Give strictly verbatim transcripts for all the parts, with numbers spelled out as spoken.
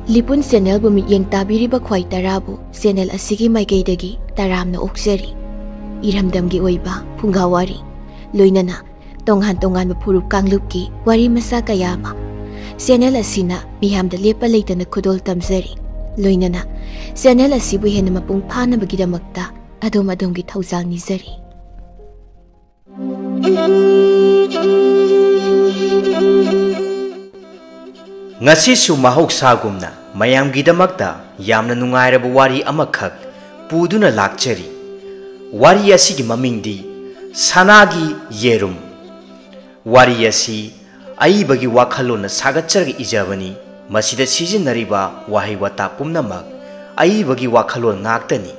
ꯂꯤꯄꯨꯟ ꯆꯦꯅꯦꯜꯕꯨ ꯃꯤꯠꯌꯦꯡ ꯇꯥꯕꯤꯔꯤꯕ ꯈ꯭ꯋꯥꯏ ꯇꯔꯥꯕꯨ ꯆꯦꯅꯦꯜ ꯑꯁꯤꯒꯤ ꯃꯥꯏꯀꯩꯗꯒꯤ ꯇꯔꯥꯝꯅ ꯑꯣꯛꯆꯔꯤ꯫ ꯏꯔꯝꯗꯝꯒꯤ ꯑꯣꯏꯕ ꯐꯨꯡꯒꯥ ꯋꯥꯔꯤ, ꯂꯣꯏꯅꯅ ꯇꯣꯉꯥꯟ ꯇꯣꯉꯥꯟꯕ ꯐꯨꯔꯨꯞ ꯀꯥꯡꯂꯨꯞꯀꯤ ꯋꯥꯔꯤ ꯃꯆꯥ ꯀꯌꯥ ꯑꯃ ꯆꯦꯅꯦꯜ ꯑꯁꯤꯅ ꯃꯤꯌꯥꯝꯗ ꯂꯦꯞꯄ ꯂꯩꯇꯅ ꯈꯨꯗꯣꯜ ꯇꯝꯖꯔꯤ꯫ ꯂꯣꯏꯅꯅ ꯆꯦꯅꯦꯜ ꯑꯁꯤꯕꯨ ꯍꯦꯟꯅ ꯃꯄꯨꯡ ꯐꯥꯅꯕꯒꯤꯗꯃꯛꯇ ꯑꯗꯣꯝ ꯑꯗꯣꯝꯒꯤ ꯊꯧꯖꯥꯜ ꯅꯤꯖꯔꯤ꯫ ꯉꯁꯤꯁꯨ ꯃꯍꯧꯁꯥꯒꯨꯝꯅ ꯃꯌꯥꯝꯒꯤꯗꯃꯛꯇ ꯌꯥꯝꯅ ꯅꯨꯡꯉꯥꯏꯔꯕ ꯋꯥꯔꯤ ꯑꯃꯈꯛ ꯄꯨꯗꯨꯅ ꯂꯥꯛꯆꯔꯤ꯫ ꯋꯥꯔꯤ ꯑꯁꯤꯒꯤ ꯃꯃꯤꯡꯗꯤ ꯁꯅꯥꯒꯤ ꯌꯦꯔꯨꯝ꯫ ꯋꯥꯔꯤ ꯑꯁꯤ ꯑꯏꯕꯒꯤ ꯋꯥꯈꯜꯂꯣꯟꯅ ꯁꯥꯒꯠꯆꯔꯒ ꯏꯖꯕꯅꯤ꯫ ꯃꯁꯤꯗ ꯁꯤꯖꯤꯟꯅꯔꯤꯕ ꯋꯥꯍꯩ ꯋꯥꯇꯥ ꯄꯨꯝꯅꯃꯛ ꯑꯏꯕꯒꯤ ꯋꯥꯈꯜꯂꯣꯟ ꯉꯥꯛꯇꯅꯤ꯫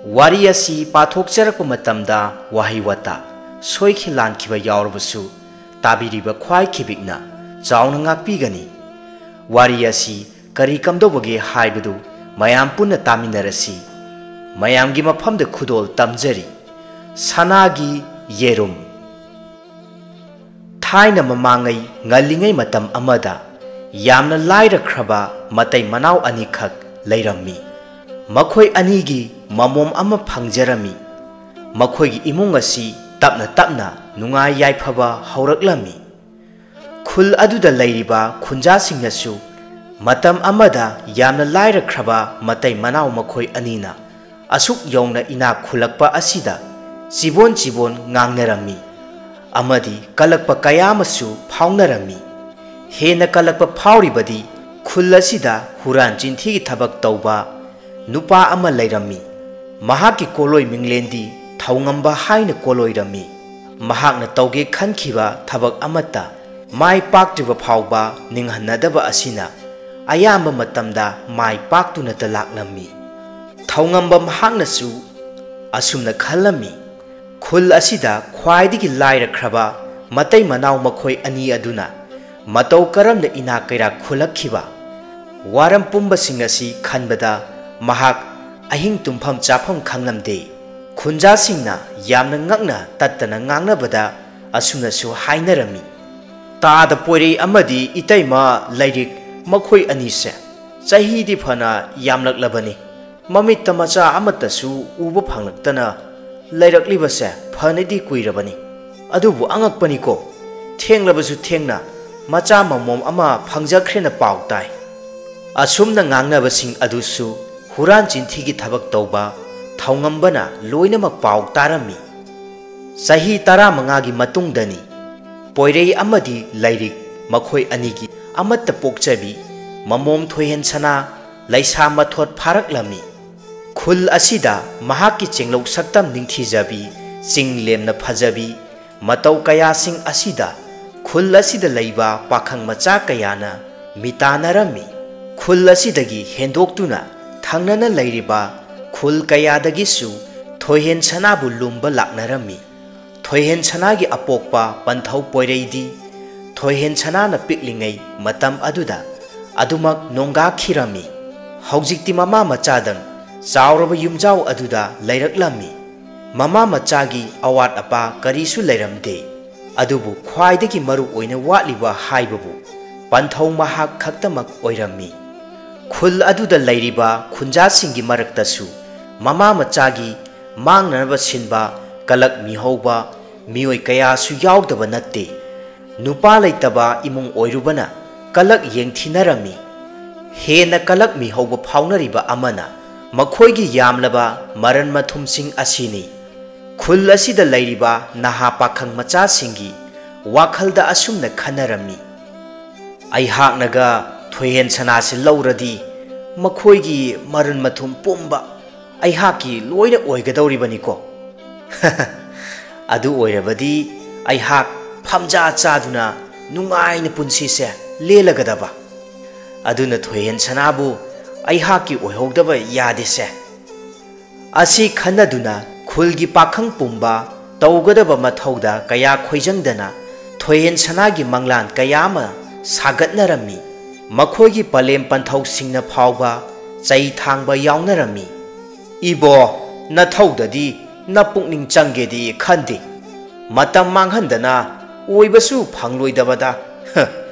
ꯋꯥꯔꯤ ꯑꯁꯤ ꯄꯥꯊꯣꯛꯆꯔꯛꯄ ꯃꯇꯝꯗ ꯋꯥꯍꯩ ꯋꯥꯇꯥ ꯁꯣꯏꯈꯤ ꯂꯥꯟꯈꯤꯕ ꯌꯥꯎꯔꯕꯁꯨ ꯇꯥꯕꯤꯔꯤꯕ ꯈ꯭ꯋꯥꯏ ꯈꯤꯕꯤꯛꯅ ꯆꯥꯎꯅ ꯉꯥꯛꯄꯤꯒꯅꯤ꯫ ꯋꯥꯔꯤ ꯑꯁꯤ ꯀꯔꯤ ꯀꯝꯗꯧꯕꯒꯦ ꯍꯥꯏꯕꯗꯨ ꯃꯌꯥꯝ ꯄꯨꯟꯅ ꯇꯥꯃꯤꯟꯅꯔꯁꯤ꯫ ꯃꯌꯥꯝꯒꯤ ꯃꯐꯝꯗ ꯈꯨꯗꯣꯜ ꯇꯝꯖꯔꯤ꯫ ꯁꯅꯥꯒꯤ ꯌꯦꯔꯨꯝ꯫ ꯊꯥꯏꯅ ꯃꯃꯥꯡꯉꯩ ꯉꯜꯂꯤꯉꯩ ꯃꯇꯝ ꯑꯃꯗ ꯌꯥꯝꯅ ꯂꯥꯏꯔꯈ꯭ꯔꯕ ꯃꯇꯩ ꯃꯅꯥꯎ ꯑꯅꯤꯈꯛ ꯂꯩꯔꯝꯃꯤ꯫ ꯃꯈꯣꯏ ꯑꯅꯤꯒꯤ ꯃꯃꯣꯝ ꯑꯃ ꯐꯪꯖꯔꯝꯃꯤ꯫ ꯃꯈꯣꯏꯒꯤ ꯏꯃꯨꯡ ꯑꯁꯤ ꯇꯞꯅ ꯇꯞꯅ ꯅꯨꯡꯉꯥꯏ ꯌꯥꯏꯐꯕ ꯍꯧꯔꯛꯂꯝꯃꯤ꯫ ꯈꯨꯜ ꯑꯗꯨꯗ ꯂꯩꯔꯤꯕ ꯈꯨꯟꯖꯥꯁꯤꯡꯅꯁꯨ ꯃꯇꯝ ꯑꯃꯗ ꯌꯥꯝꯅ ꯂꯥꯏꯔꯈ꯭ꯔꯕ ꯃꯇꯩ ꯃꯅꯥꯎ ꯃꯈꯣꯏ ꯑꯅꯤꯅ ꯑꯁꯨꯛ ꯌꯧꯅ ꯏꯅꯥꯛ ꯈꯨꯜꯂꯛꯄ ꯑꯁꯤꯗ ꯆꯤꯕꯣꯟ ꯆꯤꯕꯣꯟ ꯉꯥꯡꯅꯔꯝꯃꯤ ꯑꯃꯗꯤ ꯀꯂꯛꯄ ꯀꯌꯥ ꯑꯃꯁꯨ ꯐꯥꯎꯅꯔꯝꯃꯤ꯫ ꯍꯦꯟꯅ ꯀꯂꯛꯄ ꯐꯥꯎꯔꯤꯕꯗꯤ ꯈꯨꯜ ꯑꯁꯤꯗ ꯍꯨꯔꯥꯟ ꯆꯤꯟꯊꯤꯒꯤ ꯊꯕꯛ ꯇꯧꯕ ꯅꯨꯄꯥ ꯑꯃ ꯂꯩꯔꯝꯃꯤ꯫ ꯃꯍꯥꯛꯀꯤ ꯀꯣꯂꯣꯏ ꯃꯤꯡꯂꯦꯟꯗꯤ ꯊꯧꯉꯝꯕ ꯍꯥꯏꯅ ꯀꯣꯂꯣꯏꯔꯝꯃꯤ꯫ ꯃꯍꯥꯛꯅ ꯇꯧꯒꯦ ꯈꯟꯈꯤꯕ ꯊꯕꯛ ꯑꯃꯠꯇ ꯃꯥꯏ ꯄꯥꯛꯇ꯭ꯔꯤꯕ ꯐꯥꯎꯕ ꯅꯤꯡꯍꯟꯅꯗꯕ ꯑꯁꯤꯅ ꯑꯌꯥꯝꯕ ꯃꯇꯝꯗ ꯃꯥꯏ ꯄꯥꯛꯇꯨꯅꯇ ꯂꯥꯛꯂꯝꯃꯤ꯫ ꯊꯧꯉꯝꯕ ꯃꯍꯥꯛꯅꯁꯨ ꯑꯁꯨꯝꯅ ꯈꯜꯂꯝꯃꯤ, ꯈꯨꯜ ꯑꯁꯤꯗ ꯈ꯭ꯋꯥꯏꯗꯒꯤ ꯂꯥꯏꯔꯈ꯭ꯔꯕ ꯃꯇꯩ ꯃꯅꯥꯎ ꯃꯈꯣꯏ ꯑꯅꯤ ꯑꯗꯨꯅ ꯃꯇꯧ ꯀꯔꯝꯅ ꯏꯅꯥꯛ ꯀꯩꯔꯥꯛ ꯈꯨꯜꯂꯛꯈꯤꯕ? ꯋꯥꯔꯝ ꯄꯨꯝꯕꯁꯤꯡ ꯑꯁꯤ ꯈꯟꯕꯗ ꯃꯍꯥꯛ ꯑꯍꯤꯡ ꯇꯨꯝꯐꯝ ꯆꯥꯐꯝ ꯈꯪꯂꯝꯗꯦ꯫ ꯈꯨꯟꯖꯥꯁꯤꯡꯅ ꯌꯥꯝꯅ ꯉꯛꯅ ꯇꯠꯇꯅ ꯉꯥꯡꯅꯕꯗ ꯑꯁꯨꯝꯅꯁꯨ ꯍꯥꯏꯅꯔꯝꯃꯤ, "ꯇꯥꯗ ꯄꯣꯏꯔꯩ ꯑꯃꯗꯤ ꯏꯇꯩꯃ ꯂꯥꯏꯔꯤꯛ ꯃꯈꯣꯏ ꯑꯅꯤꯁꯦ ꯆꯍꯤꯗꯤ ꯐꯅ ꯌꯥꯝꯂꯛꯂꯕꯅꯤ꯫ ꯃꯃꯤꯠꯇ ꯃꯆꯥ ꯑꯃꯠꯇꯁꯨ ꯎꯕ ꯐꯪꯂꯛꯇꯅ ꯂꯩꯔꯛꯂꯤꯕꯁꯦ ꯐꯅꯗꯤ ꯀꯨꯏꯔꯕꯅꯤ꯫ ꯑꯗꯨꯕꯨ ꯑꯉꯛꯄꯅꯤꯀꯣ, ꯊꯦꯡꯂꯕꯁꯨ ꯊꯦꯡꯅ ꯃꯆꯥ ꯃꯃꯣꯝ ꯑꯃ ꯐꯪꯖꯈ꯭ꯔꯦꯅ ꯄꯥꯎ ꯇꯥꯏ꯫ ꯑꯁꯨꯝꯅ ꯉꯥꯡꯅꯕꯁꯤꯡ ꯑꯗꯨꯁꯨ ꯍꯨꯔꯥꯟ ꯆꯤꯟꯊꯤꯒꯤ ꯊꯕꯛ ꯇꯧꯕ ꯊꯧꯉꯝꯕꯅ ꯂꯣꯏꯅꯃꯛ ꯄꯥꯎ ꯇꯥꯔꯝꯃꯤ꯫ ꯆꯍꯤ ꯇꯔꯥꯃꯉꯥꯒꯤ ꯃꯇꯨꯡꯗꯅꯤ꯫ ꯄꯣꯏꯔꯩ ꯑꯃꯗꯤ ꯂꯥꯏꯔꯤꯛ ꯃꯈꯣꯏ ꯑꯅꯤꯒꯤ ꯑꯃꯠꯇ ꯄꯣꯛꯆꯕꯤ ꯃꯃꯣꯝ ꯊꯣꯏꯍꯦꯟ ꯁꯅꯥ ꯂꯩꯁꯥ ꯃꯊꯣꯠ ꯐꯥꯔꯛꯂꯝꯃꯤ꯫ ꯈꯨꯜ ꯑꯁꯤꯗ ꯃꯍꯥꯛꯀꯤ ꯆꯦꯡꯂꯧ ꯁꯛꯇꯝ ꯅꯤꯡꯊꯤꯖꯕꯤ, ꯆꯤꯡ ꯂꯦꯝꯅ ꯐꯖꯕꯤ, ꯃꯇꯧ ꯀꯌꯥꯁꯤꯡ ꯑꯁꯤꯗ ꯈꯨꯜ ꯑꯁꯤꯗ ꯂꯩꯕ ꯄꯥꯈꯪ ꯃꯆꯥ ꯀꯌꯥꯅ ꯃꯤꯇꯥꯟꯅꯔꯝꯃꯤ꯫ ꯈꯨꯜ ꯑꯁꯤꯗꯒꯤ ꯍꯦꯟꯗꯣꯛꯇꯨꯅ ꯊꯪꯅꯅ ꯂꯩꯔꯤꯕ ꯈꯨꯜ ꯀꯌꯥꯗꯒꯤꯁꯨ ꯊꯣꯏꯍꯦꯟ ꯁꯅꯥꯕꯨ ꯂꯨꯝꯕ ꯂꯥꯛꯅꯔꯝꯃꯤ꯫ ꯊꯣꯏꯍꯦꯟ ꯁꯅꯥꯒꯤ ꯑꯄꯣꯛꯄ ꯄꯟꯊꯧ ꯄꯣꯏꯔꯩꯗꯤ ꯊꯣꯏꯍꯦꯟ ꯁꯅꯥꯅ ꯄꯤꯛꯂꯤꯉꯩ ꯃꯇꯝ ꯑꯗꯨꯗ ꯑꯗꯨꯃꯛ ꯅꯣꯡꯒꯥꯈꯤꯔꯝꯃꯤ꯫ ꯍꯧꯖꯤꯛꯇꯤ ꯃꯃꯥ ꯃꯆꯥꯗꯪ ꯆꯥꯎꯔꯕ ꯌꯨꯝꯖꯥꯎ ꯑꯗꯨꯗ ꯂꯩꯔꯛꯂꯝꯃꯤ꯫ ꯃꯃꯥ ꯃꯆꯥꯒꯤ ꯑꯋꯥꯠ ꯑꯄꯥ ꯀꯔꯤꯁꯨ ꯂꯩꯔꯝꯗꯦ꯫ ꯑꯗꯨꯕꯨ ꯈ꯭ꯋꯥꯏꯗꯒꯤ ꯃꯔꯨ ꯑꯣꯏꯅ ꯋꯥꯠꯂꯤꯕ ꯍꯥꯏꯕꯕꯨ ꯄꯟꯊꯧ ꯃꯍꯥꯛ ꯈꯛꯇꯃꯛ ꯑꯣꯏꯔꯝꯃꯤ꯫ ꯈꯨꯜ ꯑꯗꯨꯗ ꯂꯩꯔꯤꯕ ꯈꯨꯟꯖꯥꯁꯤꯡꯒꯤ ꯃꯔꯛꯇꯁꯨ ꯃꯃꯥ ꯃꯆꯥꯒꯤ ꯃꯥꯡꯅꯅꯕ ꯁꯤꯟꯕ ꯀꯂꯛ ꯃꯤꯍꯧꯕ ꯃꯤꯑꯣꯏ ꯀꯌꯥꯁꯨ ꯌꯥꯎꯗꯕ ꯅꯠꯇꯦ꯫ ꯅꯨꯄꯥ ꯂꯩꯇꯕ ꯏꯃꯨꯡ ꯑꯣꯏꯔꯨꯕꯅ ꯀꯂꯛ ꯌꯦꯡꯊꯤꯅꯔꯝꯃꯤ꯫ ꯍꯦꯟꯅ ꯀꯂꯛ ꯃꯤꯍꯧꯕ ꯐꯥꯎꯅꯔꯤꯕ ꯑꯃꯅ ꯃꯈꯣꯏꯒꯤ ꯌꯥꯝꯂꯕ ꯃꯔꯟ ꯃꯊꯨꯝꯁꯤꯡ ꯑꯁꯤꯅꯤ꯫ ꯈꯨꯜ ꯑꯁꯤꯗ ꯂꯩꯔꯤꯕ ꯅꯍꯥ ꯄꯥꯈꯪ ꯃꯆꯥꯁꯤꯡꯒꯤ ꯋꯥꯈꯜꯗ ꯑꯁꯨꯝꯅ ꯈꯟꯅꯔꯝꯃꯤ, "ꯑꯩꯍꯥꯛꯅꯒ ꯊꯣꯏꯍꯦꯟ ꯁꯅꯥꯁꯤ ꯂꯧꯔꯗꯤ ꯃꯈꯣꯏꯒꯤ ꯃꯔꯟ ꯃꯊꯨꯝ ꯄꯨꯝꯕ ꯑꯩꯍꯥꯛꯀꯤ ꯂꯣꯏꯅ ꯑꯣꯏꯒꯗꯧꯔꯤꯕꯅꯤꯀꯣ꯫ ꯑꯗꯨ ꯑꯣꯏꯔꯕꯗꯤ ꯑꯩꯍꯥꯛ ꯐꯝꯖꯥ ꯆꯥꯗꯨꯅ ꯅꯨꯡꯉꯥꯏꯅ ꯄꯨꯟꯁꯤꯁꯦ ꯂꯦꯜꯂꯒꯗꯕ꯫ ꯑꯗꯨꯅ ꯊꯣꯏꯍꯦꯟ ꯁꯅꯥꯕꯨ ꯑꯩꯍꯥꯛꯀꯤ ꯑꯣꯏꯍꯧꯗꯕ ꯌꯥꯗꯦꯁꯦ"꯫ ꯑꯁꯤ ꯈꯟꯅꯗꯨꯅ ꯈꯨꯜꯒꯤ ꯄꯥꯈꯪ ꯄꯨꯝꯕ ꯇꯧꯒꯗꯕ ꯃꯊꯧꯗ ꯀꯌꯥ ꯈꯣꯏꯖꯪꯗꯅ ꯊꯣꯏꯍꯦꯟ ꯁꯅꯥꯒꯤ ꯃꯪꯂꯥꯟ ꯀꯌꯥ ꯑꯃ ꯁꯥꯒꯠꯅꯔꯝꯃꯤ꯫ ꯃꯈꯣꯏꯒꯤ ꯄꯂꯦꯝ ꯄꯟꯊꯧꯁꯤꯡꯅ ꯐꯥꯎꯕ ꯆꯩ ꯊꯥꯡꯕ ꯌꯥꯎꯅꯔꯝꯃꯤ꯫ "ꯏꯕꯣ, ꯅꯊꯧꯗꯗꯤ ꯅꯄꯨꯛꯅꯤꯡ ꯆꯪꯒꯦꯗꯤ ꯈꯟꯗꯦ꯫ ꯃꯇꯝ ꯃꯥꯡꯍꯟꯗꯅ ꯑꯣꯏꯕꯁꯨ ꯐꯪꯂꯣꯏꯗꯕꯗ, ꯍ,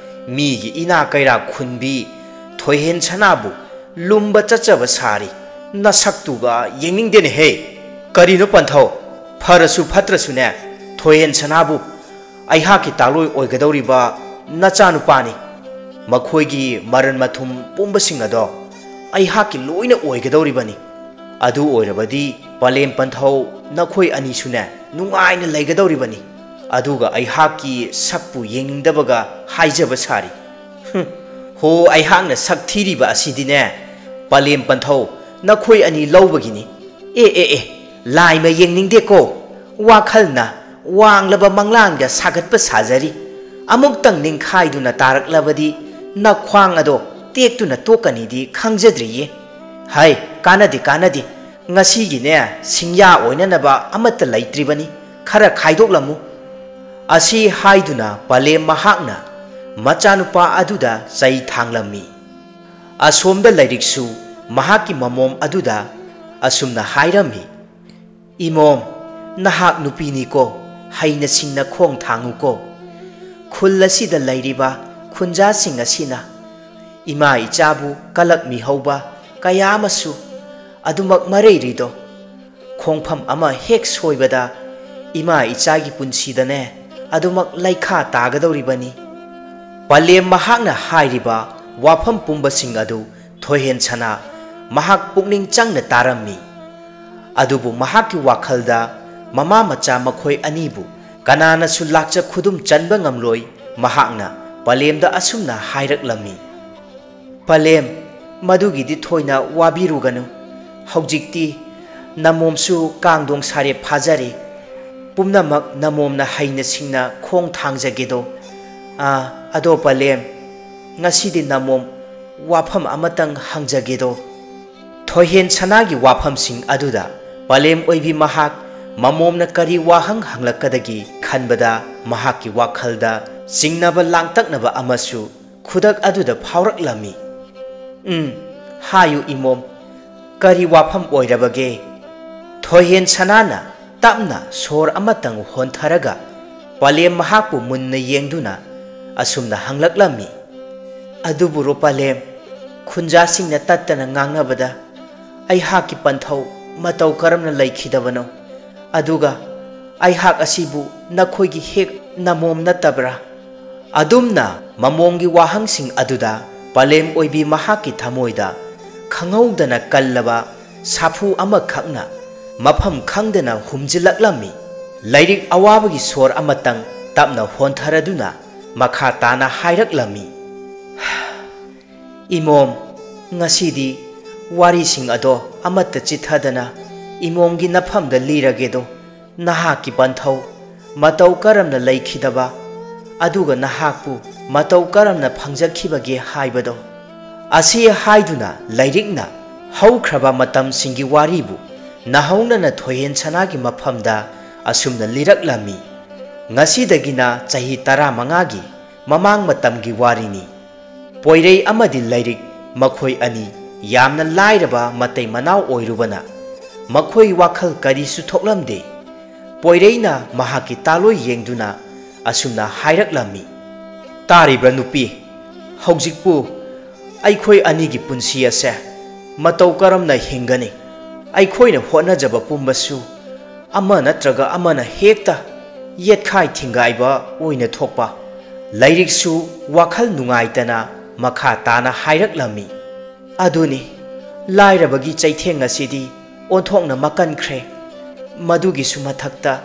ꯃꯤꯒꯤ ꯏꯅꯥ ꯀꯩꯔꯥꯛ ꯈꯨꯟꯕꯤ ꯊꯣꯏꯍꯦꯟ ꯁꯅꯥꯕꯨ ꯂꯨꯝꯕ ꯆꯠꯆꯕ ꯁꯥꯔꯤ꯫ ꯅꯁꯛꯇꯨꯒ ꯌꯦꯡꯅꯤꯡꯗꯦꯅꯦꯍꯦ꯫ ꯀꯔꯤꯅꯣ ꯄꯟꯊꯧ? ꯐꯔꯁꯨ ꯐꯠꯇ꯭ꯔꯁꯨꯅꯦ, ꯊꯣꯏꯍꯦꯟ ꯁꯅꯥꯕꯨ ꯑꯩꯍꯥꯛꯀꯤ ꯇꯥꯂꯣꯏ ꯑꯣꯏꯒꯗꯧꯔꯤꯕ ꯅꯆꯥꯅꯨꯄꯥꯅꯤ꯫ ꯃꯈꯣꯏꯒꯤ ꯃꯔꯟ ꯃꯊꯨꯝ ꯄꯨꯝꯕꯁꯤꯡ ꯑꯗꯣ ꯑꯩꯍꯥꯛꯀꯤ ꯂꯣꯏꯅ ꯑꯣꯏꯒꯗꯧꯔꯤꯕꯅꯤ꯫ ꯑꯗꯨ ꯑꯣꯏꯔꯕꯗꯤ ꯄꯂꯦꯝ ꯄꯟꯊꯧ, ꯅꯈꯣꯏ ꯑꯅꯤꯁꯨꯅꯦ ꯅꯨꯡꯉꯥꯏꯅ ꯂꯩꯒꯗꯧꯔꯤꯕꯅꯤ꯫ ꯑꯗꯨꯒ ꯑꯩꯍꯥꯛꯀꯤ ꯁꯛꯄꯨ ꯌꯦꯡꯅꯤꯡꯗꯕꯒ ꯍꯥꯏꯖꯕ ꯁꯥꯔꯤ꯫ ꯍꯨꯝ, ꯍꯣ, ꯑꯩꯍꯥꯛꯅ ꯁꯛ ꯊꯤꯔꯤꯕ ꯑꯁꯤꯗꯤꯅꯦ, ꯄꯂꯦꯝ ꯄꯟꯊꯧ, ꯅꯈꯣꯏ ꯑꯅꯤ ꯂꯧꯕꯒꯤꯅꯤ꯫ ꯑꯦ, ꯑꯦ, ꯑꯦ, ꯂꯥꯏꯃ ꯌꯦꯡꯅꯤꯡꯗꯦꯀꯣ꯫ ꯋꯥꯈꯜꯅ ꯋꯥꯡꯂꯕ ꯃꯪꯂꯥꯟꯒ ꯁꯥꯒꯠꯄ ꯁꯥꯖꯔꯤ꯫ ꯑꯃꯨꯛꯇꯪ ꯅꯤꯡꯈꯥꯏꯗꯨꯅ ꯇꯥꯔꯛꯂꯕꯗꯤ ꯅꯈ꯭ꯋꯥꯡ ꯑꯗꯣ ꯇꯦꯛꯇꯨꯅ ꯇꯣꯛꯀꯅꯤꯗꯤ ꯈꯪꯖꯗ꯭ꯔꯤꯌꯦ꯫ ꯍꯩ, ꯀꯥꯟꯅꯗꯦ, ꯀꯥꯟꯅꯗꯦ꯫ ꯉꯁꯤꯒꯤꯅꯦ ꯁꯤꯡꯌꯥ ꯑꯣꯏꯅꯅꯕ ꯑꯃꯠꯇ ꯂꯩꯇ꯭ꯔꯤꯕꯅꯤ꯫ ꯈꯔ ꯈꯥꯏꯗꯣꯛꯂꯝꯃꯨ꯫ ꯑꯁꯤ ꯍꯥꯏꯗꯨꯅ ꯄꯂꯦꯝ ꯃꯍꯥꯛꯅ ꯃꯆꯥꯅꯨꯄꯥ ꯑꯗꯨꯗ ꯆꯩ ꯊꯥꯡꯂꯝꯃꯤ꯫ ꯑꯁꯣꯝꯗ ꯂꯥꯏꯔꯤꯛꯁꯨ ꯃꯍꯥꯛꯀꯤ ꯃꯃꯣꯝ ꯑꯗꯨꯗ ꯑꯁꯨꯝꯅ ꯍꯥꯏꯔꯝꯃꯤ, "ꯏꯃꯣꯝ, ꯅꯍꯥꯛ ꯅꯨꯄꯤꯅꯤꯀꯣ, ꯍꯩꯅ ꯁꯤꯡꯅ ꯈꯣꯡ ꯊꯥꯡꯉꯨꯀꯣ꯫ ꯈꯨꯜ ꯑꯁꯤꯗ ꯂꯩꯔꯤꯕ ꯈꯨꯟꯖꯥꯁꯤꯡ ꯑꯁꯤꯅ ꯏꯃꯥ ꯏꯆꯥꯕꯨ ꯀꯂꯛꯃꯤꯍꯧꯕ ꯀꯌꯥ ꯑꯃꯁꯨ ꯑꯗꯨꯃꯛ ꯃꯔꯩꯔꯤꯗꯣ꯫ ꯈꯣꯡꯐꯝ ꯑꯃ ꯍꯦꯛ ꯁꯣꯏꯕꯗ ꯏꯃꯥ ꯏꯆꯥꯒꯤ ꯄꯨꯟꯁꯤꯗꯅꯦ ꯑꯗꯨꯃꯛ ꯂꯩꯈꯥ ꯇꯥꯒꯗꯧꯔꯤꯕꯅꯤ꯫" ꯄꯂꯦꯝ ꯃꯍꯥꯛꯅ ꯍꯥꯏꯔꯤꯕ ꯋꯥꯐꯝ ꯄꯨꯝꯕꯁꯤꯡ ꯑꯗꯨ ꯊꯣꯏꯍꯦꯟ ꯁꯅꯥ ꯃꯍꯥꯛ ꯄꯨꯛꯅꯤꯡ ꯆꯪꯅ ꯇꯥꯔꯝꯃꯤ꯫ ꯑꯗꯨꯕꯨ ꯃꯍꯥꯛꯀꯤ ꯋꯥꯈꯜꯗ ꯃꯃꯥ ꯃꯆꯥ ꯃꯈꯣꯏ ꯑꯅꯤꯕꯨ ꯀꯅꯥꯅꯁꯨ ꯂꯥꯛꯆ ꯈꯨꯗꯨꯝ ꯆꯟꯕ ꯉꯝꯂꯣꯏ꯫ ꯃꯍꯥꯛꯅ ꯄꯂꯦꯝꯗ ꯑꯁꯨꯝꯅ ꯍꯥꯏꯔꯛꯂꯝꯃꯤ, "ꯄꯂꯦꯝ, ꯃꯗꯨꯒꯤꯗꯤ ꯊꯣꯏꯅ ꯋꯥꯕꯤꯔꯨꯒꯅꯨ꯫ ꯍꯧꯖꯤꯛꯇꯤ ꯅꯃꯣꯝꯁꯨ ꯀꯥꯡꯗꯣꯡ ꯁꯥꯔꯦ ꯐꯥꯖꯔꯦ꯫ ꯄꯨꯝꯅꯃꯛ ꯅꯃꯣꯝꯅ ꯍꯩꯅ ꯁꯤꯡꯅ ꯈꯣꯡ ꯊꯥꯡꯖꯒꯦꯗꯣ꯫ ꯑꯥ, ꯑꯗꯣ ꯄꯂꯦꯝ, ꯉꯁꯤꯗꯤ ꯅꯃꯣꯝ ꯋꯥꯐꯝ ꯑꯃꯇꯪ ꯍꯪꯖꯒꯦꯗꯣ꯫" ꯊꯣꯏꯍꯦꯟ ꯁꯅꯥꯒꯤ ꯋꯥꯐꯝꯁꯤꯡ ꯑꯗꯨꯗ ꯄꯂꯦꯝ ꯑꯣꯏꯕꯤ ꯃꯍꯥꯛ ꯃꯃꯣꯝꯅ ꯀꯔꯤ ꯋꯥꯍꯪ ꯍꯪꯂꯛꯀꯗꯒꯦ ꯈꯟꯕꯗ ꯃꯍꯥꯛꯀꯤ ꯋꯥꯈꯜꯗ ꯆꯤꯡꯅꯕ ꯂꯥꯡꯇꯛꯅꯕ ꯑꯃꯁꯨ ꯈꯨꯗꯛ ꯑꯗꯨꯗ ꯐꯥꯎꯔꯛꯂꯝꯃꯤ꯫ "ꯎꯝ, ꯍꯥꯏꯌꯨ ꯏꯃꯣꯝ, ꯀꯔꯤ ꯋꯥꯐꯝ ꯑꯣꯏꯔꯕꯒꯦ?" ꯊꯣꯏꯍꯦꯟ ꯁꯅꯥꯅ ꯇꯞꯅ ꯁꯣꯔ ꯑꯃꯇꯪ ꯍꯣꯟꯊꯔꯒ ꯄꯂꯦꯝ ꯃꯍꯥꯛꯄꯨ ꯃꯨꯟꯅ ꯌꯦꯡꯗꯨꯅ ꯑꯁꯨꯝꯅ ꯍꯪꯂꯛꯂꯝꯃꯤ, "ꯑꯗꯨꯕꯨꯔꯣ ꯄꯂꯦꯝ, ꯈꯨꯟꯖꯥꯁꯤꯡꯅ ꯇꯠꯇꯅ ꯉꯥꯡꯅꯕꯗ ꯑꯩꯍꯥꯛꯀꯤ ꯄꯟꯊꯧ ꯃꯇꯧ ꯀꯔꯝꯅ ꯂꯩꯈꯤꯗꯕꯅꯣ? ꯑꯗꯨꯒ ꯑꯩꯍꯥꯛ ꯑꯁꯤꯕꯨ ꯅꯈꯣꯏꯒꯤ ꯍꯦꯛ ꯅꯃꯣꯝ ꯅꯠꯇꯕ꯭ꯔꯥ? ꯑꯗꯨꯝꯅ ꯃꯃꯣꯝꯒꯤ ꯋꯥꯍꯪꯁꯤꯡ ꯑꯗꯨꯗ ꯄꯂꯦꯝ ꯑꯣꯏꯕꯤ ꯃꯍꯥꯛꯀꯤ ꯊꯃꯣꯏꯗ ꯈꯪꯍꯧꯗꯅ ꯀꯜꯂꯕ ꯁꯥꯐꯨ ꯑꯃꯈꯛꯅ ꯃꯐꯝ ꯈꯪꯗꯅ ꯍꯨꯝꯖꯤꯜꯂꯛꯂꯝꯃꯤ꯫ ꯂꯥꯏꯔꯤꯛ ꯑꯋꯥꯕꯒꯤ ꯁꯣꯔ ꯑꯃꯇꯪ ꯇꯞꯅ ꯍꯣꯟꯊꯔꯗꯨꯅ ꯃꯈꯥ ꯇꯥꯅ ꯍꯥꯏꯔꯛꯂꯝꯃꯤ꯫ ꯏꯃꯣꯝ, ꯉꯁꯤꯗꯤ ꯋꯥꯔꯤꯁꯤꯡ ꯑꯗꯣ ꯑꯃꯠꯇ ꯆꯤꯊꯗꯅ ꯏꯃꯣꯝꯒꯤ ꯅꯐꯝꯗ ꯂꯤꯔꯒꯦꯗꯣ, ꯅꯍꯥꯛꯀꯤ ꯄꯟꯊꯧ ꯃꯇꯧ ꯀꯔꯝꯅ ꯂꯩꯈꯤꯗꯕ, ꯑꯗꯨꯒ ꯅꯍꯥꯛꯄꯨ ꯃꯇꯧ ꯀꯔꯝꯅ ꯐꯪꯖꯈꯤꯕꯒꯦ ꯍꯥꯏꯕꯗꯣ꯫ ꯑꯁꯤ ꯍꯥꯏꯗꯨꯅ ꯂꯥꯏꯔꯤꯛꯅ ꯍꯧꯈ꯭ꯔꯕ ꯃꯇꯝꯁꯤꯡꯒꯤ ꯋꯥꯔꯤꯕꯨ ꯅꯍꯧꯅꯅ ꯊꯣꯏꯍꯦꯟ ꯁꯅꯥꯒꯤ ꯃꯐꯝꯗ ꯑꯁꯨꯝꯅ ꯂꯤꯔꯛꯂꯝꯃꯤ꯫ ꯉꯁꯤꯗꯒꯤꯅ ꯆꯍꯤ ꯇꯔꯥꯃꯉꯥꯒꯤ ꯃꯃꯥꯡ ꯃꯇꯝꯒꯤ ꯋꯥꯔꯤꯅꯤ꯫ ꯄꯣꯏꯔꯩ ꯑꯃꯗꯤ ꯂꯥꯏꯔꯤꯛ, ꯃꯈꯣꯏ ꯑꯅꯤ ꯌꯥꯝꯅ ꯂꯥꯏꯔꯕ ꯃꯇꯩ ꯃꯅꯥꯎ ꯑꯣꯏꯔꯨꯕꯅ ꯃꯈꯣꯏ ꯋꯥꯈꯜ ꯀꯔꯤꯁꯨ ꯊꯣꯛꯂꯝꯗꯦ꯫ ꯄꯣꯏꯔꯩꯅ ꯃꯍꯥꯛꯀꯤ ꯇꯥꯂꯣꯏ ꯌꯦꯡꯗꯨꯅ ꯑꯁꯨꯝꯅ ꯍꯥꯏꯔꯛꯂꯝꯃꯤ, "ꯇꯥꯔꯤꯕ꯭ꯔꯥ ꯅꯨꯄꯤ? ꯍꯧꯖꯤꯛꯄꯨ ꯑꯩꯈꯣꯏ ꯑꯅꯤꯒꯤ ꯄꯨꯟꯁꯤ ꯑꯁꯦ ꯃꯇꯧ ꯀꯔꯝꯅ ꯍꯤꯡꯒꯅꯤ? ꯑꯩꯈꯣꯏꯅ ꯍꯣꯠꯅꯖꯕ ꯄꯨꯝꯕꯁꯨ ꯑꯃ ꯅꯠꯇ꯭ꯔꯒ ꯑꯃꯅ ꯍꯦꯛꯇ ꯌꯦꯠꯈꯥꯏ ꯊꯤꯡꯒꯥꯏꯕ ꯑꯣꯏꯅ ꯊꯣꯛꯄ"꯫ ꯂꯥꯏꯔꯤꯛꯁꯨ ꯋꯥꯈꯜ ꯅꯨꯡꯉꯥꯏꯇꯅ ꯃꯈꯥ ꯇꯥꯅ ꯍꯥꯏꯔꯛꯂꯝꯃꯤ, "ꯑꯗꯨꯅꯤ, ꯂꯥꯏꯔꯕꯒꯤ ꯆꯩꯊꯦꯡ ꯑꯁꯤꯗꯤ ꯑꯣꯟꯊꯣꯛꯅ ꯃꯀꯟꯈ꯭ꯔꯦ꯫ ꯃꯗꯨꯒꯤꯁꯨ ꯃꯊꯛꯇ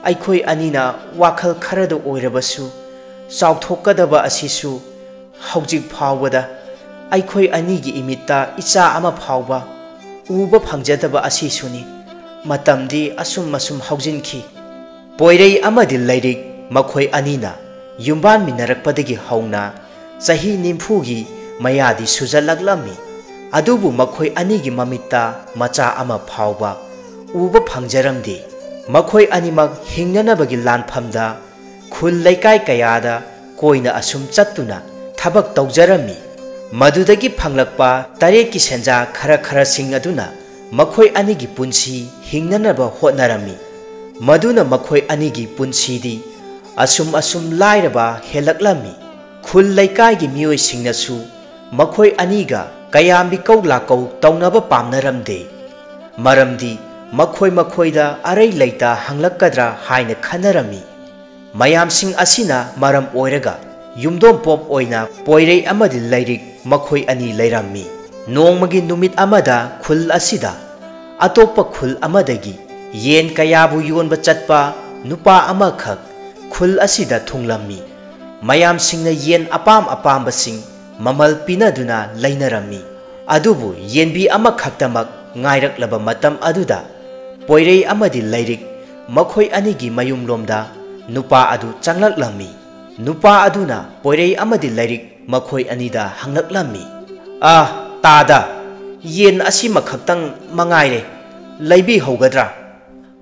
ꯑꯩꯈꯣꯏ ꯑꯅꯤꯅ ꯋꯥꯈꯜ ꯈꯔꯗ ꯑꯣꯏꯔꯕꯁꯨ ꯆꯥꯎꯊꯣꯛꯀꯗꯕ ꯑꯁꯤꯁꯨ ꯍꯧꯖꯤꯛ ꯐꯥꯎꯕꯗ ꯑꯩꯈꯣꯏ ꯑꯅꯤꯒꯤ ꯏꯃꯤꯠꯇ ꯏꯆꯥ ꯑꯃ ꯐꯥꯎꯕ ꯎꯕ ꯐꯪꯖꯗꯕ ꯑꯁꯤꯁꯨꯅꯤ꯫ ꯃꯇꯝꯗꯤ ꯑꯁꯨꯝ ꯑꯁꯨꯝ ꯍꯧꯖꯤꯟꯈꯤ"꯫ ꯄꯣꯏꯔꯩ ꯑꯃꯗꯤ ꯂꯥꯏꯔꯤꯛ ꯃꯈꯣꯏ ꯑꯅꯤꯅ ꯌꯨꯝꯕꯥꯟꯃꯤꯟꯅꯔꯛꯄꯗꯒꯤ ꯍꯧꯅ ꯆꯍꯤ ꯅꯤꯐꯨꯒꯤ ꯃꯌꯥꯗꯤ ꯁꯨꯖꯜꯂꯛꯂꯝꯃꯤ꯫ ꯑꯗꯨꯕꯨ ꯃꯈꯣꯏ ꯑꯅꯤꯒꯤ ꯃꯃꯤꯠꯇ ꯃꯆꯥ ꯑꯃ ꯐꯥꯎꯕ ꯎꯕ ꯐꯪꯖꯔꯝꯗꯦ꯫ ꯃꯈꯣꯏ ꯑꯅꯤꯃꯛ ꯍꯤꯡꯅꯅꯕꯒꯤ ꯂꯥꯟꯐꯝꯗ ꯈꯨꯜ ꯂꯩꯀꯥꯏ ꯀꯌꯥꯗ ꯀꯣꯏꯅ ꯑꯁꯨꯝ ꯆꯠꯇꯨꯅ ꯊꯕꯛ ꯇꯧꯖꯔꯝꯃꯤ꯫ ꯃꯗꯨꯗꯒꯤ ꯐꯪꯂꯛꯄ ꯇꯔꯦꯠꯀꯤ ꯁꯦꯟꯖꯥ ꯈꯔ ꯈꯔꯁꯤꯡ ꯑꯗꯨꯅ ꯃꯈꯣꯏ ꯑꯅꯤꯒꯤ ꯄꯨꯟꯁꯤ ꯍꯤꯡꯅꯅꯕ ꯍꯣꯠꯅꯔꯝꯃꯤ꯫ ꯃꯗꯨꯅ ꯃꯈꯣꯏ ꯑꯅꯤꯒꯤ ꯄꯨꯟꯁꯤꯗꯤ ꯑꯁꯨꯝ ꯑꯁꯨꯝ ꯂꯥꯏꯔꯕ ꯍꯦꯜꯂꯛꯂꯝꯃꯤ꯫ ꯈꯨꯜ ꯂꯩꯀꯥꯏꯒꯤ ꯃꯤꯑꯣꯏꯁꯤꯡꯅꯁꯨ ꯃꯈꯣꯏ ꯑꯅꯤꯒ ꯀꯌꯥꯝ ꯃꯤꯀꯧ ꯂꯥꯀꯧ ꯇꯧꯅꯕ ꯄꯥꯝꯅꯔꯝꯗꯦ꯫ ꯃꯔꯝꯗꯤ ꯃꯈꯣꯏ ꯃꯈꯣꯏꯗ ꯑꯔꯩ ꯂꯩꯇ ꯍꯪꯂꯛꯀꯗ꯭ꯔꯥ ꯍꯥꯏꯅ ꯈꯟꯅꯔꯝꯃꯤ꯫ ꯃꯌꯥꯝꯁꯤꯡ ꯑꯁꯤꯅ ꯃꯔꯝ ꯑꯣꯏꯔꯒ ꯌꯨꯝꯗꯣꯡꯄꯣꯞ ꯑꯣꯏꯅ ꯄꯣꯏꯔꯩ ꯑꯃꯗꯤ ꯂꯩꯔꯤꯛ ꯃꯈꯣꯏ ꯑꯅꯤ ꯂꯩꯔꯝꯃꯤ꯫ ꯅꯣꯡꯃꯒꯤ ꯅꯨꯃꯤꯠ ꯑꯃꯗ ꯈꯨꯜ ꯑꯁꯤꯗ ꯑꯇꯣꯞꯄ ꯈꯨꯜ ꯑꯃꯗꯒꯤ ꯌꯦꯟ ꯀꯌꯥꯕꯨ ꯌꯣꯟꯕ ꯆꯠꯄ ꯅꯨꯄꯥ ꯑꯃꯈꯛ ꯈꯨꯜ ꯑꯁꯤꯗ ꯊꯨꯡꯂꯝꯃꯤ꯫ ꯃꯌꯥꯝꯁꯤꯡꯅ ꯌꯦꯟ ꯑꯄꯥꯝ ꯑꯄꯥꯝꯕꯁꯤꯡ ꯃꯃꯜ ꯄꯤꯅꯗꯨꯅ ꯂꯩꯅꯔꯝꯃꯤ꯫ ꯑꯗꯨꯕꯨ ꯌꯦꯟꯕꯤ ꯑꯃꯈꯛꯇꯃꯛ ꯉꯥꯏꯔꯛꯂꯕ ꯃꯇꯝ ꯑꯗꯨꯗ ꯄꯣꯏꯔꯩ ꯑꯃꯗꯤ ꯂꯩꯔꯤꯛ ꯃꯈꯣꯏ ꯑꯅꯤꯒꯤ ꯃꯌꯨꯝꯂꯣꯝꯗ ꯅꯨꯄꯥ ꯑꯗꯨ ꯆꯪꯂꯛꯂꯝꯃꯤ꯫ ꯅꯨꯄꯥ ꯑꯗꯨꯅ ꯄꯣꯏꯔꯩ ꯑꯃꯗꯤ ꯂꯩꯔꯤꯛ ꯃꯈꯣꯏ ꯑꯅꯤꯗ ꯍꯪꯂꯛꯂꯝꯃꯤ, "ꯑꯥ, ꯇꯥꯗ, ꯌꯦꯟ ꯑꯁꯤꯃꯈꯛꯇꯪ ꯃꯉꯥꯏꯔꯦ, ꯂꯩꯕꯤꯍꯧꯒꯗ꯭ꯔꯥ?"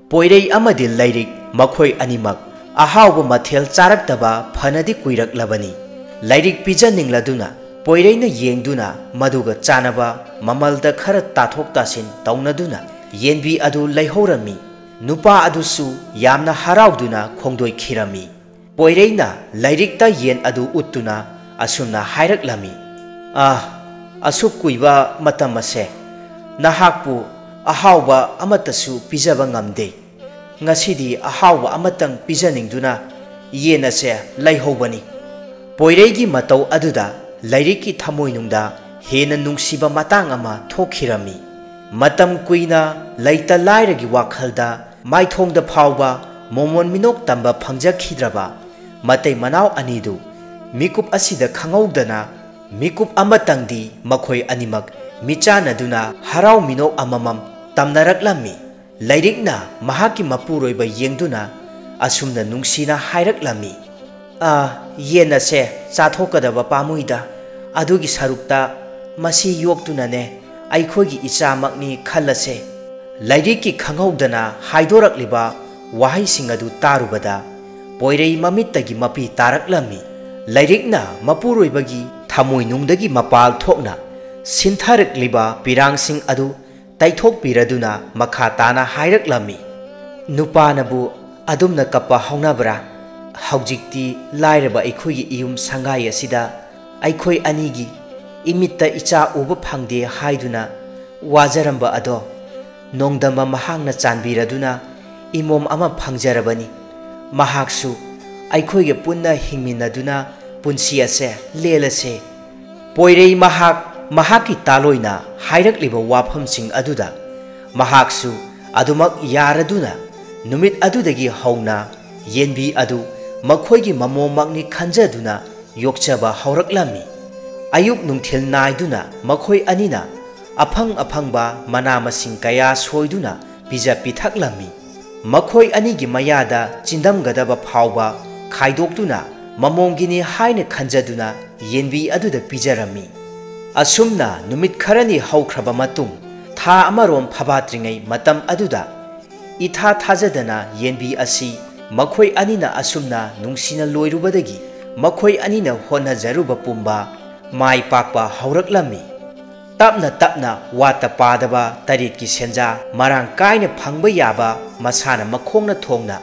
ꯄꯣꯏꯔꯩ ꯑꯃꯗꯤ ꯂꯩꯔꯤꯛ ꯃꯈꯣꯏ ꯑꯅꯤꯃꯛ ꯑꯍꯥꯎꯕ ꯃꯊꯦꯜ ꯆꯥꯔꯛꯇꯕ ꯐꯅꯗꯤ ꯀꯨꯏꯔꯛꯂꯕꯅꯤ꯫ ꯂꯩꯔꯤꯛ ꯄꯤꯖꯅꯤꯡꯂꯗꯨꯅ ꯄꯣꯏꯔꯩꯅ ꯌꯦꯡꯗꯨꯅ ꯃꯗꯨꯒ ꯆꯥꯅꯕ ꯃꯃꯜꯗ ꯈꯔ ꯇꯥꯊꯣꯛ ꯇꯥꯁꯤꯟ ꯇꯧꯅꯗꯨꯅ ꯌꯦꯟꯕꯤ ꯑꯗꯨ ꯂꯩꯍꯧꯔꯝꯃꯤ꯫ ꯅꯨꯄꯥ ꯑꯗꯨꯁꯨ ꯌꯥꯝꯅ ꯍꯔꯥꯎꯗꯨꯅ ꯈꯣꯡꯗꯣꯏꯈꯤꯔꯝꯃꯤ꯫ ꯄꯣꯏꯔꯩꯅ ꯂꯩꯔꯤꯛꯇ ꯌꯦꯟ ꯑꯗꯨ ꯎꯠꯇꯨꯅ ꯑꯁꯨꯝꯅ ꯍꯥꯏꯔꯛꯂꯝꯃꯤ, "ꯑꯥ, ꯑꯁꯨꯛ ꯀꯨꯏꯕ ꯃꯇꯝ ꯑꯁꯦ ꯅꯍꯥꯛꯄꯨ ꯑꯍꯥꯎꯕ ꯑꯃꯠꯇꯁꯨ ꯄꯤꯖꯕ ꯉꯝꯗꯦ꯫ ꯉꯁꯤꯗꯤ ꯑꯍꯥꯎꯕ ꯑꯃꯇꯪ ꯄꯤꯖꯅꯤꯡꯗꯨꯅ ꯌꯦꯟ ꯑꯁꯦ ꯂꯩꯍꯧꯕꯅꯤ꯫" ꯄꯣꯏꯔꯩꯒꯤ ꯃꯇꯧ ꯑꯗꯨꯗ ꯂꯩꯔꯤꯛꯀꯤ ꯊꯃꯣꯏꯅꯨꯡꯗ ꯍꯦꯟꯅ ꯅꯨꯡꯁꯤꯕ ꯃꯇꯥꯡ ꯑꯃ ꯊꯣꯛꯈꯤꯔꯝꯃꯤ꯫ ꯃꯇꯝ ꯀꯨꯏꯅ ꯂꯩꯇ ꯂꯥꯏꯔꯒꯤ ꯋꯥꯈꯜꯗ ꯃꯥꯏꯊꯣꯡꯗ ꯐꯥꯎꯕ ꯃꯣꯃꯣꯟ ꯃꯤꯅꯣꯛ ꯇꯝꯕ ꯐꯪꯖꯈꯤꯗ꯭ꯔꯕ ꯃꯇꯩ ꯃꯅꯥꯎ ꯑꯅꯤꯗꯨ ꯃꯤꯀꯨꯞ ꯑꯁꯤꯗ ꯈꯪꯍꯧꯗꯅ ꯃꯤꯀꯨꯞ ꯑꯃꯇꯪꯗꯤ ꯃꯈꯣꯏ ꯑꯅꯤꯃꯛ ꯃꯤꯆꯥꯟꯅꯗꯨꯅ ꯍꯔꯥꯎ ꯃꯤꯅꯣꯛ ꯑꯃꯃꯝ ꯇꯝꯅꯔꯛꯂꯝꯃꯤ꯫ ꯂꯩꯔꯤꯛꯅ ꯃꯍꯥꯛꯀꯤ ꯃꯄꯨꯔꯣꯏꯕ ꯌꯦꯡꯗꯨꯅ ꯑꯁꯨꯝꯅ ꯅꯨꯡꯁꯤꯅ ꯍꯥꯏꯔꯛꯂꯝꯃꯤ, "ꯑꯥ, ꯌꯦꯟ ꯑꯁꯦ ꯆꯥꯊꯣꯛꯀꯗꯕ ꯄꯥꯝꯃꯨꯏꯗ, ꯑꯗꯨꯒꯤ ꯁꯔꯨꯛꯇ ꯃꯁꯤ ꯌꯣꯛꯇꯨꯅꯅꯦ ꯑꯩꯈꯣꯏꯒꯤ ꯏꯆꯥꯃꯛꯅꯤ ꯈꯜꯂꯁꯦ꯫" ꯂꯩꯔꯤꯛꯀꯤ ꯈꯪꯍꯧꯗꯅ ꯍꯥꯏꯗꯣꯔꯛꯂꯤꯕ ꯋꯥꯍꯩꯁꯤꯡ ꯑꯗꯨ ꯇꯥꯔꯨꯕꯗ ꯄꯣꯏꯔꯩ ꯃꯃꯤꯠꯇꯒꯤ ꯃꯄꯤ ꯇꯥꯔꯛꯂꯝꯃꯤ꯫ ꯂꯩꯔꯤꯛꯅ ꯃꯄꯨꯔꯣꯏꯕꯒꯤ ꯊꯃꯣꯏꯅꯨꯡꯗꯒꯤ ꯃꯄꯥꯜ ꯊꯣꯛꯅ ꯁꯤꯟꯊꯔꯛꯂꯤꯕ ꯄꯤꯔꯥꯡꯁꯤꯡ ꯑꯗꯨ ꯇꯩꯊꯣꯛꯄꯤꯔꯗꯨꯅ ꯃꯈꯥ ꯇꯥꯅ ꯍꯥꯏꯔꯛꯂꯝꯃꯤ, "ꯅꯨꯄꯥꯅꯕꯨ ꯑꯗꯨꯝꯅ ꯀꯞꯄ ꯍꯧꯅꯕ꯭ꯔꯥ? ꯍꯧꯖꯤꯛꯇꯤ ꯂꯥꯏꯔꯕ ꯑꯩꯈꯣꯏꯒꯤ ꯏꯌꯨꯝ ꯁꯪꯒꯥꯏ ꯑꯁꯤꯗ ꯑꯩꯈꯣꯏ ꯑꯅꯤꯒꯤ ꯏꯃꯤꯠꯇ ꯏꯆꯥ ꯎꯕ ꯐꯪꯗꯦ ꯍꯥꯏꯗꯨꯅ ꯋꯥꯖꯔꯝꯕ ꯑꯗꯣ ꯅꯣꯡꯗꯝꯕ ꯃꯍꯥꯛꯅ ꯆꯥꯟꯕꯤꯔꯗꯨꯅ ꯏꯃꯣꯝ ꯑꯃ ꯐꯪꯖꯔꯕꯅꯤ꯫ ꯃꯍꯥꯛꯁꯨ ꯑꯩꯈꯣꯏꯒ ꯄꯨꯟꯅ ꯍꯤꯡꯃꯤꯟꯅꯗꯨꯅ ꯄꯨꯟꯁꯤ ꯑꯁꯦ ꯂꯦꯜꯂꯁꯦ꯫ ꯄꯣꯏꯔꯩ ꯃꯍꯥꯛ ꯃꯍꯥꯛꯀꯤ ꯇꯥꯂꯣꯏꯅ ꯍꯥꯏꯔꯛꯂꯤꯕ ꯋꯥꯐꯝꯁꯤꯡ ꯑꯗꯨꯗ ꯃꯍꯥꯛꯁꯨ ꯑꯗꯨꯃꯛ ꯌꯥꯔꯗꯨꯅ ꯅꯨꯃꯤꯠ ꯑꯗꯨꯗꯒꯤ ꯍꯧꯅ ꯌꯦꯟꯕꯤ ꯑꯗꯨ ꯃꯈꯣꯏꯒꯤ ꯃꯃꯣꯝꯃꯛꯅꯤ ꯈꯟꯖꯗꯨꯅ ꯌꯣꯛꯆꯕ ꯍꯧꯔꯛꯂꯝꯃꯤ꯫ ꯑꯌꯨꯛ ꯅꯨꯡꯊꯤꯜ ꯅꯥꯏꯗꯨꯅ ꯃꯈꯣꯏ ꯑꯅꯤꯅ ꯑꯐꯪ ꯑꯐꯪꯕ ꯃꯅꯥ ꯃꯁꯤꯡ ꯀꯌꯥ ꯁꯣꯏꯗꯨꯅ ꯄꯤꯖ ꯄꯤꯊꯛꯂꯝꯃꯤ꯫ ꯃꯈꯣꯏ ꯑꯅꯤꯒꯤ ꯃꯌꯥꯗ ꯆꯤꯟꯗꯝꯒꯗꯕ ꯐꯥꯎꯕ ꯈꯥꯏꯗꯣꯛꯇꯨꯅ ꯃꯃꯣꯝꯒꯤꯅꯤ ꯍꯥꯏꯅ ꯈꯟꯖꯗꯨꯅ ꯌꯦꯟꯕꯤ ꯑꯗꯨꯗ ꯄꯤꯖꯔꯝꯃꯤ꯫ ꯑꯁꯨꯝꯅ ꯅꯨꯃꯤꯠ ꯈꯔꯅꯤ ꯍꯧꯈ꯭ꯔꯕ ꯃꯇꯨꯡ, ꯊꯥ ꯑꯃꯔꯣꯝ ꯐꯕꯥꯠꯇ꯭ꯔꯤꯉꯩ ꯃꯇꯝ ꯑꯗꯨꯗ, ꯏꯊꯥ ꯊꯥꯖꯗꯅ ꯌꯦꯟꯕꯤ ꯑꯁꯤ ꯃꯈꯣꯏ ꯑꯅꯤꯅ ꯑꯁꯨꯝꯅ ꯅꯨꯡꯁꯤꯅ ꯂꯣꯏꯔꯨꯕꯗꯒꯤ ꯃꯈꯣꯏ ꯑꯅꯤꯅ ꯍꯣꯠꯅꯖꯔꯨꯕ ꯄꯨꯝꯕ ꯃꯥꯏ ꯄꯥꯛꯄ ꯍꯧꯔꯛꯂꯝꯃꯤ꯫ ꯇꯞꯅ ꯇꯞꯅ ꯋꯥꯠꯇ ꯄꯥꯗꯕ ꯇꯔꯦꯠꯀꯤ ꯁꯦꯟꯖꯥ ꯃꯔꯥꯡ ꯀꯥꯏꯅ ꯐꯪꯕ ꯌꯥꯕ ꯃꯁꯥꯅ ꯃꯈꯣꯡꯅ ꯊꯣꯡꯅ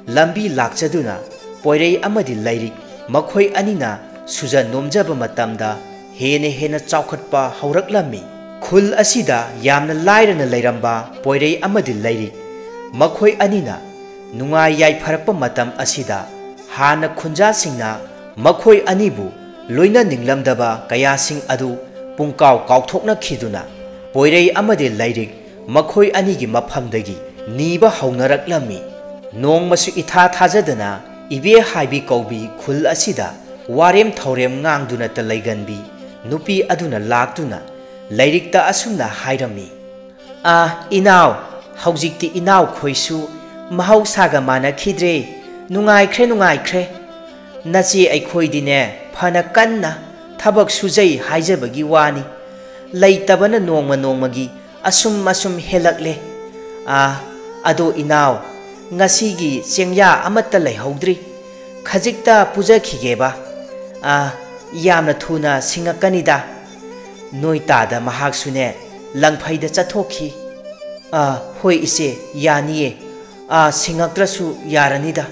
ꯂꯝꯕꯤ ꯂꯥꯛꯆꯗꯨꯅ ꯄꯣꯏꯔꯩ ꯑꯃꯗꯤ ꯂꯩꯔꯤꯛ ꯃꯈꯣꯏ ꯑꯅꯤꯅ ꯁꯨꯖ ꯅꯣꯝꯖꯕ ꯃꯇꯝꯗ ꯍꯦꯟꯅ ꯍꯦꯟꯅ ꯆꯥꯎꯈꯠꯄ ꯍꯧꯔꯛꯂꯝꯃꯤ꯫ ꯈꯨꯜ ꯑꯁꯤꯗ ꯌꯥꯝꯅ ꯂꯥꯏꯔꯅ ꯂꯩꯔꯝꯕ ꯄꯣꯏꯔꯩ ꯑꯃꯗꯤ ꯂꯩꯔꯤꯛ ꯃꯈꯣꯏ ꯑꯅꯤꯅ ꯅꯨꯡꯉꯥꯏ ꯌꯥꯏꯐꯔꯛꯄ ꯃꯇꯝ ꯑꯁꯤꯗ ꯍꯥꯟꯅ ꯈꯨꯟꯖꯥꯁꯤꯡꯅ ꯃꯈꯣꯏ ꯑꯅꯤꯕꯨ ꯂꯣꯏꯅꯅꯤꯡꯂꯝꯗꯕ ꯀꯌꯥꯁꯤꯡ ꯑꯗꯨ ꯄꯨꯡꯀꯥꯎ ꯀꯥꯎꯊꯣꯛꯅꯈꯤꯗꯨꯅ ꯄꯣꯏꯔꯩ ꯑꯃꯗꯤ ꯂꯩꯔꯤꯛ ꯃꯈꯣꯏ ꯑꯅꯤꯒꯤ ꯃꯐꯝꯗꯒꯤ ꯅꯤꯕ ꯍꯧꯅꯔꯛꯂꯝꯃꯤ꯫ ꯅꯣꯡꯃꯁꯨ ꯏꯊꯥ ꯊꯥꯖꯗꯅ ꯏꯕꯦ ꯍꯥꯏꯕꯤ ꯀꯧꯕꯤ ꯈꯨꯜ ꯑꯁꯤꯗ ꯋꯥꯔꯦꯝ ꯊꯧꯔꯦꯝ ꯉꯥꯡꯗꯨꯅꯇ ꯂꯩꯒꯟꯕꯤ ꯅꯨꯄꯤ ꯑꯗꯨꯅ ꯂꯥꯛꯇꯨꯅ ꯂꯩꯔꯤꯛꯇ ꯑꯁꯨꯝꯅ ꯍꯥꯏꯔꯝꯃꯤ꯫ "ꯑꯥ, ꯏꯅꯥꯎ, ꯍꯧꯖꯤꯛꯇꯤ ꯏꯅꯥꯎꯈꯣꯏꯁꯨ ꯃꯍꯧꯁꯥꯒ ꯃꯥꯟꯅꯈꯤꯗ꯭ꯔꯦ꯫ ꯅꯨꯡꯉꯥꯏꯈ꯭ꯔꯦ, ꯅꯨꯡꯉꯥꯏꯈ꯭ꯔꯦ꯫ ꯅꯆꯦ ꯑꯩꯈꯣꯏꯗꯤꯅꯦ ꯐꯅ ꯀꯟꯅ ꯊꯕꯛ ꯁꯨꯖꯩ ꯍꯥꯏꯖꯕꯒꯤ ꯋꯥꯅꯤ꯫ ꯂꯩꯇꯕꯅ ꯅꯣꯡꯃ ꯅꯣꯡꯃꯒꯤ ꯑꯁꯨꯝ ꯑꯁꯨꯝ ꯍꯦꯜꯂꯛꯂꯦ꯫ ꯑꯥ, ꯑꯗꯣ ꯏꯅꯥꯎ, ꯉꯁꯤꯒꯤ ꯆꯦꯡꯌꯥ ꯑꯃꯠꯇ ꯂꯩꯍꯧꯗ꯭ꯔꯤ꯫ ꯈꯖꯤꯛꯇ ꯄꯨꯖꯈꯤꯒꯦꯕ꯫ ꯑꯥ, ꯌꯥꯝꯅ ꯊꯨꯅ ꯁꯤꯡꯉꯛꯀꯅꯤꯗ꯫ ꯅꯣꯏ ꯇꯥꯗ ꯃꯍꯥꯛꯁꯨꯅꯦ ꯂꯪꯐꯩꯗ ꯆꯠꯊꯣꯛꯈꯤ꯫" "ꯑꯥ, ꯍꯣꯏ ꯏꯆꯦ, ꯌꯥꯅꯤꯌꯦ꯫ ꯑꯥ, ꯁꯤꯡꯉꯛꯇ꯭ꯔꯁꯨ ꯌꯥꯔꯅꯤꯗ꯫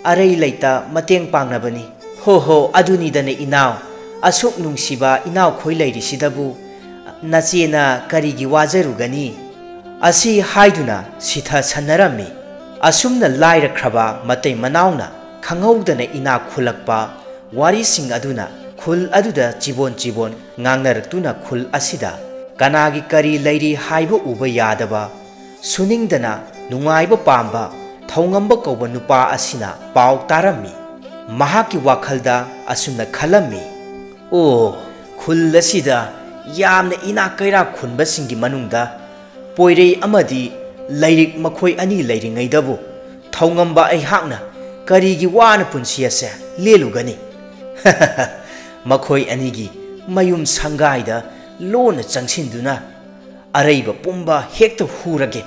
ꯑꯔꯩ ꯂꯩꯇ ꯃꯇꯦꯡ ꯄꯥꯡꯅꯕꯅꯤ꯫" "ꯍꯣ ꯍꯣ, ꯑꯗꯨꯅꯤꯗꯅ ꯏꯅꯥꯎ, "ꯑꯁꯨꯛ ꯅꯨꯡꯁꯤꯕ ꯏꯅꯥꯎꯈꯣꯏ ꯂꯩꯔꯤꯁꯤꯗꯕꯨ ꯅꯆꯦꯅ ꯀꯔꯤꯒꯤ ꯋꯥꯖꯔꯨꯒꯅꯤ?" ꯑꯁꯤ ꯍꯥꯏꯗꯨꯅ ꯁꯤꯊ ꯁꯟꯅꯔꯝꯃꯤ꯫ ꯑꯁꯨꯝꯅ ꯂꯥꯏꯔꯈ꯭ꯔꯕ ꯃꯇꯩ ꯃꯅꯥꯎꯅ ꯈꯪꯍꯧꯗꯅ ꯏꯅꯥꯛ ꯈꯨꯜꯂꯛꯄ ꯋꯥꯔꯤꯁꯤꯡ ꯑꯗꯨꯅ ꯈꯨꯜ ꯑꯗꯨꯗ ꯆꯤꯕꯣꯟ ꯆꯤꯕꯣꯟ ꯉꯥꯡꯅꯔꯛꯇꯨꯅ ꯈꯨꯜ ꯑꯁꯤꯗ ꯀꯅꯥꯒꯤ ꯀꯔꯤ ꯂꯩꯔꯤ ꯍꯥꯏꯕ ꯎꯕ ꯌꯥꯗꯕ, ꯁꯨꯅꯤꯡꯗꯅ ꯅꯨꯡꯉꯥꯏꯕ ꯄꯥꯝꯕ ꯊꯧꯉꯝꯕ ꯀꯧꯕ ꯅꯨꯄꯥ ꯑꯁꯤꯅ ꯄꯥꯎ ꯇꯥꯔꯝꯃꯤ꯫ ꯃꯍꯥꯛꯀꯤ ꯋꯥꯈꯜꯗ ꯑꯁꯨꯝꯅ ꯈꯜꯂꯝꯃꯤ, "ꯑꯣ, ꯈꯨꯜ ꯑꯁꯤꯗ ꯌꯥꯝꯅ ꯏꯅꯥꯛ ꯀꯩꯔꯥꯛ ꯈꯨꯟꯕꯁꯤꯡꯒꯤ ꯃꯅꯨꯡꯗ ꯄꯣꯏꯔꯩ ꯑꯃꯗꯤ ꯂꯥꯏꯔꯤꯛ ꯃꯈꯣꯏ ꯑꯅꯤ ꯂꯩꯔꯤꯉꯩꯗꯕꯨ ꯊꯧꯉꯝꯕ ꯑꯩꯍꯥꯛꯅ ꯀꯔꯤꯒꯤ ꯋꯥꯅ ꯄꯨꯟꯁꯤ ꯑꯁꯦ ꯂꯦꯜꯂꯨꯒꯅꯤ?" ꯃꯈꯣꯏ ꯑꯅꯤꯒꯤ ꯃꯌꯨꯝ ꯁꯪꯒꯥꯏꯗ ꯂꯣꯟꯅ ꯆꯪꯁꯤꯟꯗꯨꯅ ꯑꯔꯩꯕ ꯄꯨꯝꯕ ꯍꯦꯛꯇ ꯍꯨꯔꯒꯦ꯫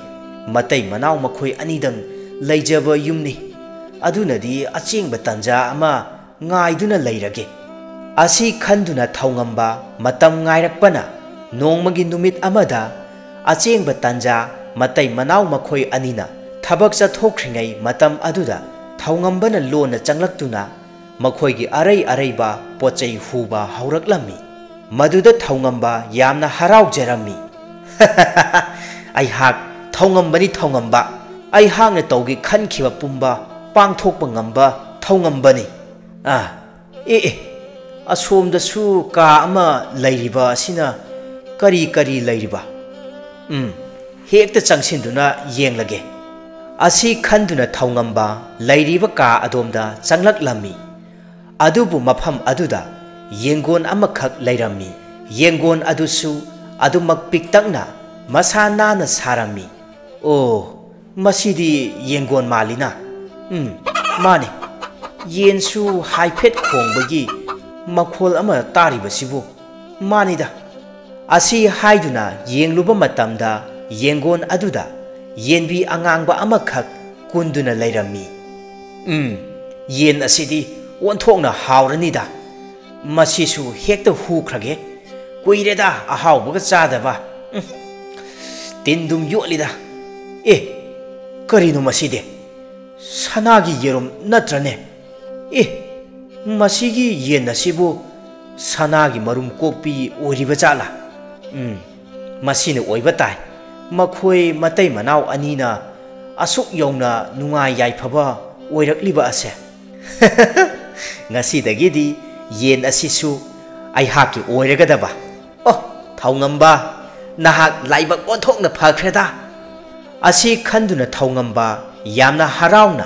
ꯃꯇꯩ ꯃꯅꯥꯎ ꯃꯈꯣꯏ ꯑꯅꯤꯗꯪ ꯂꯩꯖꯕ ꯌꯨꯝꯅꯤ꯫ ꯑꯗꯨꯅꯗꯤ ꯑꯆꯦꯡꯕ ꯇꯥꯟꯖꯥ ꯑꯃ ꯉꯥꯏꯗꯨꯅ ꯂꯩꯔꯒꯦ꯫ ꯑꯁꯤ ꯈꯟꯗꯨꯅ ꯊꯧꯉꯝꯕ ꯃꯇꯝ ꯉꯥꯏꯔꯛꯄꯅ ꯅꯣꯡꯃꯒꯤ ꯅꯨꯃꯤꯠ ꯑꯃꯗ ꯑꯆꯦꯡꯕ ꯇꯥꯟꯖꯥ ꯃꯇꯩ ꯃꯅꯥꯎ ꯃꯈꯣꯏ ꯑꯅꯤꯅ ꯊꯕꯛ ꯆꯠꯊꯣꯛꯈ꯭ꯔꯤꯉꯩ ꯃꯇꯝ ꯑꯗꯨꯗ ꯊꯧꯉꯝꯕꯅ ꯂꯣꯟꯅ ꯆꯪꯂꯛꯇꯨꯅ ꯃꯈꯣꯏꯒꯤ ꯑꯔꯩ ꯑꯔꯩꯕ ꯄꯣꯠꯆꯩ ꯍꯨꯕ ꯍꯧꯔꯛꯂꯝꯃꯤ꯫ ꯃꯗꯨꯗ ꯊꯧꯉꯝꯕ ꯌꯥꯝꯅ ꯍꯔꯥꯎꯖꯔꯝꯃꯤ꯫ "ꯑꯩꯍꯥꯛ ꯊꯧꯉꯝꯕꯅꯤ, ꯊꯧꯉꯝꯕ꯫ ꯑꯩꯍꯥꯛꯅ ꯇꯧꯒꯦ ꯈꯟꯈꯤꯕ ꯄꯨꯝꯕ ꯄꯥꯡꯊꯣꯛꯄ ꯉꯝꯕ ꯊꯧꯉꯝꯕꯅꯤ꯫ ꯑꯥ, ꯑꯦ, ꯑꯦ, ꯑꯁꯣꯝꯗꯁꯨ ꯀꯥ ꯑꯃ ꯂꯩꯔꯤꯕ ꯑꯁꯤꯅ ꯀꯔꯤ ꯀꯔꯤ ꯂꯩꯔꯤꯕ? ꯎꯝ, ꯍꯦꯛꯇ ꯆꯪꯁꯤꯟꯗꯨꯅ ꯌꯦꯡꯂꯒꯦ꯫" ꯑꯁꯤ ꯈꯟꯗꯨꯅ ꯊꯧꯉꯝꯕ ꯂꯩꯔꯤꯕ ꯀꯥ ꯑꯗꯣꯝꯗ ꯆꯪꯂꯛꯂꯝꯃꯤ꯫ ꯑꯗꯨꯕꯨ ꯃꯐꯝ ꯑꯗꯨꯗ ꯌꯦꯡꯒꯣꯟ ꯑꯃꯈꯛ ꯂꯩꯔꯝꯃꯤ꯫ ꯌꯦꯡꯒꯣꯟ ꯑꯗꯨꯁꯨ ꯑꯗꯨꯃꯛ ꯄꯤꯛꯇꯛꯅ ꯃꯁꯥ ꯅꯥꯟꯅ ꯁꯥꯔꯝꯃꯤ꯫ "ꯑꯣ, ꯃꯁꯤꯗꯤ ꯌꯦꯡꯒꯣꯟ ꯃꯥꯜꯂꯤꯅ꯫ ꯎꯝ, ꯃꯥꯅꯤ꯫ ꯌꯦꯟꯁꯨ ꯍꯥꯏꯐꯦꯠ ꯈꯣꯡꯕꯒꯤ ꯃꯈꯣꯜ ꯑꯃ ꯇꯥꯔꯤꯕꯁꯤꯕꯨ꯫ ꯃꯥꯅꯤꯗ꯫" ꯑꯁꯤ ꯍꯥꯏꯗꯨꯅ ꯌꯦꯡꯂꯨꯕ ꯃꯇꯝꯗ ꯌꯦꯡꯒꯣꯟ ꯑꯗꯨꯗ ꯌꯦꯟꯕꯤ ꯑꯉꯥꯡꯕ ꯑꯃꯈꯛ ꯀꯨꯟꯗꯨꯅ ꯂꯩꯔꯝꯃꯤ꯫ "ꯎꯝ, ꯌꯦꯟ ꯑꯁꯤꯗꯤ ꯑꯣꯟꯊꯣꯛꯅ ꯍꯥꯎꯔꯅꯤꯗ꯫ ꯃꯁꯤꯁꯨ ꯍꯦꯛꯇ ꯍꯨꯈ꯭ꯔꯒꯦ꯫ ꯀꯨꯏꯔꯦꯗ ꯑꯍꯥꯎꯕꯒ ꯆꯥꯗꯕ꯫ ꯎꯝ, ꯇꯤꯟꯗꯨꯝ ꯌꯣꯠꯂꯤꯗ꯫ ꯑꯦ, ꯀꯔꯤꯅꯣ ꯃꯁꯤꯗꯤ? ꯁꯅꯥꯒꯤ ꯌꯦꯔꯨꯝ ꯅꯠꯇ꯭ꯔꯅꯦ? ꯑꯦ, ꯃꯁꯤꯒꯤ ꯌꯦꯟ ꯑꯁꯤꯕꯨ ꯁꯅꯥꯒꯤ ꯃꯔꯨꯝ ꯀꯣꯛꯄꯤ ꯑꯣꯏꯔꯤꯕ ꯖꯥꯠꯂꯥ? ꯎꯝ, ꯃꯁꯤꯅ ꯑꯣꯏꯕ ꯇꯥꯏ꯫ ꯃꯈꯣꯏ ꯃꯇꯩ ꯃꯅꯥꯎ ꯑꯅꯤꯅ ꯑꯁꯨꯛ ꯌꯧꯅ ꯅꯨꯡꯉꯥꯏ ꯌꯥꯏꯐꯕ ꯑꯣꯏꯔꯛꯂꯤꯕ ꯑꯁꯦ꯫ ꯉꯁꯤꯗꯒꯤꯗꯤ ꯌꯦꯟ ꯑꯁꯤꯁꯨ ꯑꯩꯍꯥꯛꯀꯤ ꯑꯣꯏꯔꯒꯗꯕ꯫ ꯑꯣ, ꯊꯧꯉꯝꯕ, ꯅꯍꯥꯛ ꯂꯥꯏꯕꯛ ꯑꯣꯟꯊꯣꯛꯅ ꯐꯈ꯭ꯔꯦꯗ꯫ ꯑꯁꯤ ꯈꯟꯗꯨꯅ ꯊꯧꯉꯝꯕ ꯌꯥꯝꯅ ꯍꯔꯥꯎꯅ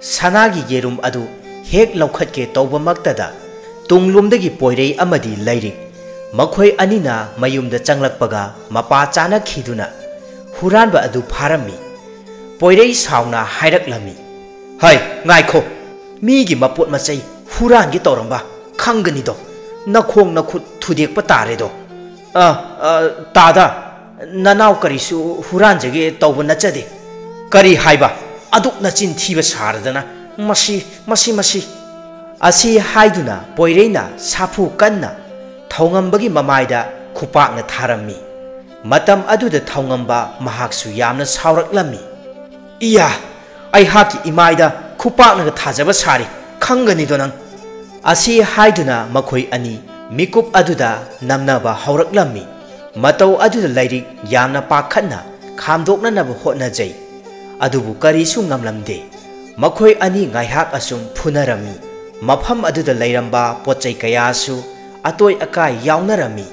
ꯁꯅꯥꯒꯤ ꯌꯦꯔꯨꯝ ꯑꯗꯨ ꯍꯦꯛ ꯂꯧꯈꯠꯀꯦ ꯇꯧꯕꯃꯛꯇꯗ, ꯇꯨꯡꯂꯣꯝꯗꯒꯤ ꯄꯣꯏꯔꯩ ꯑꯃꯗꯤ ꯂꯩꯔꯤꯛ, ꯃꯈꯣꯏ ꯑꯅꯤꯅ ꯃꯌꯨꯝꯗ ꯆꯪꯂꯛꯄꯒ ꯃꯄꯥ ꯆꯥꯅꯈꯤꯗꯨꯅ ꯍꯨꯔꯥꯟꯕ ꯑꯗꯨ ꯐꯥꯔꯝꯃꯤ꯫ ꯄꯣꯏꯔꯩ ꯁꯥꯎꯅ ꯍꯥꯏꯔꯛꯂꯝꯃꯤ, "ꯍꯩ, ꯉꯥꯏꯈꯣ! ꯃꯤꯒꯤ ꯃꯄꯣꯠ ꯃꯆꯩ ꯍꯨꯔꯥꯟꯒꯦ ꯇꯧꯔꯝꯕ ꯈꯪꯒꯅꯤꯗꯣ꯫ ꯅꯈꯣꯡ ꯅꯈꯨꯠ ꯊꯨꯗꯦꯛꯄ ꯇꯥꯔꯦꯗꯣ꯫ ꯑ, ꯑ, ꯇꯥꯗ, ꯅꯅꯥꯎ ꯀꯔꯤꯁꯨ ꯍꯨꯔꯥꯟꯖꯒꯦ ꯇꯧꯕ ꯅꯠꯆꯗꯦ꯫ ꯀꯔꯤ ꯍꯥꯏꯕ? ꯑꯗꯨꯛ ꯅꯆꯤꯟ ꯊꯤꯕ ꯁꯥꯔꯗꯅ? ꯃꯁꯤ, ꯃꯁꯤ, ꯃꯁꯤ!" ꯑꯁꯤ ꯍꯥꯏꯗꯨꯅ ꯄꯣꯏꯔꯩꯅ ꯁꯥꯐꯨ ꯀꯟꯅ ꯊꯧꯉꯝꯕꯒꯤ ꯃꯃꯥꯏꯗ ꯈꯨꯄꯥꯛꯅ ꯊꯥꯔꯝꯃꯤ꯫ ꯃꯇꯝ ꯑꯗꯨꯗ ꯊꯧꯉꯝꯕ ꯃꯍꯥꯛꯁꯨ ꯌꯥꯝꯅ ꯁꯥꯎꯔꯛꯂꯝꯃꯤ꯫ "ꯏꯌꯥ! ꯑꯩꯍꯥꯛꯀꯤ ꯏꯃꯥꯏꯗ ꯈꯨꯄꯥꯛꯅꯒ ꯊꯥꯖꯕ ꯁꯥꯔꯤ, ꯈꯪꯒꯅꯤꯗꯣ ꯅꯪ!" ꯑꯁꯤ ꯍꯥꯏꯗꯨꯅ ꯃꯈꯣꯏ ꯑꯅꯤ ꯃꯤꯀꯨꯞ ꯑꯗꯨꯗ ꯅꯝꯅꯕ ꯍꯧꯔꯛꯂꯝꯃꯤ꯫ ꯃꯇꯧ ꯑꯗꯨꯗ ꯂꯩꯔꯤꯛ ꯌꯥꯝꯅ ꯄꯥꯈꯠꯅ ꯈꯥꯝꯗꯣꯛꯅꯅꯕ ꯍꯣꯠꯅꯖꯩ, ꯑꯗꯨꯕꯨ ꯀꯔꯤꯁꯨ ꯉꯝꯂꯝꯗꯦ꯫ ꯃꯈꯣꯏ ꯑꯅꯤ ꯉꯥꯏꯍꯥꯛ ꯑꯁꯨꯝ ꯐꯨꯅꯔꯝꯃꯤ꯫ ꯃꯐꯝ ꯑꯗꯨꯗ ꯂꯩꯔꯝꯕ ꯄꯣꯠ ꯆꯩ ꯀꯌꯥꯁꯨ ꯑꯇꯣꯏ ꯑꯀꯥꯏ ꯌꯥꯎꯅꯔꯝꯃꯤ꯫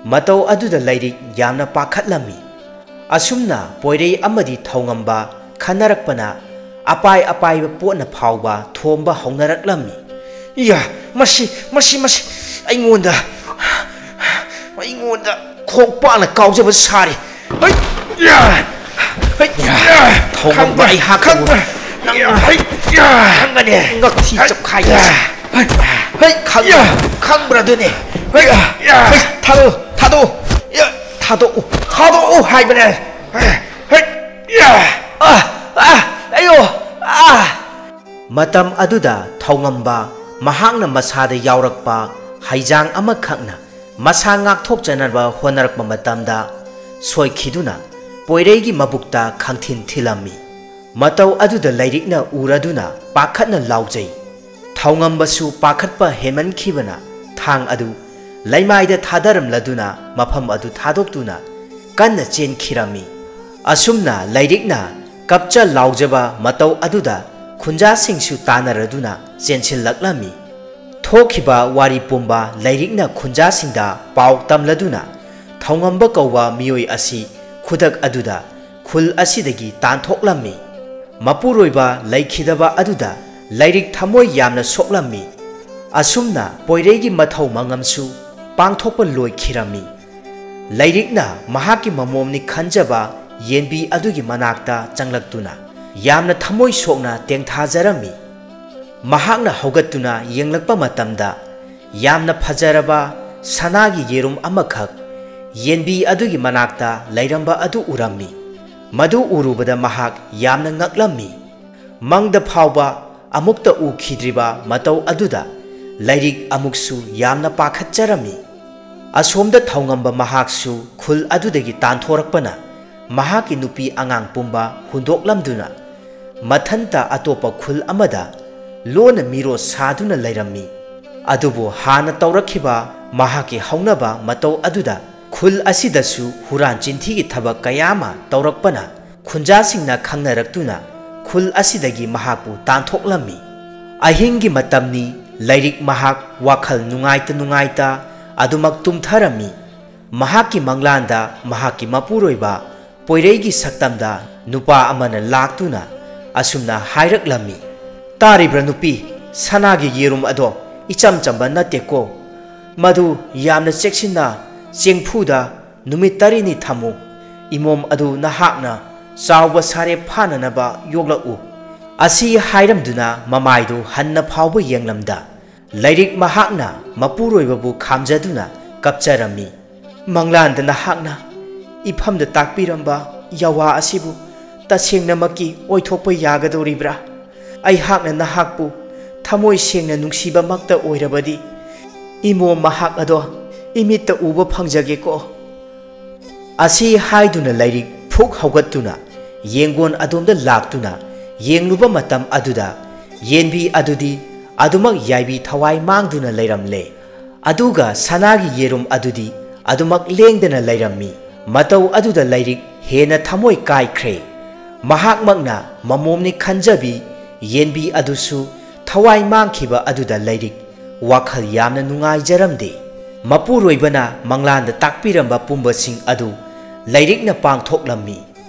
ꯃꯇꯧ ꯑꯗꯨꯗ ꯂꯩꯔꯤꯛ ꯌꯥꯝꯅ ꯄꯥꯈꯠꯂꯝꯃꯤ꯫ ꯑꯁꯨꯝꯅ ꯄꯣꯏꯔꯩ ꯑꯃꯗꯤ ꯊꯧꯉꯝꯕ ꯈꯟꯅꯔꯛꯄꯅ ꯑꯄꯥꯏ ꯑꯄꯥꯏꯕ ꯄꯣꯠꯅ ꯐꯥꯎꯕ ꯊꯣꯝꯕ ꯍꯧꯅꯔꯛꯂꯝꯃꯤ꯫ "ꯏꯌꯥ! ꯃꯁꯤ, ꯃꯁꯤ, ꯃꯁꯤ ꯑꯩꯉꯣꯟꯗ, ꯑꯩꯉꯣꯟꯗ ꯈꯣꯡꯄꯥꯛꯅ ꯀꯥꯎꯖꯕ ꯁꯥꯔꯤ꯫ ꯍꯩ! ꯌꯥ! ꯍꯩ! ꯌꯥ! ꯊꯧꯉꯝꯕ ꯈꯪꯕ꯭ꯔꯥ? ꯑꯩꯍꯥꯛꯄꯨ ꯈꯪꯕ꯭ꯔꯥ? ꯅꯪꯅ ꯍꯩ! ꯌꯥ! ꯈꯪꯒꯅꯤ꯫ ꯉꯛꯊꯤ ꯍꯩ! ꯆꯞꯈꯥꯏꯒꯦ꯫ ꯌꯥ! ꯍꯩ! ꯈꯪ-, ꯌꯥ! ꯈꯪꯕ꯭ꯔꯥ ꯑꯗꯨꯅꯤ? ꯍꯩ! ꯌꯥ! ꯍꯩ! ꯊꯥꯗꯣꯛꯎ! ꯊꯥꯗꯣꯛꯎ! ꯌꯥ! ꯊꯥꯗꯣꯛꯎ! ꯊꯥꯗꯣꯛꯎ ꯍꯥꯏꯕꯅꯦ!" ꯍꯩ! ꯌꯥ! ꯑꯥ! ꯑꯥ! ꯑꯌꯣ! ꯑꯥ! ꯃꯇꯝ ꯑꯗꯨꯗ ꯊꯧꯉꯝꯕ ꯃꯍꯥꯛꯅ ꯃꯁꯥꯗ ꯌꯥꯎꯔꯛꯄ ꯍꯩꯖꯥꯡ ꯑꯃꯈꯛꯅ ꯃꯁꯥ ꯉꯥꯛꯊꯣꯛꯆꯅꯕ ꯍꯣꯠꯅꯔꯛꯄ ꯃꯇꯝꯗ ꯁꯣꯏꯈꯤꯗꯨꯅ ꯄꯣꯏꯔꯩꯒꯤ ꯃꯕꯨꯛꯇ ꯈꯪꯊꯤꯟ ꯊꯤꯜꯂꯝꯃꯤ꯫ ꯃꯇꯧ ꯑꯗꯨꯗ ꯂꯩꯔꯤꯛꯅ ꯎꯔꯗꯨꯅ ꯄꯥꯈꯠꯅ ꯂꯥꯎꯖꯩ꯫ ꯊꯧꯉꯝꯕꯁꯨ ꯄꯥꯈꯠꯄ ꯍꯦꯟꯃꯟꯈꯤꯕꯅ ꯊꯥꯡ ꯑꯗꯨ ꯂꯩꯃꯥꯏꯗ ꯊꯥꯗꯔꯝꯂꯗꯨꯅ ꯃꯐꯝ ꯑꯗꯨ ꯊꯥꯗꯣꯛꯇꯨꯅ ꯀꯟꯅ ꯆꯦꯟꯈꯤꯔꯝꯃꯤ꯫ ꯑꯁꯨꯝꯅ ꯂꯥꯏꯔꯤꯛꯅ ꯀꯞꯆ ꯂꯥꯎꯖꯕ ꯃꯇꯧ ꯑꯗꯨꯗ ꯈꯨꯟꯖꯥꯁꯤꯡꯁꯨ ꯇꯥꯟꯅꯔꯗꯨꯅ ꯆꯦꯟꯁꯤꯜꯂꯛꯂꯝꯃꯤ꯫ ꯊꯣꯛꯈꯤꯕ ꯋꯥꯔꯤ ꯄꯨꯝꯕ ꯂꯥꯏꯔꯤꯛꯅ ꯈꯨꯟꯖꯥꯁꯤꯡꯗ ꯄꯥꯎ ꯇꯝꯂꯗꯨꯅ ꯊꯧꯉꯝꯕ ꯀꯧꯕ ꯃꯤꯑꯣꯏ ꯑꯁꯤ ꯈꯨꯗꯛ ꯑꯗꯨꯗ ꯈꯨꯜ ꯑꯁꯤꯗꯒꯤ ꯇꯥꯟꯊꯣꯛꯂꯝꯃꯤ꯫ ꯃꯄꯨꯔꯣꯏꯕ ꯂꯩꯈꯤꯗꯕ ꯑꯗꯨꯗ ꯂꯥꯏꯔꯤꯛ ꯊꯃꯣꯏ ꯌꯥꯝꯅ ꯁꯣꯛꯂꯝꯃꯤ꯫ ꯑꯁꯨꯝꯅ ꯄꯣꯏꯔꯩꯒꯤ ꯃꯊꯧ ꯃꯉꯝꯁꯨ ꯄꯥꯡꯊꯣꯛꯄ ꯂꯣꯏꯈꯤꯔꯝꯃꯤ꯫ ꯂꯥꯏꯔꯤꯛꯅ ꯃꯍꯥꯛꯀꯤ ꯃꯃꯣꯝꯅꯤ ꯈꯟꯖꯕ ꯌꯦꯟꯕꯤ ꯑꯗꯨꯒꯤ ꯃꯅꯥꯛꯇ ꯆꯪꯂꯛꯇꯨꯅ ꯌꯥꯝꯅ ꯊꯃꯣꯏ ꯁꯣꯛꯅ ꯇꯦꯡꯊꯥꯖꯔꯝꯃꯤ꯫ ꯃꯍꯥꯛꯅ ꯍꯧꯒꯠꯇꯨꯅ ꯌꯦꯡꯂꯛꯄ ꯃꯇꯝꯗ ꯌꯥꯝꯅ ꯐꯖꯔꯕ ꯁꯅꯥꯒꯤ ꯌꯦꯔꯨꯝ ꯑꯃꯈꯛ ꯌꯦꯟꯕꯤ ꯑꯗꯨꯒꯤ ꯃꯅꯥꯛꯇ ꯂꯩꯔꯝꯕ ꯑꯗꯨ ꯎꯔꯝꯃꯤ꯫ ꯃꯗꯨ ꯎꯔꯨꯕꯗ ꯃꯍꯥꯛ ꯌꯥꯝꯅ ꯉꯛꯂꯝꯃꯤ꯫ ꯃꯪꯗ ꯐꯥꯎꯕ ꯑꯃꯨꯛꯇ ꯎꯈꯤꯗ꯭ꯔꯤꯕ ꯃꯇꯧ ꯑꯗꯨꯗ ꯂꯥꯏꯔꯤꯛ ꯑꯃꯨꯛꯁꯨ ꯌꯥꯝꯅ ꯄꯥꯈꯠꯆꯔꯝꯃꯤ꯫ ꯑꯁꯣꯝꯗ ꯊꯧꯉꯝꯕ ꯃꯍꯥꯛꯁꯨ ꯈꯨꯜ ꯑꯗꯨꯗꯒꯤ ꯇꯥꯟꯊꯣꯔꯛꯄꯅ ꯃꯍꯥꯛꯀꯤ ꯅꯨꯄꯤ ꯑꯉꯥꯡ ꯄꯨꯝꯕ ꯍꯨꯟꯗꯣꯛꯂꯝꯗꯨꯅ ꯃꯊꯟꯇ ꯑꯇꯣꯞꯄ ꯈꯨꯜ ꯑꯃꯗ ꯂꯣꯟꯅ ꯃꯤꯔꯣꯠ ꯁꯥꯗꯨꯅ ꯂꯩꯔꯝꯃꯤ꯫ ꯑꯗꯨꯕꯨ ꯍꯥꯟꯅ ꯇꯧꯔꯛꯈꯤꯕ ꯃꯍꯥꯛꯀꯤ ꯍꯧꯅꯕ ꯃꯇꯧ ꯑꯗꯨꯗ ꯈꯨꯜ ꯑꯁꯤꯗꯁꯨ ꯍꯨꯔꯥꯟ ꯆꯤꯟꯊꯤꯒꯤ ꯊꯕꯛ ꯀꯌꯥ ꯑꯃ ꯇꯧꯔꯛꯄꯅ ꯈꯨꯟꯖꯥꯁꯤꯡꯅ ꯈꯪꯅꯔꯛꯇꯨꯅ ꯈꯨꯜ ꯑꯁꯤꯗꯒꯤ ꯃꯍꯥꯛꯄꯨ ꯇꯥꯟꯊꯣꯛꯂꯝꯃꯤ꯫ ꯑꯍꯤꯡꯒꯤ ꯃꯇꯝꯅꯤ꯫ ꯂꯥꯏꯔꯤꯛ ꯃꯍꯥꯛ ꯋꯥꯈꯜ ꯅꯨꯡꯉꯥꯏꯇ ꯅꯨꯡꯉꯥꯏꯇ ꯑꯗꯨꯃꯛ ꯇꯨꯝꯊꯔꯝꯃꯤ꯫ ꯃꯍꯥꯛꯀꯤ ꯃꯪꯂꯥꯟꯗ ꯃꯍꯥꯛꯀꯤ ꯃꯄꯨꯔꯣꯏꯕ ꯄꯣꯏꯔꯩꯒꯤ ꯁꯛꯇꯝꯗ ꯅꯨꯄꯥ ꯑꯃꯅ ꯂꯥꯛꯇꯨꯅ ꯑꯁꯨꯝꯅ ꯍꯥꯏꯔꯛꯂꯝꯃꯤ, "ꯇꯥꯔꯤꯕ꯭ꯔꯥ ꯅꯨꯄꯤ, ꯁꯅꯥꯒꯤ ꯌꯦꯔꯨꯝ ꯑꯗꯣ ꯏꯆꯝ ꯆꯝꯕ ꯅꯠꯇꯦꯀꯣ꯫ ꯃꯗꯨ ꯌꯥꯝꯅ ꯆꯦꯛꯁꯤꯟꯅ ꯆꯦꯡꯐꯨꯗ ꯅꯨꯃꯤꯠ ꯇꯔꯦꯠꯅꯤ ꯊꯝꯃꯨ꯫ ꯏꯃꯣꯝ ꯑꯗꯨ ꯅꯍꯥꯛꯅ ꯆꯥꯎꯕ ꯁꯥꯔꯦ ꯐꯥꯅꯅꯕ ꯌꯣꯛꯂꯛꯎ꯫" ꯑꯁꯤ ꯍꯥꯏꯔꯝꯗꯨꯅ ꯃꯃꯥꯏꯗꯨ ꯍꯟꯅ ꯐꯥꯎꯕ ꯌꯦꯡꯂꯝꯗ ꯂꯥꯏꯔꯤꯛ ꯃꯍꯥꯛꯅ ꯃꯄꯨꯔꯣꯏꯕꯕꯨ ꯈꯥꯝꯖꯗꯨꯅ ꯀꯞꯆꯔꯝꯃꯤ꯫ "ꯃꯪꯂꯥꯟꯗ ꯅꯍꯥꯛꯅ ꯏꯐꯝꯗ ꯇꯥꯛꯄꯤꯔꯝꯕ ꯌꯥꯋꯥ ꯑꯁꯤꯕꯨ ꯇꯁꯦꯡꯅꯃꯛꯀꯤ ꯑꯣꯏꯊꯣꯛꯄ ꯌꯥꯒꯗꯧꯔꯤꯕ꯭ꯔꯥ? ꯑꯩꯍꯥꯛꯅ ꯅꯍꯥꯛꯄꯨ ꯊꯃꯣꯏ ꯁꯦꯡꯅ ꯅꯨꯡꯁꯤꯕꯃꯛꯇ ꯑꯣꯏꯔꯕꯗꯤ ꯏꯃꯣꯝ ꯃꯍꯥꯛ ꯑꯗꯣ ꯏꯃꯤꯠꯇ ꯎꯕ ꯐꯪꯖꯒꯦꯀꯣ?" ꯑꯁꯤ ꯍꯥꯏꯗꯨꯅ ꯂꯥꯏꯔꯤꯛ ꯐꯨꯛ ꯍꯧꯒꯠꯇꯨꯅ ꯌꯦꯡꯒꯣꯟ ꯑꯗꯣꯝꯗ ꯂꯥꯛꯇꯨꯅ ꯌꯦꯡꯂꯨꯕ ꯃꯇꯝ ꯑꯗꯨꯗ ꯌꯦꯟꯕꯤ ꯑꯗꯨꯗꯤ ꯑꯗꯨꯃꯛ ꯌꯥꯏꯕꯤ ꯊꯋꯥꯏ ꯃꯥꯡꯗꯨꯅ ꯂꯩꯔꯝꯂꯦ꯫ ꯑꯗꯨꯒ ꯁꯅꯥꯒꯤ ꯌꯦꯔꯨꯝ ꯑꯗꯨꯗꯤ ꯑꯗꯨꯃꯛ ꯂꯦꯡꯗꯅ ꯂꯩꯔꯝꯃꯤ꯫ ꯃꯇꯧ ꯑꯗꯨꯗ ꯂꯩꯔꯤꯛ ꯍꯦꯟꯅ ꯊꯃꯣꯏ ꯀꯥꯏꯈ꯭ꯔꯦ꯫ ꯃꯍꯥꯛꯃꯛꯅ ꯃꯃꯣꯝꯅꯤ ꯈꯟꯖꯕꯤ ꯌꯦꯟꯕꯤ ꯑꯗꯨꯁꯨ ꯊꯋꯥꯏ ꯃꯥꯡꯈꯤꯕ ꯑꯗꯨꯗ ꯂꯩꯔꯤꯛ ꯋꯥꯈꯜ ꯌꯥꯝꯅ ꯅꯨꯡꯉꯥꯏꯖꯔꯝꯗꯦ꯫ ꯃꯄꯨꯔꯣꯏꯕꯅ ꯃꯪꯂꯥꯟꯗ ꯇꯥꯛꯄꯤꯔꯝꯕ ꯄꯨꯝꯕꯁꯤꯡ ꯑꯗꯨ ꯂꯩꯔꯤꯛꯅ ꯄꯥꯡꯊꯣꯛꯂꯝꯃꯤ꯫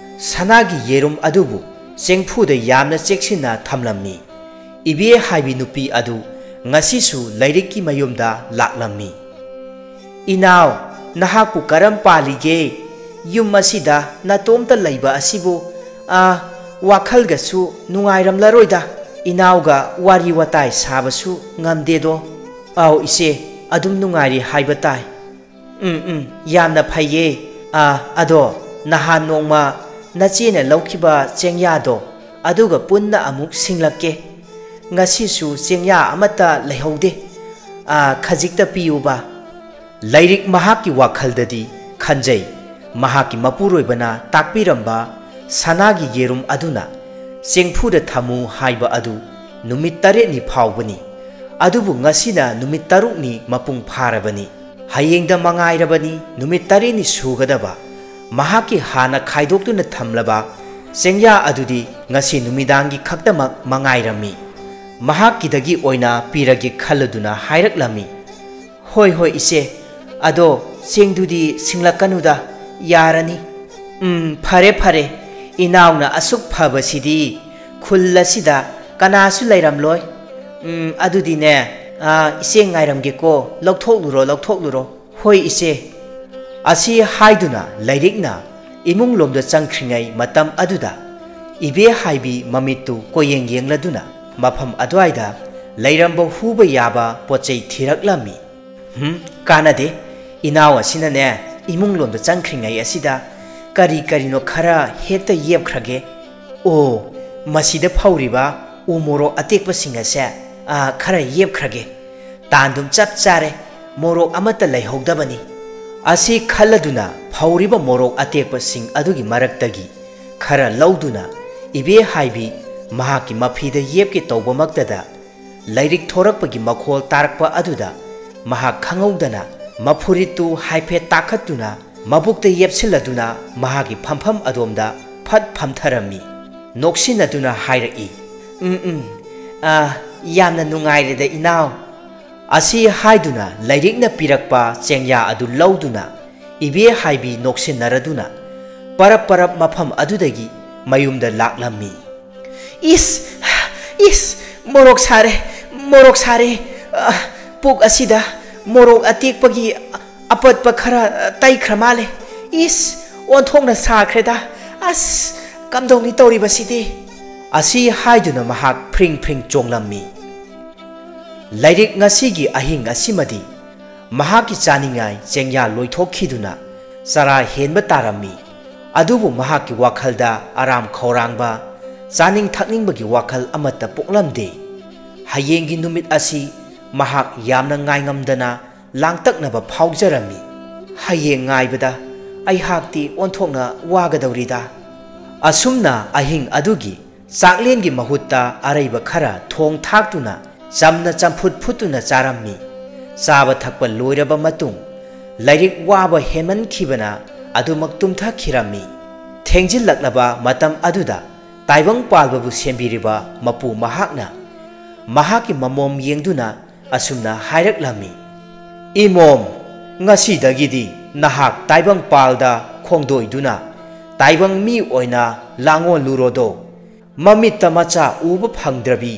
ꯁꯅꯥꯒꯤ ꯌꯦꯔꯨꯝ ꯑꯗꯨꯕꯨ ꯆꯦꯡꯐꯨꯗ ꯌꯥꯝꯅ ꯆꯦꯛꯁꯤꯟꯅ ꯊꯝꯂꯝꯃꯤ꯫ ꯏꯕꯦ ꯍꯥꯏꯕꯤ ꯅꯨꯄꯤ ꯑꯗꯨ ꯉꯁꯤꯁꯨ ꯂꯩꯔꯤꯛꯀꯤ ꯃꯌꯨꯝꯗ ꯂꯥꯛꯂꯝꯃꯤ꯫ "ꯏꯅꯥꯎ, ꯅꯍꯥꯛꯄꯨ ꯀꯔꯝ ꯄꯥꯜꯂꯤꯒꯦ? ꯌꯨꯝ ꯑꯁꯤꯗ ꯅꯇꯣꯝꯇ ꯂꯩꯕ ꯑꯁꯤꯕꯨ, ꯑ, ꯋꯥꯈꯜꯒꯁꯨ ꯅꯨꯡꯉꯥꯏꯔꯝꯂꯔꯣꯏꯗ꯫ ꯏꯅꯥꯎꯒ ꯋꯥꯔꯤ ꯋꯥꯇꯥꯏ ꯁꯥꯕꯁꯨ ꯉꯝꯗꯦꯗꯣ꯫" "ꯑꯥꯎ ꯏꯆꯦ, ꯑꯗꯨꯝ ꯅꯨꯡꯉꯥꯏꯔꯤ ꯍꯥꯏꯕ ꯇꯥꯏ꯫" "ꯎꯝ, ꯎꯝ, ꯌꯥꯝꯅ ꯐꯩꯌꯦ꯫ ꯑ, ꯑꯗꯣ ꯅꯍꯥꯟ ꯅꯣꯡꯃ ꯅꯆꯦꯅ ꯂꯧꯈꯤꯕ ꯆꯦꯡꯌꯥꯗꯣ, ꯑꯗꯨꯒ ꯄꯨꯟꯅ ꯑꯃꯨꯛ ꯁꯤꯡꯂꯛꯀꯦ꯫ ꯉꯁꯤꯁꯨ ꯆꯦꯡꯌꯥ ꯑꯃꯠꯇ ꯂꯩꯍꯧꯗꯦ꯫ ꯑ, ꯈꯖꯤꯛꯇ ꯄꯤꯌꯨꯕ꯫" ꯂꯩꯔꯤꯛ ꯃꯍꯥꯛꯀꯤ ꯋꯥꯈꯜꯗꯗꯤ ꯈꯟꯖꯩ, ꯃꯍꯥꯛꯀꯤ ꯃꯄꯨꯔꯣꯏꯕꯅ ꯇꯥꯛꯄꯤꯔꯝꯕ ꯁꯅꯥꯒꯤ ꯌꯦꯔꯨꯝ ꯑꯗꯨꯅ ꯆꯦꯡꯐꯨꯗ ꯊꯝꯃꯨ ꯍꯥꯏꯕ ꯑꯗꯨ ꯅꯨꯃꯤꯠ ꯇꯔꯦꯠꯅꯤ ꯐꯥꯎꯕꯅꯤ꯫ ꯑꯗꯨꯕꯨ ꯉꯁꯤꯅ ꯅꯨꯃꯤꯠ ꯇꯔꯨꯛꯅꯤ ꯃꯄꯨꯡ ꯐꯥꯔꯕꯅꯤ꯫ ꯍꯌꯦꯡꯗ ꯃꯉꯥꯏꯔꯕꯅꯤ ꯅꯨꯃꯤꯠ ꯇꯔꯦꯠꯅꯤ ꯁꯨꯒꯗꯕ꯫ ꯃꯍꯥꯛꯀꯤ ꯍꯥꯟꯅ ꯈꯥꯏꯗꯣꯛꯇꯨꯅ ꯊꯝꯂꯕ ꯆꯦꯡꯌꯥ ꯑꯗꯨꯗꯤ ꯉꯁꯤ ꯅꯨꯃꯤꯗꯥꯡꯒꯤ ꯈꯛꯇꯃꯛ ꯃꯉꯥꯏꯔꯝꯃꯤ꯫ ꯃꯍꯥꯛꯀꯤꯗꯒꯤ ꯑꯣꯏꯅ ꯄꯤꯔꯒꯦ ꯈꯜꯂꯗꯨꯅ ꯍꯥꯏꯔꯛꯂꯝꯃꯤ꯫ "ꯍꯣꯏ, ꯍꯣꯏ, ꯏꯆꯦ꯫ ꯑꯗꯣ ꯆꯦꯡꯗꯨꯗꯤ ꯁꯤꯡꯂꯛꯀꯅꯨꯗ, ꯌꯥꯔꯅꯤ꯫" "ꯎꯝ, ꯐꯔꯦ, ꯐꯔꯦ꯫ ꯏꯅꯥꯎꯅ ꯑꯁꯨꯛ ꯐꯕꯁꯤꯗꯤ ꯈꯨꯜ ꯑꯁꯤꯗ ꯀꯅꯥꯁꯨ ꯂꯩꯔꯝꯂꯣꯏ꯫ ꯎꯝ, ꯑꯗꯨꯗꯤꯅꯦ, ꯑ, ꯏꯆꯦ ꯉꯥꯏꯔꯝꯒꯦꯀꯣ꯫ ꯂꯧꯊꯣꯛꯂꯨꯔꯣ, ꯂꯧꯊꯣꯛꯂꯨꯔꯣ꯫" "ꯍꯣꯏ, ꯏꯆꯦ꯫" ꯑꯁꯤ ꯍꯥꯏꯗꯨꯅ ꯂꯩꯔꯤꯛꯅ ꯏꯃꯨꯡꯂꯣꯝꯗ ꯆꯪꯈ꯭ꯔꯤꯉꯩ ꯃꯇꯝ ꯑꯗꯨꯗ ꯏꯕꯦ ꯍꯥꯏꯕꯤ ꯃꯃꯤꯠꯇꯨ ꯀꯣꯌꯦꯡ ꯌꯦꯡꯂꯗꯨꯅ ꯃꯐꯝ ꯑꯗꯨꯋꯥꯏꯗ ꯂꯩꯔꯝꯕ ꯍꯨꯕ ꯌꯥꯕ ꯄꯣꯠꯆꯩ ꯊꯤꯔꯛꯂꯝꯃꯤ꯫ "ꯍꯨꯝ, ꯀꯥꯟꯅꯗꯦ꯫ ꯏꯅꯥꯎ ꯑꯁꯤꯅꯅꯦ, ꯏꯃꯨꯡꯂꯣꯝꯗ ꯆꯪꯈ꯭ꯔꯤꯉꯩ ꯑꯁꯤꯗ ꯀꯔꯤ ꯀꯔꯤꯅꯣ ꯈꯔ ꯍꯦꯛꯇ ꯌꯦꯞꯈ꯭ꯔꯒꯦ꯫ ꯑꯣ, ꯃꯁꯤꯗ ꯐꯧꯔꯤꯕ ꯎ ꯃꯣꯔꯣꯛ ꯑꯇꯦꯛꯄꯁꯤꯡ ꯑꯁꯦ, ꯑ, ꯈꯔ ꯌꯦꯞꯈ꯭ꯔꯒꯦ꯫ ꯇꯥꯟꯗꯨꯝ ꯆꯞ ꯆꯥꯔꯦ, ꯃꯣꯔꯣꯛ ꯑꯃꯠꯇ ꯂꯩꯍꯧꯗꯕꯅꯤ꯫" ꯑꯁꯤ ꯈꯜꯂꯗꯨꯅ ꯐꯧꯔꯤꯕ ꯃꯣꯔꯣꯛ ꯑꯇꯦꯛꯄꯁꯤꯡ ꯑꯗꯨꯒꯤ ꯃꯔꯛꯇꯒꯤ ꯈꯔ ꯂꯧꯗꯨꯅ ꯏꯕꯦ ꯍꯥꯏꯕꯤ ꯃꯍꯥꯛꯀꯤ ꯃꯐꯤꯗ ꯌꯦꯞꯀꯦ ꯇꯧꯕꯃꯛꯇꯗ ꯂꯩꯔꯤꯛ ꯊꯣꯔꯛꯄꯒꯤ ꯃꯈꯣꯜ ꯇꯥꯔꯛꯄ ꯑꯗꯨꯗ ꯃꯍꯥꯛ ꯈꯪꯍꯧꯗꯅ ꯃꯐꯨꯔꯤꯠꯇꯨ ꯍꯥꯏꯐꯦꯠ ꯇꯥꯈꯠꯇꯨꯅ ꯃꯕꯨꯛꯇ ꯌꯦꯞꯁꯤꯜꯂꯗꯨꯅ ꯃꯍꯥꯛꯀꯤ ꯐꯝꯐꯝ ꯑꯗꯣꯝꯗ ꯐꯠ ꯐꯝꯊꯔꯝꯃꯤ꯫ ꯅꯣꯛꯁꯤꯟꯅꯗꯨꯅ ꯍꯥꯏꯔꯛꯏ, "ꯎꯝ, ꯎꯝ, ꯑ, ꯌꯥꯝꯅ ꯅꯨꯡꯉꯥꯏꯔꯦꯗ, ꯏꯅꯥꯎ"꯫ ꯑꯁꯤ ꯍꯥꯏꯗꯨꯅ ꯂꯥꯏꯔꯤꯛꯅ ꯄꯤꯔꯛꯄ ꯆꯦꯡꯌꯥ ꯑꯗꯨ ꯂꯧꯗꯨꯅ ꯏꯕꯦ ꯍꯥꯏꯕꯤ ꯅꯣꯛꯁꯤꯟꯅꯔꯗꯨꯅ ꯄꯔꯞ ꯄꯔꯞ ꯃꯐꯝ ꯑꯗꯨꯗꯒꯤ ꯃꯌꯨꯝꯗ ꯂꯥꯛꯂꯝꯃꯤ꯫ "ꯏꯁ, ꯏꯁ, ꯃꯣꯔꯣꯛ ꯁꯥꯔꯦ, ꯃꯣꯔꯣꯛ ꯁꯥꯔꯦ꯫ ꯑ, ꯄꯨꯛ ꯑꯁꯤꯗ ꯃꯣꯔꯣꯛ ꯑꯇꯦꯛꯄꯒꯤ ꯑꯄꯠꯄ ꯈꯔ ꯇꯩꯈ꯭ꯔ ꯃꯥꯜꯂꯦ꯫ ꯏꯁ, ꯑꯣꯟꯊꯣꯛꯅ ꯁꯥꯈ꯭ꯔꯦꯗ꯫ ꯑꯁ, ꯀꯝꯗꯧꯅꯤ ꯇꯧꯔꯤꯕꯁꯤꯗꯤ?" ꯑꯁꯤ ꯍꯥꯏꯗꯨꯅ ꯃꯍꯥꯛ ꯐ꯭ꯔꯤꯡ ꯐ꯭ꯔꯤꯡ ꯆꯣꯡꯂꯝꯃꯤ꯫ ꯂꯥꯏꯔꯤꯛ ꯉꯁꯤꯒꯤ ꯑꯍꯤꯡ ꯑꯁꯤꯃꯗꯤ ꯃꯍꯥꯛꯀꯤ ꯆꯥꯅꯤꯡꯉꯥꯏ ꯆꯦꯡꯌꯥ ꯂꯣꯏꯊꯣꯛꯈꯤꯗꯨꯅ ꯆꯔꯥ ꯍꯦꯟꯕ ꯇꯥꯔꯝꯃꯤ꯫ ꯑꯗꯨꯕꯨ ꯃꯍꯥꯛꯀꯤ ꯋꯥꯈꯜꯗ ꯑꯔꯥꯝ ꯈꯧꯔꯥꯡꯕ, ꯆꯥꯅꯤꯡ ꯊꯛꯅꯤꯡꯕꯒꯤ ꯋꯥꯈꯜ ꯑꯃꯠꯇ ꯄꯣꯛꯂꯝꯗꯦ꯫ ꯍꯌꯦꯡꯒꯤ ꯅꯨꯃꯤꯠ ꯑꯁꯤ ꯃꯍꯥꯛ ꯌꯥꯝꯅ ꯉꯥꯏꯉꯝꯗꯅ ꯂꯥꯡꯇꯛꯅꯕ ꯐꯥꯎꯖꯔꯝꯃꯤ꯫ "ꯍꯌꯦꯡ ꯉꯥꯏꯕꯗ ꯑꯩꯍꯥꯛꯇꯤ ꯑꯣꯟꯊꯣꯛꯅ ꯋꯥꯒꯗꯧꯔꯤꯗ"꯫ ꯑꯁꯨꯝꯅ ꯑꯍꯤꯡ ꯑꯗꯨꯒꯤ ꯆꯥꯛꯂꯦꯟꯒꯤ ꯃꯍꯨꯠꯇ ꯑꯔꯩꯕ ꯈꯔ ꯊꯣꯡ ꯊꯥꯛꯇꯨꯅ ꯆꯝꯅ ꯆꯝꯐꯨꯠ ꯐꯨꯠꯇꯨꯅ ꯆꯥꯔꯝꯃꯤ꯫ ꯆꯥꯕ ꯊꯛꯄ ꯂꯣꯏꯔꯕ ꯃꯇꯨꯡ ꯂꯥꯏꯔꯤꯛ ꯋꯥꯕ ꯍꯦꯟꯃꯟꯈꯤꯕꯅ ꯑꯗꯨꯃꯛ ꯇꯨꯝꯊꯈꯤꯔꯝꯃꯤ꯫ ꯊꯦꯡꯖꯤꯜꯂꯛꯂꯕ ꯃꯇꯝ ꯑꯗꯨꯗ ꯇꯥꯏꯕꯪ ꯄꯥꯜꯕꯕꯨ ꯁꯦꯝꯕꯤꯔꯤꯕ ꯃꯄꯨ ꯃꯍꯥꯛꯅ ꯃꯍꯥꯛꯀꯤ ꯃꯃꯣꯝ ꯌꯦꯡꯗꯨꯅ ꯑꯁꯨꯝꯅ ꯍꯥꯏꯔꯛꯂꯝꯃꯤ, "ꯏꯃꯣꯝ, ꯉꯁꯤꯗꯒꯤꯗꯤ ꯅꯍꯥꯛ ꯇꯥꯏꯕꯪ ꯄꯥꯜꯗ ꯈꯣꯡꯗꯣꯏꯗꯨꯅ ꯇꯥꯏꯕꯪ ꯃꯤ ꯑꯣꯏꯅ ꯂꯥꯡꯑꯣꯜꯂꯨꯔꯣꯗꯣ꯫ ꯃꯃꯤꯠꯇ ꯃꯆꯥ ꯎꯕ ꯐꯪꯗ꯭ꯔꯕꯤ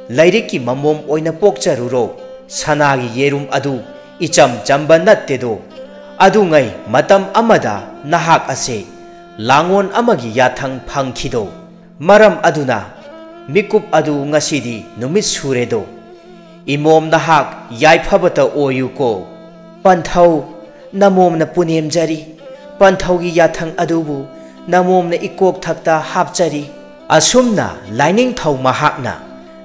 ꯂꯥꯏꯔꯤꯛꯀꯤ ꯃꯃꯣꯝ ꯑꯣꯏꯅ ꯄꯣꯛꯆꯔꯨꯔꯣ꯫ ꯁꯅꯥꯒꯤ ꯌꯦꯔꯨꯝ ꯑꯗꯨ ꯏꯆꯝ ꯆꯝꯕ ꯅꯠꯇꯦꯗꯣ꯫ ꯑꯗꯨꯉꯩ ꯃꯇꯝ ꯑꯃꯗ ꯅꯍꯥꯛ ꯑꯁꯦ ꯂꯥꯡꯑꯣꯟ ꯑꯃꯒꯤ ꯌꯥꯊꯪ ꯐꯪꯈꯤꯗꯣ꯫ ꯃꯔꯝ ꯑꯗꯨꯅ ꯃꯤꯀꯨꯞ ꯑꯗꯨ ꯉꯁꯤꯗꯤ ꯅꯨꯃꯤꯠ ꯁꯨꯔꯦꯗꯣ꯫ ꯏꯃꯣꯝ, ꯅꯍꯥꯛ ꯌꯥꯏꯐꯕꯇ ꯑꯣꯏꯌꯨꯀꯣ꯫ ꯄꯟꯊꯧ, ꯅꯃꯣꯝꯅ ꯄꯨꯅꯦꯝꯖꯔꯤ꯫ ꯄꯟꯊꯧꯒꯤ ꯌꯥꯊꯪ ꯑꯗꯨꯕꯨ ꯅꯃꯣꯝꯅ ꯏꯀꯣꯛ ꯊꯛꯇ ꯍꯥꯞꯆꯔꯤ"꯫ ꯑꯁꯨꯝꯅ ꯂꯥꯏꯅꯤꯡꯊꯧ ꯃꯍꯥꯛꯅ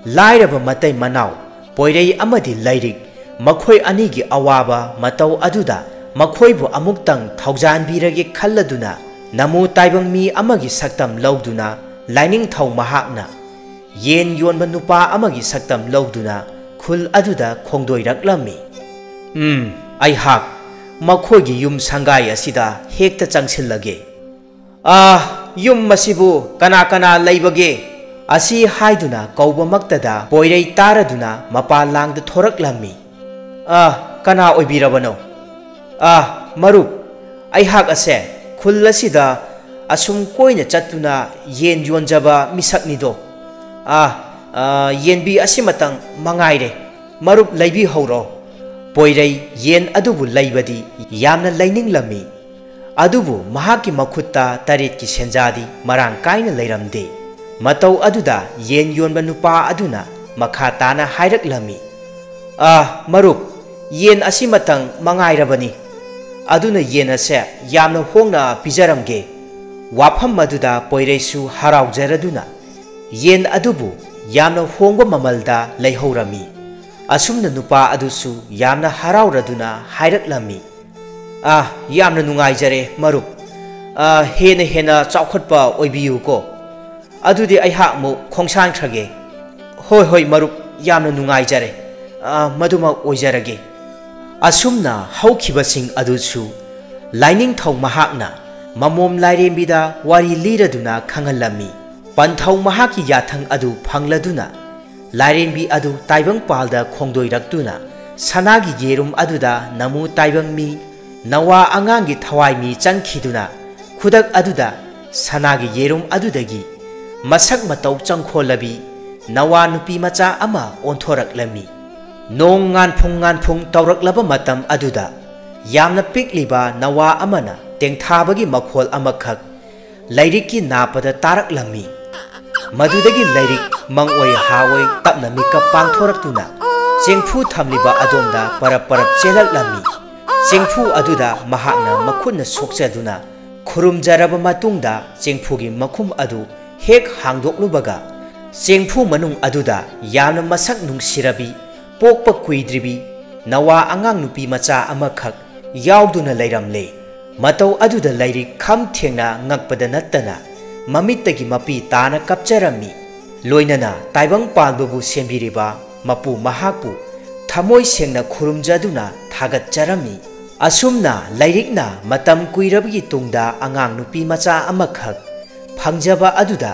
ꯂꯥꯏꯔꯕ ꯃꯇꯩ ꯃꯅꯥꯎ ꯄꯣꯏꯔꯩ ꯑꯃꯗꯤ ꯂꯥꯏꯔꯤꯛ, ꯃꯈꯣꯏ ꯑꯅꯤꯒꯤ ꯑꯋꯥꯕ ꯃꯇꯧ ꯑꯗꯨꯗ ꯃꯈꯣꯏꯕꯨ ꯑꯃꯨꯛꯇꯪ ꯊꯧꯖꯥꯟꯕꯤꯔꯒꯦ ꯈꯜꯂꯗꯨꯅ ꯅꯃꯨ ꯇꯥꯏꯕꯪ ꯃꯤ ꯑꯃꯒꯤ ꯁꯛꯇꯝ ꯂꯧꯗꯨꯅ ꯂꯥꯏꯅꯤꯡꯊꯧ ꯃꯍꯥꯛꯅ ꯌꯦꯟ ꯌꯣꯟꯕ ꯅꯨꯄꯥ ꯑꯃꯒꯤ ꯁꯛꯇꯝ ꯂꯧꯗꯨꯅ ꯈꯨꯜ ꯑꯗꯨꯗ ꯈꯣꯡꯗꯣꯏꯔꯛꯂꯝꯃꯤ꯫ ꯎꯝ, ꯑꯩꯍꯥꯛ ꯃꯈꯣꯏꯒꯤ ꯌꯨꯝ ꯁꯪꯒꯥꯏ ꯑꯁꯤꯗ ꯍꯦꯛꯇ ꯆꯪꯁꯤꯜꯂꯒꯦ꯫ "ꯑꯥ, ꯌꯨꯝ ꯑꯁꯤꯕꯨ ꯀꯅꯥ ꯀꯅꯥ ꯂꯩꯕꯒꯦ?" ꯑꯁꯤ ꯍꯥꯏꯗꯨꯅ ꯀꯧꯕꯃꯛꯇꯗ ꯄꯣꯏꯔꯩ ꯇꯥꯔꯗꯨꯅ ꯃꯄꯥ ꯂꯥꯡꯗ ꯊꯣꯔꯛꯂꯝꯃꯤ꯫ "ꯑꯥ, ꯀꯅꯥ ꯑꯣꯏꯕꯤꯔꯕꯅꯣ?" "ꯑꯥ, ꯃꯔꯨꯞ, ꯑꯩꯍꯥꯛ ꯑꯁꯦ ꯈꯨꯜ ꯑꯁꯤꯗ ꯑꯁꯨꯝ ꯀꯣꯏꯅ ꯆꯠꯇꯨꯅ ꯌꯦꯟ ꯌꯣꯟꯖꯕ ꯃꯤꯁꯛꯅꯤꯗꯣ꯫ ꯑꯥ, ꯑꯥ, ꯌꯦꯟꯕꯤ ꯑꯁꯤꯃꯇꯪ ꯃꯉꯥꯏꯔꯦ꯫ ꯃꯔꯨꯞ ꯂꯩꯕꯤꯍꯧꯔꯣ꯫" ꯄꯣꯏꯔꯩ ꯌꯦꯟ ꯑꯗꯨꯕꯨ ꯂꯩꯕꯗꯤ ꯌꯥꯝꯅ ꯂꯩꯅꯤꯡꯂꯝꯃꯤ꯫ ꯑꯗꯨꯕꯨ ꯃꯍꯥꯛꯀꯤ ꯃꯈꯨꯠꯇ ꯇꯔꯦꯠꯀꯤ ꯁꯦꯟꯖꯥꯗꯤ ꯃꯔꯥꯡ ꯀꯥꯏꯅ ꯂꯩꯔꯝꯗꯦ꯫ ꯃꯇꯧ ꯑꯗꯨꯗ ꯌꯦꯟ ꯌꯣꯟꯕ ꯅꯨꯄꯥ ꯑꯗꯨꯅ ꯃꯈꯥ ꯇꯥꯅ ꯍꯥꯏꯔꯛꯂꯝꯃꯤ, "ꯑꯥ, ꯃꯔꯨꯞ, ꯌꯦꯟ ꯑꯁꯤꯃꯇꯪ ꯃꯉꯥꯏꯔꯕꯅꯤ꯫ ꯑꯗꯨꯅ ꯌꯦꯟ ꯑꯁꯦ ꯌꯥꯝꯅ ꯍꯣꯡꯅ ꯄꯤꯖꯔꯝꯒꯦ꯫" ꯋꯥꯐꯝ ꯑꯗꯨꯗ ꯄꯣꯏꯔꯩꯁꯨ ꯍꯔꯥꯎꯖꯔꯗꯨꯅ ꯌꯦꯟ ꯑꯗꯨꯕꯨ ꯌꯥꯝꯅ ꯍꯣꯡꯕ ꯃꯃꯜꯗ ꯂꯩꯍꯧꯔꯝꯃꯤ꯫ ꯑꯁꯨꯝꯅ ꯅꯨꯄꯥ ꯑꯗꯨꯁꯨ ꯌꯥꯝꯅ ꯍꯔꯥꯎꯔꯗꯨꯅ ꯍꯥꯏꯔꯛꯂꯝꯃꯤ, "ꯑꯥ, ꯌꯥꯝꯅ ꯅꯨꯡꯉꯥꯏꯖꯔꯦ ꯃꯔꯨꯞ꯫ ꯑꯥ, ꯍꯦꯟꯅ ꯍꯦꯟꯅ ꯆꯥꯎꯈꯠꯄ ꯑꯣꯏꯕꯤꯌꯨꯀꯣ꯫ ꯑꯗꯨꯗꯤ ꯑꯩꯍꯥꯛ ꯑꯃꯨꯛ ꯈꯣꯡꯁꯥꯟꯈ꯭ꯔꯒꯦ꯫" "ꯍꯣꯏ, ꯍꯣꯏ ꯃꯔꯨꯞ, ꯌꯥꯝꯅ ꯅꯨꯡꯉꯥꯏꯖꯔꯦ꯫ ꯑꯥ, ꯃꯗꯨꯃꯛ ꯑꯣꯏꯖꯔꯒꯦ꯫" ꯑꯁꯨꯝꯅ ꯍꯧꯈꯤꯕꯁꯤꯡ ꯑꯗꯨꯁꯨ ꯂꯥꯏꯅꯤꯡꯊꯧ ꯃꯍꯥꯛꯅ ꯃꯃꯣꯝ ꯂꯥꯏꯔꯦꯝꯕꯤꯗ ꯋꯥꯔꯤ ꯂꯤꯔꯗꯨꯅ ꯈꯪꯍꯜꯂꯝꯃꯤ꯫ ꯄꯟꯊꯧ ꯃꯍꯥꯛꯀꯤ ꯌꯥꯊꯪ ꯑꯗꯨ ꯐꯪꯂꯗꯨꯅ ꯂꯥꯏꯔꯦꯝꯕꯤ ꯑꯗꯨ ꯇꯥꯏꯕꯪꯄꯥꯜꯗ ꯈꯣꯡꯗꯣꯏꯔꯛꯇꯨꯅ ꯁꯅꯥꯒꯤ ꯌꯦꯔꯨꯝ ꯑꯗꯨꯗ ꯅꯃꯨ ꯇꯥꯏꯕꯪ ꯃꯤ ꯅꯋꯥ ꯑꯉꯥꯡꯒꯤ ꯊꯋꯥꯏ ꯃꯤ ꯆꯪꯈꯤꯗꯨꯅ ꯈꯨꯗꯛ ꯑꯗꯨꯗ ꯁꯅꯥꯒꯤ ꯌꯦꯔꯨꯝ ꯑꯗꯨꯗꯒꯤ ꯃꯁꯛ ꯃꯇꯧ ꯆꯪꯈꯣꯜꯂꯕꯤ ꯅꯋꯥ ꯅꯨꯄꯤ ꯃꯆꯥ ꯑꯃ ꯑꯣꯟꯊꯣꯔꯛꯂꯝꯃꯤ꯫ ꯅꯣꯡ ꯉꯥꯟꯐꯨꯡ ꯉꯥꯟꯐꯨꯡ ꯇꯧꯔꯛꯂꯕ ꯃꯇꯝ ꯑꯗꯨꯗ ꯌꯥꯝꯅ ꯄꯤꯛꯂꯤꯕ ꯅꯋꯥ ꯑꯃꯅ ꯇꯦꯡꯊꯥꯕꯒꯤ ꯃꯈꯣꯜ ꯑꯃꯈꯛ ꯂꯥꯏꯔꯤꯛꯀꯤ ꯅꯥꯞꯄꯗ ꯇꯥꯔꯛꯂꯝꯃꯤ꯫ ꯃꯗꯨꯗꯒꯤ ꯂꯥꯏꯔꯤꯛ ꯃꯪꯑꯣꯏ ꯍꯥꯑꯣꯏ ꯇꯞꯅ ꯃꯤꯀꯞ ꯄꯥꯡꯊꯣꯔꯛꯇꯨꯅ ꯆꯦꯡꯐꯨ ꯊꯝꯂꯤꯕ ꯑꯗꯣꯝꯗ ꯄꯔꯞ ꯄꯔꯞ ꯆꯦꯜꯂꯛꯂꯝꯃꯤ꯫ ꯆꯦꯡꯐꯨ ꯑꯗꯨꯗ ꯃꯍꯥꯛꯅ ꯃꯈꯨꯠꯅ ꯁꯣꯛꯆꯗꯨꯅ ꯈꯨꯔꯨꯝꯖꯔꯕ ꯃꯇꯨꯡꯗ ꯆꯦꯡꯐꯨꯒꯤ ꯃꯈꯨꯝ ꯑꯗꯨ ꯍꯦꯛ ꯍꯥꯡꯗꯣꯛꯂꯨꯕꯒ ꯆꯦꯡꯐꯨ ꯃꯅꯨꯡ ꯑꯗꯨꯗ ꯌꯥꯝꯅ ꯃꯁꯛ ꯅꯨꯡꯁꯤꯔꯕꯤ, ꯄꯣꯛꯄ ꯀꯨꯏꯗ꯭ꯔꯤꯕꯤ ꯅꯋꯥ ꯑꯉꯥꯡ ꯅꯨꯄꯤ ꯃꯆꯥ ꯑꯃꯈꯛ ꯌꯥꯎꯗꯨꯅ ꯂꯩꯔꯝꯂꯦ꯫ ꯃꯇꯧ ꯑꯗꯨꯗ ꯂꯥꯏꯔꯤꯛ ꯈꯝ ꯊꯦꯡꯅ ꯉꯛꯄꯗ ꯅꯠꯇꯅ ꯃꯃꯤꯠꯇꯒꯤ ꯃꯄꯤ ꯇꯥꯅ ꯀꯞꯆꯔꯝꯃꯤ꯫ ꯂꯣꯏꯅꯅ ꯇꯥꯏꯕꯪ ꯄꯥꯟꯕꯕꯨ ꯁꯦꯝꯕꯤꯔꯤꯕ ꯃꯄꯨ ꯃꯍꯥꯛꯄꯨ ꯊꯃꯣꯏ ꯁꯦꯡꯅ ꯈꯨꯔꯨꯝꯖꯗꯨꯅ ꯊꯥꯒꯠꯆꯔꯝꯃꯤ꯫ ꯑꯁꯨꯝꯅ ꯂꯥꯏꯔꯤꯛꯅ ꯃꯇꯝ ꯀꯨꯏꯔꯕꯒꯤ ꯇꯨꯡꯗ ꯑꯉꯥꯡ ꯅꯨꯄꯤ ꯃꯆꯥ ꯑꯃꯈꯛ ꯐꯪꯖꯕ ꯑꯗꯨꯗ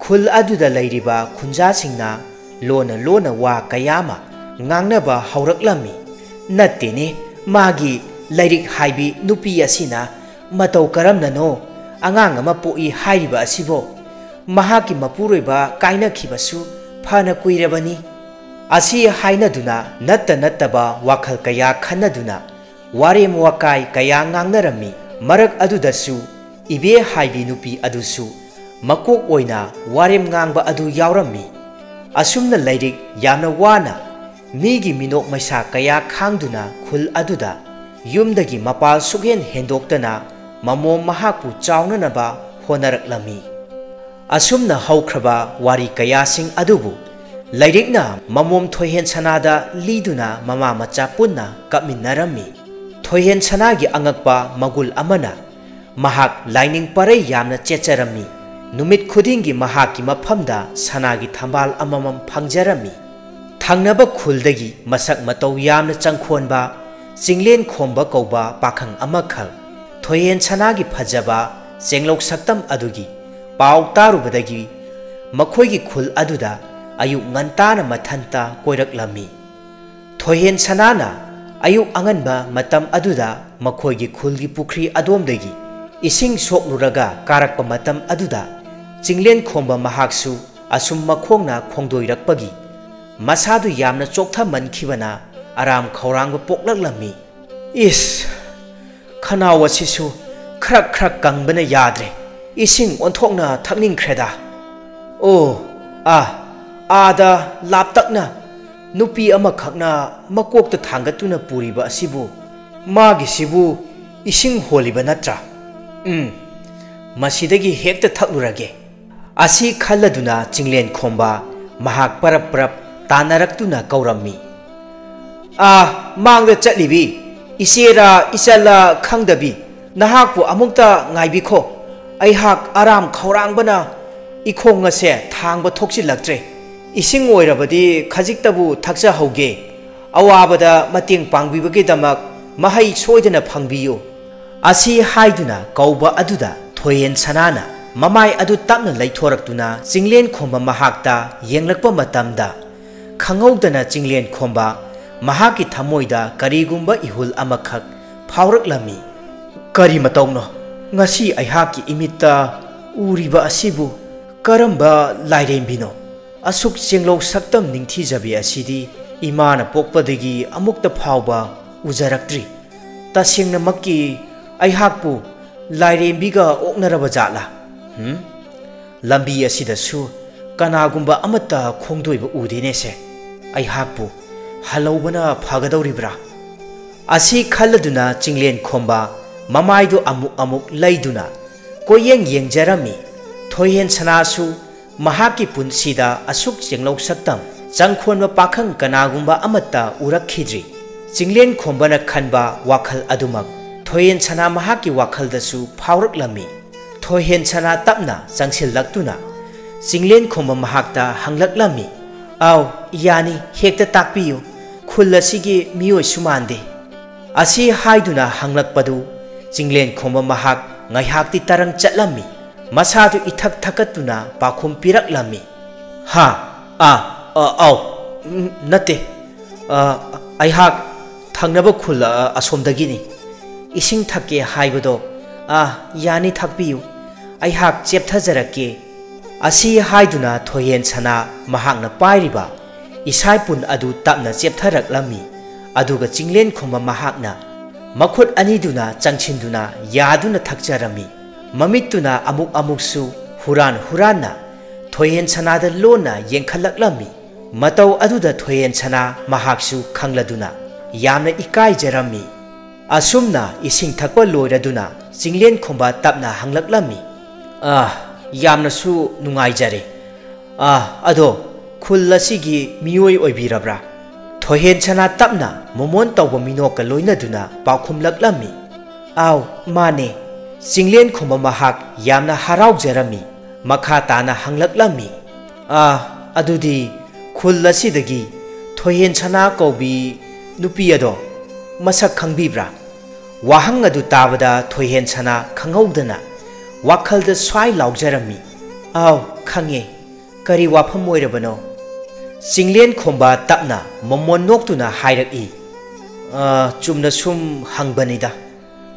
ꯈꯨꯜ ꯑꯗꯨꯗ ꯂꯩꯔꯤꯕ ꯈꯨꯟꯖꯥꯁꯤꯡꯅ ꯂꯣꯟꯅ ꯂꯣꯟꯅ ꯋꯥ ꯀꯌꯥ ꯑꯃ ꯉꯥꯡꯅꯕ ꯍꯧꯔꯛꯂꯝꯃꯤ꯫ "ꯅꯠꯇꯦꯅꯦ, ꯃꯥꯒꯤ ꯂꯥꯏꯔꯤꯛ ꯍꯥꯏꯕꯤ ꯅꯨꯄꯤ ꯑꯁꯤꯅ ꯃꯇꯧ ꯀꯔꯝꯅꯅꯣ ꯑꯉꯥꯡ ꯑꯃ ꯄꯣꯛꯏ ꯍꯥꯏꯔꯤꯕ ꯑꯁꯤꯕꯣ? ꯃꯍꯥꯛꯀꯤ ꯃꯄꯨꯔꯣꯏꯕ ꯀꯥꯏꯅꯈꯤꯕꯁꯨ ꯐꯅ ꯀꯨꯏꯔꯕꯅꯤ"꯫ ꯑꯁꯤ ꯍꯥꯏꯅꯗꯨꯅ ꯅꯠꯇ ꯅꯠꯇꯕ ꯋꯥꯈꯜ ꯀꯌꯥ ꯈꯟꯅꯗꯨꯅ ꯋꯥꯔꯦꯝ ꯋꯥꯀꯥꯏ ꯀꯌꯥ ꯉꯥꯡꯅꯔꯝꯃꯤ꯫ ꯃꯔꯛ ꯑꯗꯨꯗꯁꯨ ꯏꯕꯦ ꯍꯥꯏꯕꯤ ꯅꯨꯄꯤ ꯑꯗꯨꯁꯨ ꯃꯀꯣꯛ ꯑꯣꯏꯅ ꯋꯥꯔꯦꯝ ꯉꯥꯡꯕ ꯑꯗꯨ ꯌꯥꯎꯔꯝꯃꯤ꯫ ꯑꯁꯨꯝꯅ ꯂꯥꯏꯔꯤꯛ ꯌꯥꯝꯅ ꯋꯥꯅ ꯃꯤꯒꯤ ꯃꯤꯅꯣꯛ ꯃꯩꯁꯥ ꯀꯌꯥ ꯈꯥꯡꯗꯨꯅ ꯈꯨꯜ ꯑꯗꯨꯗ ꯌꯨꯝꯗꯒꯤ ꯃꯄꯥꯜ ꯁꯨꯛꯍꯦꯟ ꯍꯦꯟꯗꯣꯛꯇꯅ ꯃꯃꯣꯝ ꯃꯍꯥꯛꯄꯨ ꯆꯥꯎꯅꯅꯕ ꯍꯣꯠꯅꯔꯛꯂꯝꯃꯤ꯫ ꯑꯁꯨꯝꯅ ꯍꯧꯈ꯭ꯔꯕ ꯋꯥꯔꯤ ꯀꯌꯥꯁꯤꯡ ꯑꯗꯨꯕꯨ ꯂꯥꯏꯔꯤꯛꯅ ꯃꯃꯣꯝ ꯊꯣꯏꯍꯦꯟ ꯁꯅꯥꯗ ꯂꯤꯗꯨꯅ ꯃꯃꯥ ꯃꯆꯥ ꯄꯨꯟꯅ ꯀꯞꯃꯤꯟꯅꯔꯝꯃꯤ꯫ ꯊꯣꯏꯍꯦꯟ ꯁꯅꯥꯒꯤ ꯑꯉꯛꯄ ꯃꯒꯨꯜ ꯑꯃꯅ ꯃꯍꯥꯛ ꯂꯥꯏꯅꯤꯡ ꯄꯔꯩ ꯌꯥꯝꯅ ꯆꯦꯠꯆꯔꯝꯃꯤ꯫ ꯅꯨꯃꯤꯠ ꯈꯨꯗꯤꯡꯒꯤ ꯃꯍꯥꯛꯀꯤ ꯃꯐꯝꯗ ꯁꯅꯥꯒꯤ ꯊꯝꯕꯥꯜ ꯑꯃꯃꯝ ꯐꯪꯖꯔꯝꯃꯤ꯫ ꯊꯪꯅꯕ ꯈꯨꯜꯗꯒꯤ ꯃꯁꯛ ꯃꯇꯧ ꯌꯥꯝꯅ ꯆꯪꯈꯣꯟꯕ ꯆꯤꯡꯂꯦꯟ ꯈꯣꯝꯕ ꯀꯧꯕ ꯄꯥꯈꯪ ꯑꯃꯈꯛ ꯊꯣꯏꯍꯦꯟ ꯁꯅꯥꯒꯤ ꯐꯖꯕ ꯆꯦꯡꯂꯧ ꯁꯛꯇꯝ ꯑꯗꯨꯒꯤ ꯄꯥꯎ ꯇꯥꯔꯨꯕꯗꯒꯤ ꯃꯈꯣꯏꯒꯤ ꯈꯨꯜ ꯑꯗꯨꯗ ꯑꯌꯨꯛ ꯉꯟꯇꯥꯅ ꯃꯊꯟꯇ ꯀꯣꯏꯔꯛꯂꯝꯃꯤ꯫ ꯊꯣꯏꯍꯦꯟ ꯁꯅꯥꯅ ꯑꯌꯨꯛ ꯑꯉꯟꯕ ꯃꯇꯝ ꯑꯗꯨꯗ ꯃꯈꯣꯏꯒꯤ ꯈꯨꯜꯒꯤ ꯄꯨꯈ꯭ꯔꯤ ꯑꯗꯣꯝꯗꯒꯤ ꯏꯁꯤꯡ ꯁꯣꯛꯂꯨꯔꯒ ꯀꯥꯔꯛꯄ ꯃꯇꯝ ꯑꯗꯨꯗ ꯆꯤꯡꯂꯦꯟ ꯈꯣꯝꯕ ꯃꯍꯥꯛꯁꯨ ꯑꯁꯨꯝ ꯃꯈꯣꯡꯅ ꯈꯣꯡꯗꯣꯏꯔꯛꯄꯒꯤ ꯃꯁꯥꯗꯨ ꯌꯥꯝꯅ ꯆꯣꯛꯊꯃꯟꯈꯤꯕꯅ ꯑꯔꯥꯝ ꯈꯧꯔꯥꯡꯕ ꯄꯣꯛꯂꯛꯂꯝꯃꯤ꯫ "ꯏꯁ, ꯈꯅꯥꯎ ꯑꯁꯤꯁꯨ ꯈ꯭ꯔꯛ ꯈ꯭ꯔꯛ ꯀꯪꯕꯅ ꯌꯥꯗ꯭ꯔꯦ꯫ ꯏꯁꯤꯡ ꯑꯣꯟꯊꯣꯛꯅ ꯊꯛꯅꯤꯡꯈ꯭ꯔꯦꯗ꯫ ꯑꯣ, ꯑꯥ, ꯑꯥꯗ ꯂꯥꯞꯇꯛꯅ ꯅꯨꯄꯤ ꯑꯃꯈꯛꯅ ꯃꯀꯣꯛꯇ ꯊꯥꯡꯒꯠꯇꯨꯅ ꯄꯨꯔꯤꯕ ꯑꯁꯤꯕꯨ, ꯃꯥꯒꯤꯁꯤꯕꯨ ꯏꯁꯤꯡ ꯍꯣꯜꯂꯤꯕ ꯅꯠꯇ꯭ꯔꯥ? ꯎꯝ, ꯃꯁꯤꯗꯒꯤ ꯍꯦꯛꯇ ꯊꯛꯂꯨꯔꯒꯦ"꯫ ꯑꯁꯤ ꯈꯜꯂꯗꯨꯅ ꯆꯤꯡꯂꯦꯟ ꯈꯣꯝꯕ ꯃꯍꯥꯛ ꯄꯔꯞ ꯄꯔꯞ ꯇꯥꯟꯅꯔꯛꯇꯨꯅ ꯀꯧꯔꯝꯃꯤ꯫ "ꯑꯥ, ꯃꯥꯡꯗ ꯆꯠꯂꯤꯕꯤ ꯏꯆꯦꯔꯥ ꯏꯆꯜꯂꯥ ꯈꯪꯗꯕꯤ ꯅꯍꯥꯛꯄꯨ ꯑꯃꯨꯛꯇ ꯉꯥꯏꯕꯤꯈꯣ꯫ ꯑꯩꯍꯥꯛ ꯑꯔꯥꯝ ꯈꯧꯔꯥꯡꯕꯅ ꯏꯈꯣꯡ ꯑꯁꯦ ꯊꯥꯡꯕ ꯊꯣꯛꯆꯤꯜꯂꯛꯇ꯭ꯔꯦ꯫ ꯏꯁꯤꯡ ꯑꯣꯏꯔꯕꯗꯤ ꯈꯖꯤꯛꯇꯕꯨ ꯊꯛꯆꯍꯧꯒꯦ"꯫ ꯑꯋꯥꯕꯗ ꯃꯇꯦꯡ ꯄꯥꯡꯕꯤꯕꯒꯤꯗꯃꯛ ꯃꯍꯩ ꯁꯣꯏꯗꯅ ꯐꯪꯕꯤꯌꯨ꯫ ꯑꯁꯤ ꯍꯥꯏꯗꯨꯅ ꯀꯧꯕ ꯑꯗꯨꯗ ꯊꯣꯏꯍꯦꯟ ꯁꯅꯥꯅ ꯃꯃꯥꯏ ꯑꯗꯨ ꯇꯞꯅ ꯂꯩꯊꯣꯔꯛꯇꯨꯅ ꯆꯤꯡꯂꯦꯟ ꯈꯣꯝꯕ ꯃꯍꯥꯛꯇ ꯌꯦꯡꯂꯛꯄ ꯃꯇꯝꯗ, ꯈꯪꯍꯧꯗꯅ ꯆꯤꯡꯂꯦꯟ ꯈꯣꯝꯕ ꯃꯍꯥꯛꯀꯤ ꯊꯃꯣꯏꯗ ꯀꯔꯤꯒꯨꯝꯕ ꯏꯍꯨꯜ ꯑꯃꯈꯛ ꯐꯥꯎꯔꯛꯂꯝꯃꯤ꯫ "ꯀꯔꯤ ꯃꯇꯧꯅꯣ? ꯉꯁꯤ ꯑꯩꯍꯥꯛꯀꯤ ꯏꯃꯤꯠꯇ ꯎꯔꯤꯕ ꯑꯁꯤꯕꯨ ꯀꯔꯝꯕ ꯂꯥꯏꯔꯦꯝꯕꯤꯅꯣ? ꯑꯁꯨꯛ ꯆꯦꯡꯂꯧ ꯁꯛꯇꯝ ꯅꯤꯡꯊꯤꯖꯕꯤ ꯑꯁꯤꯗꯤ ꯏꯃꯥꯅ ꯄꯣꯛꯄꯗꯒꯤ ꯑꯃꯨꯛꯇ ꯐꯥꯎꯕ ꯎꯖꯔꯛꯇ꯭ꯔꯤ꯫ ꯇꯁꯦꯡꯅꯃꯛꯀꯤ ꯑꯩꯍꯥꯛꯄꯨ ꯂꯥꯏꯔꯦꯝꯕꯤꯒ ꯑꯣꯛꯅꯔꯕ ꯖꯥꯠꯂꯥ? ꯍꯨꯝ? ꯂꯝꯕꯤ ꯑꯁꯤꯗꯁꯨ ꯀꯅꯥꯒꯨꯝꯕ ꯑꯃꯠꯇ ꯈꯣꯡꯗꯣꯏꯕ ꯎꯗꯦꯅꯦꯁꯦ꯫ ꯑꯩꯍꯥꯛꯄꯨ ꯍꯜꯍꯧꯕꯅ ꯐꯒꯗꯧꯔꯤꯕ꯭ꯔꯥ?" ꯑꯁꯤ ꯈꯜꯂꯗꯨꯅ ꯆꯤꯡꯂꯦꯟ ꯈꯣꯝꯕ ꯃꯃꯥꯏꯗꯨ ꯑꯃꯨꯛ ꯑꯃꯨꯛ ꯂꯩꯗꯨꯅ ꯀꯣꯏꯌꯦꯡ ꯌꯦꯡꯖꯔꯝꯃꯤ꯫ ꯊꯣꯏꯍꯦꯟ ꯁꯅꯥꯁꯨ ꯃꯍꯥꯛꯀꯤ ꯄꯨꯟꯁꯤꯗ ꯑꯁꯨꯛ ꯆꯦꯡꯂꯧ ꯁꯛꯇꯝ ꯆꯪꯈꯣꯟꯕ ꯄꯥꯈꯪ ꯀꯅꯥꯒꯨꯝꯕ ꯑꯃꯠꯇ ꯎꯔꯛꯈꯤꯗ꯭ꯔꯤ꯫ ꯆꯤꯡꯂꯦꯟ ꯈꯣꯝꯕꯅ ꯈꯟꯕ ꯋꯥꯈꯜ ꯑꯗꯨꯃꯛ ꯊꯣꯏꯍꯦꯟ ꯁꯅꯥ ꯃꯍꯥꯛꯀꯤ ꯋꯥꯈꯜꯗꯁꯨ ꯐꯥꯎꯔꯛꯂꯝꯃꯤ꯫ ꯊꯣꯏꯍꯦꯟ ꯁꯅꯥ ꯇꯞꯅ ꯆꯪꯁꯤꯜꯂꯛꯇꯨꯅ ꯆꯤꯡꯂꯦꯟ ꯈꯣꯝꯕ ꯃꯍꯥꯛꯇ ꯍꯪꯂꯛꯂꯝꯃꯤ꯫ "ꯑꯥꯎ, ꯌꯥꯅꯤ, ꯍꯦꯛꯇ ꯇꯥꯛꯄꯤꯌꯨ꯫ ꯈꯨꯜ ꯑꯁꯤꯒꯤ ꯃꯤꯑꯣꯏꯁꯨ ꯃꯥꯟꯗꯦ?" ꯑꯁꯤ ꯍꯥꯏꯗꯨꯅ ꯍꯪꯂꯛꯄꯗꯨ ꯆꯤꯡꯂꯦꯟ ꯈꯣꯝꯕ ꯃꯍꯥꯛ ꯉꯥꯏꯍꯥꯛꯇꯤ ꯇꯔꯪ ꯆꯠꯂꯝꯃꯤ꯫ ꯃꯁꯥꯗꯨ ꯏꯊꯛ ꯊꯛꯀꯠꯇꯨꯅ ꯄꯥꯎꯈꯨꯝ ꯄꯤꯔꯛꯂꯝꯃꯤ꯫ "ꯍꯥ? ꯑꯥ, ꯑ, ꯑꯥꯎ, ꯎꯝ, ꯅꯠꯇꯦ꯫ ꯑ, ꯑꯩꯍꯥꯛ ꯊꯪꯅꯕ ꯈꯨꯜ, ꯑ, ꯑꯁꯣꯝꯗꯒꯤꯅꯤ꯫ ꯏꯁꯤꯡ ꯊꯛꯀꯦ ꯍꯥꯏꯕꯗꯣ, ꯑ, ꯌꯥꯅꯤ, ꯊꯛꯄꯤꯌꯨ꯫ ꯑꯩꯍꯥꯛ ꯆꯦꯞꯊꯖꯔꯛꯀꯦ꯫" ꯑꯁꯤ ꯍꯥꯏꯗꯨꯅ ꯊꯣꯏꯍꯦꯟ ꯁꯅꯥ ꯃꯍꯥꯛꯅ ꯄꯥꯏꯔꯤꯕ ꯏꯁꯥꯏꯄꯨꯟ ꯑꯗꯨ ꯇꯞꯅ ꯆꯦꯞꯊꯔꯛꯂꯝꯃꯤ꯫ ꯑꯗꯨꯒ ꯆꯤꯡꯂꯦꯟ ꯈꯣꯝꯕ ꯃꯍꯥꯛꯅ ꯃꯈꯨꯠ ꯑꯅꯤꯗꯨꯅ ꯆꯪꯁꯤꯟꯗꯨꯅ ꯌꯥꯗꯨꯅ ꯊꯛꯆꯔꯝꯃꯤ꯫ ꯃꯃꯤꯠꯇꯨꯅ ꯑꯃꯨꯛ ꯑꯃꯨꯛꯁꯨ ꯍꯨꯔꯥꯟ ꯍꯨꯔꯥꯟꯅ ꯊꯣꯏꯍꯦꯟ ꯁꯅꯥꯗ ꯂꯣꯟꯅ ꯌꯦꯡꯈꯠꯂꯛꯂꯝꯃꯤ꯫ ꯃꯇꯧ ꯑꯗꯨꯗ ꯊꯣꯏꯍꯦꯟ ꯁꯅꯥ ꯃꯍꯥꯛꯁꯨ ꯈꯪꯂꯗꯨꯅ ꯌꯥꯝꯅ ꯏꯀꯥꯏꯖꯔꯝꯃꯤ꯫ ꯑꯁꯨꯝꯅ ꯏꯁꯤꯡ ꯊꯛꯄ ꯂꯣꯏꯔꯗꯨꯅ ꯆꯤꯡꯂꯦꯟ ꯈꯣꯝꯕ ꯇꯞꯅ ꯍꯪꯂꯛꯂꯝꯃꯤ꯫ "ꯑꯥ, ꯌꯥꯝꯅꯁꯨ ꯅꯨꯡꯉꯥꯏꯖꯔꯦ꯫ ꯑꯥ, ꯑꯗꯣ ꯈꯨꯜ ꯑꯁꯤꯒꯤ ꯃꯤꯑꯣꯏ ꯑꯣꯏꯕꯤꯔꯕ꯭ꯔꯥ?" ꯊꯣꯏꯍꯦꯟ ꯁꯅꯥ ꯇꯞꯅ ꯃꯣꯃꯣꯟ ꯇꯧꯕ ꯃꯤꯅꯣꯛꯀ ꯂꯣꯏꯅꯗꯨꯅ ꯄꯥꯎꯈꯨꯝꯂꯛꯂꯝꯃꯤ꯫ "ꯑꯥꯎ, ꯃꯥꯅꯦ꯫" ꯆꯤꯡꯂꯦꯟ ꯈꯣꯝꯕ ꯃꯍꯥꯛ ꯌꯥꯝꯅ ꯍꯔꯥꯎꯖꯔꯝꯃꯤ꯫ ꯃꯈꯥ ꯇꯥꯅ ꯍꯪꯂꯛꯂꯝꯃꯤ꯫ "ꯑꯥ, ꯑꯗꯨꯗꯤ ꯈꯨꯜ ꯑꯁꯤꯗꯒꯤ ꯊꯣꯏꯍꯦꯟ ꯁꯅꯥ ꯀꯧꯕꯤ ꯅꯨꯄꯤ ꯑꯗꯣ ꯃꯁꯛ ꯈꯪꯕꯤꯕ꯭ꯔꯥ? ꯋꯥꯍꯪ ꯑꯗꯨ ꯇꯥꯕꯗ ꯊꯣꯏꯍꯦꯟ ꯁꯅꯥ ꯈꯪꯍꯧꯗꯅ ꯋꯥꯈꯜꯗ ꯁ꯭ꯋꯥꯏ ꯂꯥꯎꯖꯔꯝꯃꯤ, "ꯑꯥꯎ, ꯈꯪꯉꯦ꯫ ꯀꯔꯤ ꯋꯥꯐꯝ ꯑꯣꯏꯔꯕꯅꯣ?" ꯆꯤꯡꯂꯦꯟ ꯈꯣꯝꯕ ꯇꯞꯅ ꯃꯃꯣꯟ ꯅꯣꯛꯇꯨꯅ ꯍꯥꯏꯔꯛꯏ, "ꯑ, ꯆꯨꯝꯅ ꯁꯨꯝ ꯍꯪꯕꯅꯤꯗ"꯫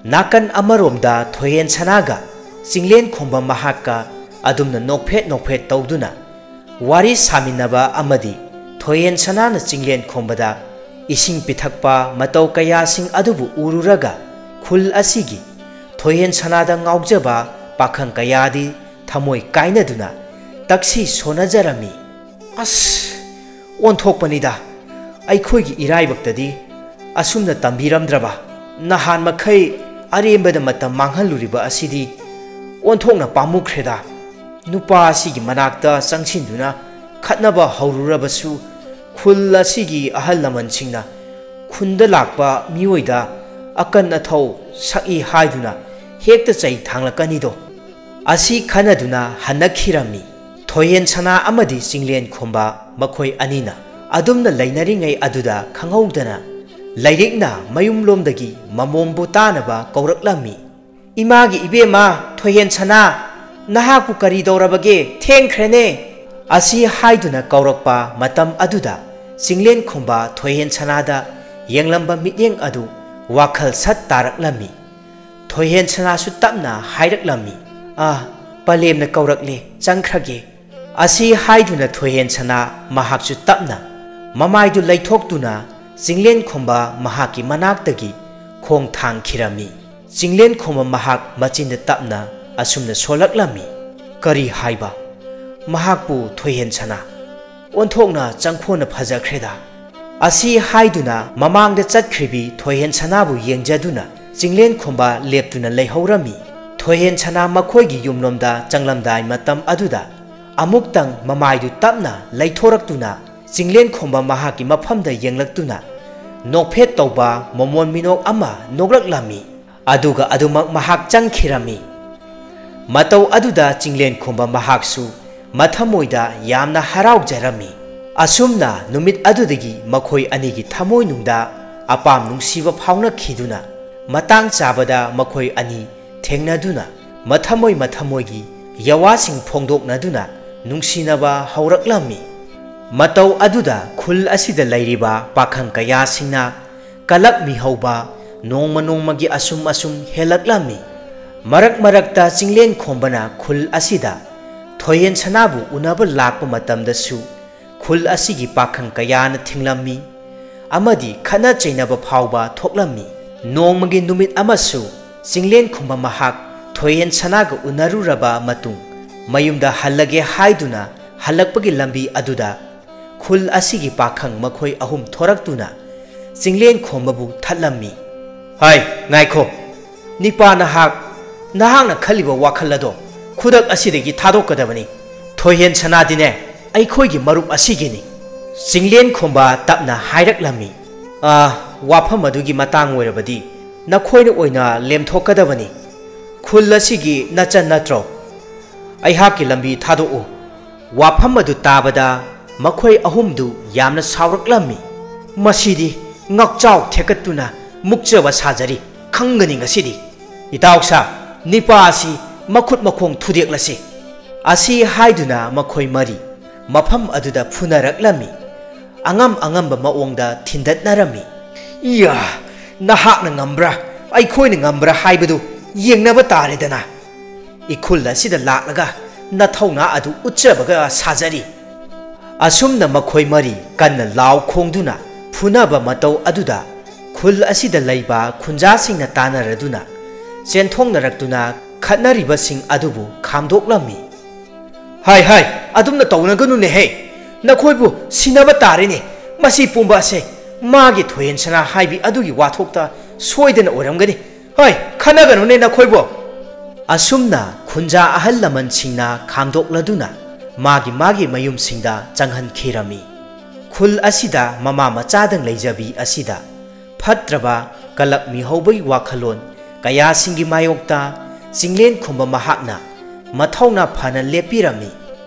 ꯅꯥꯀꯟ ꯑꯃꯔꯣꯝꯗ ꯊꯣꯏꯍꯦꯟ ꯁꯅꯥꯒ ꯆꯤꯡꯂꯦꯟ ꯈꯣꯝꯕ ꯃꯍꯥꯛꯀ ꯑꯗꯨꯝꯅ ꯅꯣꯛꯐꯦꯠ ꯅꯣꯛꯐꯦꯠ ꯇꯧꯗꯨꯅ ꯋꯥꯔꯤ ꯁꯥꯃꯤꯟꯅꯕ ꯑꯃꯗꯤ ꯊꯣꯏꯍꯦꯟ ꯁꯅꯥꯅ ꯆꯤꯡꯂꯦꯟ ꯈꯣꯝꯕꯗ ꯏꯁꯤꯡ ꯄꯤꯊꯛꯄ ꯃꯇꯧ ꯀꯌꯥꯁꯤꯡ ꯑꯗꯨꯕꯨ ꯎꯔꯨꯔꯒ ꯈꯨꯜ ꯑꯁꯤꯒꯤ ꯊꯣꯏꯍꯦꯟ ꯁꯅꯥꯗ ꯉꯥꯎꯖꯕ ꯄꯥꯈꯪ ꯀꯌꯥꯗꯤ ꯊꯃꯣꯏ ꯀꯥꯏꯅꯗꯨꯅ ꯇꯛꯁꯤ ꯁꯣꯟꯅꯖꯔꯝꯃꯤ꯫ "ꯑꯁ, ꯑꯣꯟꯊꯣꯛꯄꯅꯤꯗ꯫ ꯑꯩꯈꯣꯏꯒꯤ ꯏꯔꯥꯏꯕꯛꯇꯗꯤ ꯑꯁꯨꯝꯅ ꯇꯝꯕꯤꯔꯝꯗ꯭ꯔꯕ꯫ ꯅꯍꯥꯟ ꯃꯈꯩ ꯑꯔꯦꯝꯕꯗ ꯃꯇꯝ ꯃꯥꯡꯍꯜꯂꯨꯔꯤꯕ ꯑꯁꯤꯗꯤ ꯑꯣꯟꯊꯣꯛꯅ ꯄꯥꯝꯃꯨꯈ꯭ꯔꯦꯗ꯫ ꯅꯨꯄꯥ ꯑꯁꯤꯒꯤ ꯃꯅꯥꯛꯇ ꯆꯪꯁꯤꯟꯗꯨꯅ ꯈꯠꯅꯕ ꯍꯧꯔꯨꯔꯕꯁꯨ, ꯈꯨꯜ ꯑꯁꯤꯒꯤ ꯑꯍꯜ ꯂꯃꯟꯁꯤꯡꯅ ꯈꯨꯟꯗ ꯂꯥꯛꯄ ꯃꯤꯑꯣꯏꯗ ꯑꯀꯟ ꯑꯊꯧ ꯁꯛꯏ ꯍꯥꯏꯗꯨꯅ ꯍꯦꯛꯇ ꯆꯩ ꯊꯥꯡꯂꯛꯀꯅꯤꯗꯣ"꯫ ꯑꯁꯤ ꯈꯟꯅꯗꯨꯅ ꯍꯟꯅꯈꯤꯔꯝꯃꯤ꯫ ꯊꯣꯏꯍꯦꯟ ꯁꯅꯥ ꯑꯃꯗꯤ ꯆꯤꯡꯂꯦꯟ ꯈꯣꯝꯕ ꯃꯈꯣꯏ ꯑꯅꯤꯅ ꯑꯗꯨꯝꯅ ꯂꯩꯅꯔꯤꯉꯩ ꯑꯗꯨꯗ ꯈꯪꯍꯧꯗꯅ ꯂꯥꯏꯔꯤꯛꯅ ꯃꯌꯨꯝꯂꯣꯝꯗꯒꯤ ꯃꯃꯣꯝꯕꯨ ꯇꯥꯅꯕ ꯀꯧꯔꯛꯂꯝꯃꯤ꯫ "ꯏꯃꯥꯒꯤ ꯏꯕꯦꯝꯃ ꯊꯣꯏꯍꯦꯟ ꯁꯅꯥ, ꯅꯍꯥꯛꯄꯨ ꯀꯔꯤ ꯇꯧꯔꯕꯒꯦ? ꯊꯦꯡꯈ꯭ꯔꯦꯅꯦ!" ꯑꯁꯤ ꯍꯥꯏꯗꯨꯅ ꯀꯧꯔꯛꯄ ꯃꯇꯝ ꯑꯗꯨꯗ ꯆꯤꯡꯂꯦꯟ ꯈꯣꯝꯕ ꯊꯣꯏꯍꯦꯟ ꯁꯅꯥꯗ ꯌꯦꯡꯂꯝꯕ ꯃꯤꯠꯌꯦꯡ ꯑꯗꯨ ꯋꯥꯈꯜ ꯁꯠ ꯇꯥꯔꯛꯂꯝꯃꯤ꯫ ꯊꯣꯏꯍꯦꯟ ꯁꯅꯥꯁꯨ ꯇꯞꯅ ꯍꯥꯏꯔꯛꯂꯝꯃꯤ, "ꯑꯥ, ꯄꯂꯦꯝꯅ ꯀꯧꯔꯛꯂꯦ, ꯆꯪꯈ꯭ꯔꯒꯦ"꯫ ꯑꯁꯤ ꯍꯥꯏꯗꯨꯅ ꯊꯣꯏꯍꯦꯟ ꯁꯅꯥ ꯃꯍꯥꯛꯁꯨ ꯇꯞꯅ ꯃꯃꯥꯏꯗꯨ ꯂꯩꯊꯣꯛꯇꯨꯅ ꯆꯤꯡꯂꯦꯟ ꯈꯣꯝꯕ ꯃꯍꯥꯛꯀꯤ ꯃꯅꯥꯛꯇꯒꯤ ꯈꯣꯡ ꯊꯥꯡꯈꯤꯔꯝꯃꯤ꯫ ꯆꯤꯡꯂꯦꯟ ꯈꯣꯝꯕ ꯃꯍꯥꯛ ꯃꯆꯤꯟꯗ ꯇꯞꯅ ꯑꯁꯨꯝꯅ ꯁꯣꯜꯂꯛꯂꯝꯃꯤ, "ꯀꯔꯤ ꯍꯥꯏꯕ? ꯃꯍꯥꯛꯄꯨ ꯊꯣꯏꯍꯦꯟ ꯁꯅꯥ? ꯑꯣꯟꯊꯣꯛꯅ ꯆꯪꯈꯣꯟꯅ ꯐꯖꯈ꯭ꯔꯦꯗ"꯫ ꯑꯁꯤ ꯍꯥꯏꯗꯨꯅ ꯃꯃꯥꯡꯗ ꯆꯠꯈ꯭ꯔꯤꯕꯤ ꯊꯣꯏꯍꯦꯟ ꯁꯅꯥꯕꯨ ꯌꯦꯡꯖꯗꯨꯅ ꯆꯤꯡꯂꯦꯟ ꯈꯣꯝꯕ ꯂꯦꯞꯇꯨꯅ ꯂꯩꯍꯧꯔꯝꯃꯤ꯫ ꯊꯣꯏꯍꯦꯟ ꯁꯅꯥ ꯃꯈꯣꯏꯒꯤ ꯌꯨꯝꯂꯣꯝꯗ ꯆꯪꯂꯝꯗꯥꯏ ꯃꯇꯝ ꯑꯗꯨꯗ ꯑꯃꯨꯛꯇꯪ ꯃꯃꯥꯏꯗꯨ ꯇꯞꯅ ꯂꯩꯊꯣꯔꯛꯇꯨꯅ ꯆꯤꯡꯂꯦꯟ ꯈꯣꯝꯕ ꯃꯍꯥꯛꯀꯤ ꯃꯐꯝꯗ ꯌꯦꯡꯂꯛꯇꯨꯅ ꯅꯣꯛꯐꯦꯠ ꯇꯧꯕ ꯃꯃꯣꯟ ꯃꯤꯅꯣꯛ ꯑꯃ ꯅꯣꯛꯂꯛꯂꯝꯃꯤ꯫ ꯑꯗꯨꯒ ꯑꯗꯨꯃꯛ ꯃꯍꯥꯛ ꯆꯪꯈꯤꯔꯝꯃꯤ꯫ ꯃꯇꯧ ꯑꯗꯨꯗ ꯆꯤꯡꯂꯦꯟ ꯈꯣꯝꯕ ꯃꯍꯥꯛꯁꯨ ꯃꯊꯃꯣꯏꯗ ꯌꯥꯝꯅ ꯍꯔꯥꯎꯖꯔꯝꯃꯤ꯫ ꯑꯁꯨꯝꯅ ꯅꯨꯃꯤꯠ ꯑꯗꯨꯗꯒꯤ ꯃꯈꯣꯏ ꯑꯅꯤꯒꯤ ꯊꯃꯣꯏꯅꯨꯡꯗ ꯑꯄꯥꯝ ꯅꯨꯡꯁꯤꯕ ꯐꯥꯎꯅꯈꯤꯗꯨꯅ, ꯃꯇꯥꯡ ꯆꯥꯕꯗ ꯃꯈꯣꯏ ꯑꯅꯤ ꯊꯦꯡꯅꯗꯨꯅ, ꯃꯊꯃꯣꯏ ꯃꯊꯃꯣꯏꯒꯤ ꯌꯋꯥꯁꯤꯡ ꯐꯣꯡꯗꯣꯛꯅꯗꯨꯅ ꯅꯨꯡꯁꯤꯅꯕ ꯍꯧꯔꯛꯂꯝꯃꯤ꯫ ꯃꯇꯧ ꯑꯗꯨꯗ ꯈꯨꯜ ꯑꯁꯤꯗ ꯂꯩꯔꯤꯕ ꯄꯥꯈꯪ ꯀꯌꯥꯁꯤꯡꯅ ꯀꯂꯛ ꯃꯤꯍꯧꯕ ꯅꯣꯡꯃ ꯅꯣꯡꯃꯒꯤ ꯑꯁꯨꯝ ꯑꯁꯨꯝ ꯍꯦꯜꯂꯛꯂꯝꯃꯤ꯫ ꯃꯔꯛ ꯃꯔꯛꯇ ꯆꯤꯡꯂꯦꯟ ꯈꯣꯝꯕꯅ ꯈꯨꯜ ꯑꯁꯤꯗ ꯊꯣꯏꯍꯦꯟ ꯁꯅꯥꯕꯨ ꯎꯅꯕ ꯂꯥꯛꯄ ꯃꯇꯝꯗꯁꯨ ꯈꯨꯜ ꯑꯁꯤꯒꯤ ꯄꯥꯈꯪ ꯀꯌꯥꯅ ꯊꯤꯡꯂꯝꯃꯤ ꯑꯃꯗꯤ ꯈꯠꯅ ꯆꯩꯅꯕ ꯐꯥꯎꯕ ꯊꯣꯛꯂꯝꯃꯤ꯫ ꯅꯣꯡꯃꯒꯤ ꯅꯨꯃꯤꯠ ꯑꯃꯁꯨ ꯆꯤꯡꯂꯦꯟ ꯈꯣꯝꯕ ꯃꯍꯥꯛ ꯊꯣꯏꯍꯦꯟ ꯁꯅꯥꯒ ꯎꯅꯔꯨꯔꯕ ꯃꯇꯨꯡ ꯃꯌꯨꯝꯗ ꯍꯜꯂꯒꯦ ꯍꯥꯏꯗꯨꯅ ꯍꯜꯂꯛꯄꯒꯤ ꯂꯝꯕꯤ ꯑꯗꯨꯗ ꯈꯨꯜ ꯑꯁꯤꯒꯤ ꯄꯥꯈꯪ ꯃꯈꯣꯏ ꯑꯍꯨꯝ ꯊꯣꯔꯛꯇꯨꯅ ꯆꯤꯡꯂꯦꯟ ꯈꯣꯝꯕꯕꯨ ꯊꯠꯂꯝꯃꯤ꯫ "ꯍꯥꯏ, ꯉꯥꯏꯈꯣ, ꯅꯤꯄꯥ ꯅꯍꯥꯛ, ꯅꯍꯥꯛꯅ ꯈꯜꯂꯤꯕ ꯋꯥꯈꯜ ꯑꯗꯣ ꯈꯨꯗꯛ ꯑꯁꯤꯗꯒꯤ ꯊꯥꯗꯣꯛꯀꯗꯕꯅꯤ꯫ ꯊꯣꯏꯍꯦꯟ ꯁꯅꯥꯗꯤꯅꯦ ꯑꯩꯈꯣꯏꯒꯤ ꯃꯔꯨꯞ ꯑꯁꯤꯒꯤꯅꯤ꯫" ꯆꯤꯡꯂꯦꯟ ꯈꯣꯝꯕ ꯇꯞꯅ ꯍꯥꯏꯔꯛꯂꯝꯃꯤ꯫ "ꯑꯥ, ꯋꯥꯐꯝ ꯑꯗꯨꯒꯤ ꯃꯇꯥꯡ ꯑꯣꯏꯔꯕꯗꯤ ꯅꯈꯣꯏꯅ ꯑꯣꯏꯅ ꯂꯦꯝꯊꯣꯛꯀꯗꯕꯅꯤ꯫ ꯈꯨꯜ ꯑꯁꯤꯒꯤ ꯅꯆꯟ ꯅꯠꯇ꯭ꯔꯣ? ꯑꯩꯍꯥꯛꯀꯤ ꯂꯝꯕꯤ ꯊꯥꯗꯣꯛꯎ꯫" ꯋꯥꯐꯝ ꯑꯗꯨ ꯇꯥꯕꯗ ꯃꯈꯣꯏ ꯑꯍꯨꯝꯗꯨ ꯌꯥꯝꯅ ꯁꯥꯎꯔꯛꯂꯝꯃꯤ꯫ "ꯃꯁꯤꯗꯤ ꯉꯥꯛꯆꯥꯎ ꯊꯦꯛꯀꯠꯇꯨꯅ ꯃꯨꯛꯆꯕ ꯁꯥꯖꯔꯤ, ꯈꯪꯒꯅꯤ ꯉꯁꯤꯗꯤ꯫ ꯏꯇꯥꯎꯁꯥ, ꯅꯤꯄꯥ ꯑꯁꯤ ꯃꯈꯨꯠ ꯃꯈꯣꯡ ꯊꯨꯗꯦꯛꯂꯁꯤ꯫" ꯑꯁꯤ ꯍꯥꯏꯗꯨꯅ ꯃꯈꯣꯏ ꯃꯔꯤ ꯃꯐꯝ ꯑꯗꯨꯗ ꯐꯨꯅꯔꯛꯂꯝꯃꯤ꯫ ꯑꯉꯝ ꯑꯉꯝꯕ ꯃꯑꯣꯡꯗ ꯊꯤꯟꯗꯠꯅꯔꯝꯃꯤ꯫ "ꯏꯌꯥ, ꯅꯍꯥꯛꯅ ꯉꯝꯕ꯭ꯔꯥ, ꯑꯩꯈꯣꯏꯅ ꯉꯝꯕ꯭ꯔꯥ ꯍꯥꯏꯕꯗꯨ ꯌꯦꯡꯅꯕ ꯇꯥꯔꯦꯗꯅ꯫ ꯏꯈꯨꯜ ꯑꯁꯤꯗ ꯂꯥꯛꯂꯒ ꯅꯊꯧꯅꯥ ꯑꯗꯨ ꯎꯠꯆꯕꯒ ꯁꯥꯖꯔꯤ꯫" ꯑꯁꯨꯝꯅ ꯃꯈꯣꯏ ꯃꯔꯤ ꯀꯟꯅ ꯂꯥꯎ ꯈꯣꯡꯗꯨꯅ ꯐꯨꯅꯕ ꯃꯇꯧ ꯑꯗꯨꯗ ꯈꯨꯜ ꯑꯁꯤꯗ ꯂꯩꯕ ꯈꯨꯟꯖꯥꯁꯤꯡꯅ ꯇꯥꯟꯅꯔꯗꯨꯅ ꯆꯦꯟꯊꯣꯛꯅꯔꯛꯇꯨꯅ ꯈꯠꯅꯔꯤꯕꯁꯤꯡ ꯑꯗꯨꯕꯨ ꯈꯥꯝꯗꯣꯛꯂꯝꯃꯤ꯫ "ꯍꯥꯏ, ꯍꯥꯏ, ꯑꯗꯨꯝꯅ ꯇꯧꯅꯒꯅꯨꯅꯦꯍꯦ꯫ ꯅꯈꯣꯏꯕꯨ ꯁꯤꯟꯅꯕ ꯇꯥꯔꯦꯅꯦ꯫ ꯃꯁꯤ ꯄꯨꯝꯕ ꯑꯁꯦ ꯃꯥꯒꯤ ꯊꯣꯏꯍꯦꯟ ꯁꯅꯥ ꯍꯥꯏꯕꯤ ꯑꯗꯨꯒꯤ ꯋꯥꯊꯣꯛꯇ ꯁꯣꯏꯗꯅ ꯑꯣꯏꯔꯝꯒꯅꯤ꯫ ꯍꯣꯏ, ꯈꯠꯅꯒꯅꯨꯅꯦ ꯅꯈꯣꯏꯕꯨ꯫" ꯑꯁꯨꯝꯅ ꯈꯨꯟꯖꯥ ꯑꯍꯜ ꯂꯃꯟꯁꯤꯡꯅ ꯈꯥꯝꯗꯣꯛꯂꯗꯨꯅ ꯃꯥꯒꯤ ꯃꯥꯒꯤ ꯃꯌꯨꯝꯁꯤꯡꯗ ꯆꯪꯍꯟꯈꯤꯔꯝꯃꯤ꯫ ꯈꯨꯜ ꯑꯁꯤꯗ ꯃꯃꯥ ꯃꯆꯥꯗꯪ ꯂꯩꯖꯕꯤ ꯑꯁꯤꯗ ꯐꯠꯇ꯭ꯔꯕ ꯀꯂꯛ ꯃꯤꯍꯧꯕꯒꯤ ꯋꯥꯈꯜꯂꯣꯟ ꯀꯌꯥꯁꯤꯡꯒꯤ ꯃꯥꯌꯣꯛꯇ ꯆꯤꯡꯂꯦꯟ ꯈꯨꯝꯕ ꯃꯍꯥꯛꯅ ꯃꯊꯧꯅꯥ ꯐꯅ ꯂꯦꯞꯄꯤꯔꯝꯃꯤ꯫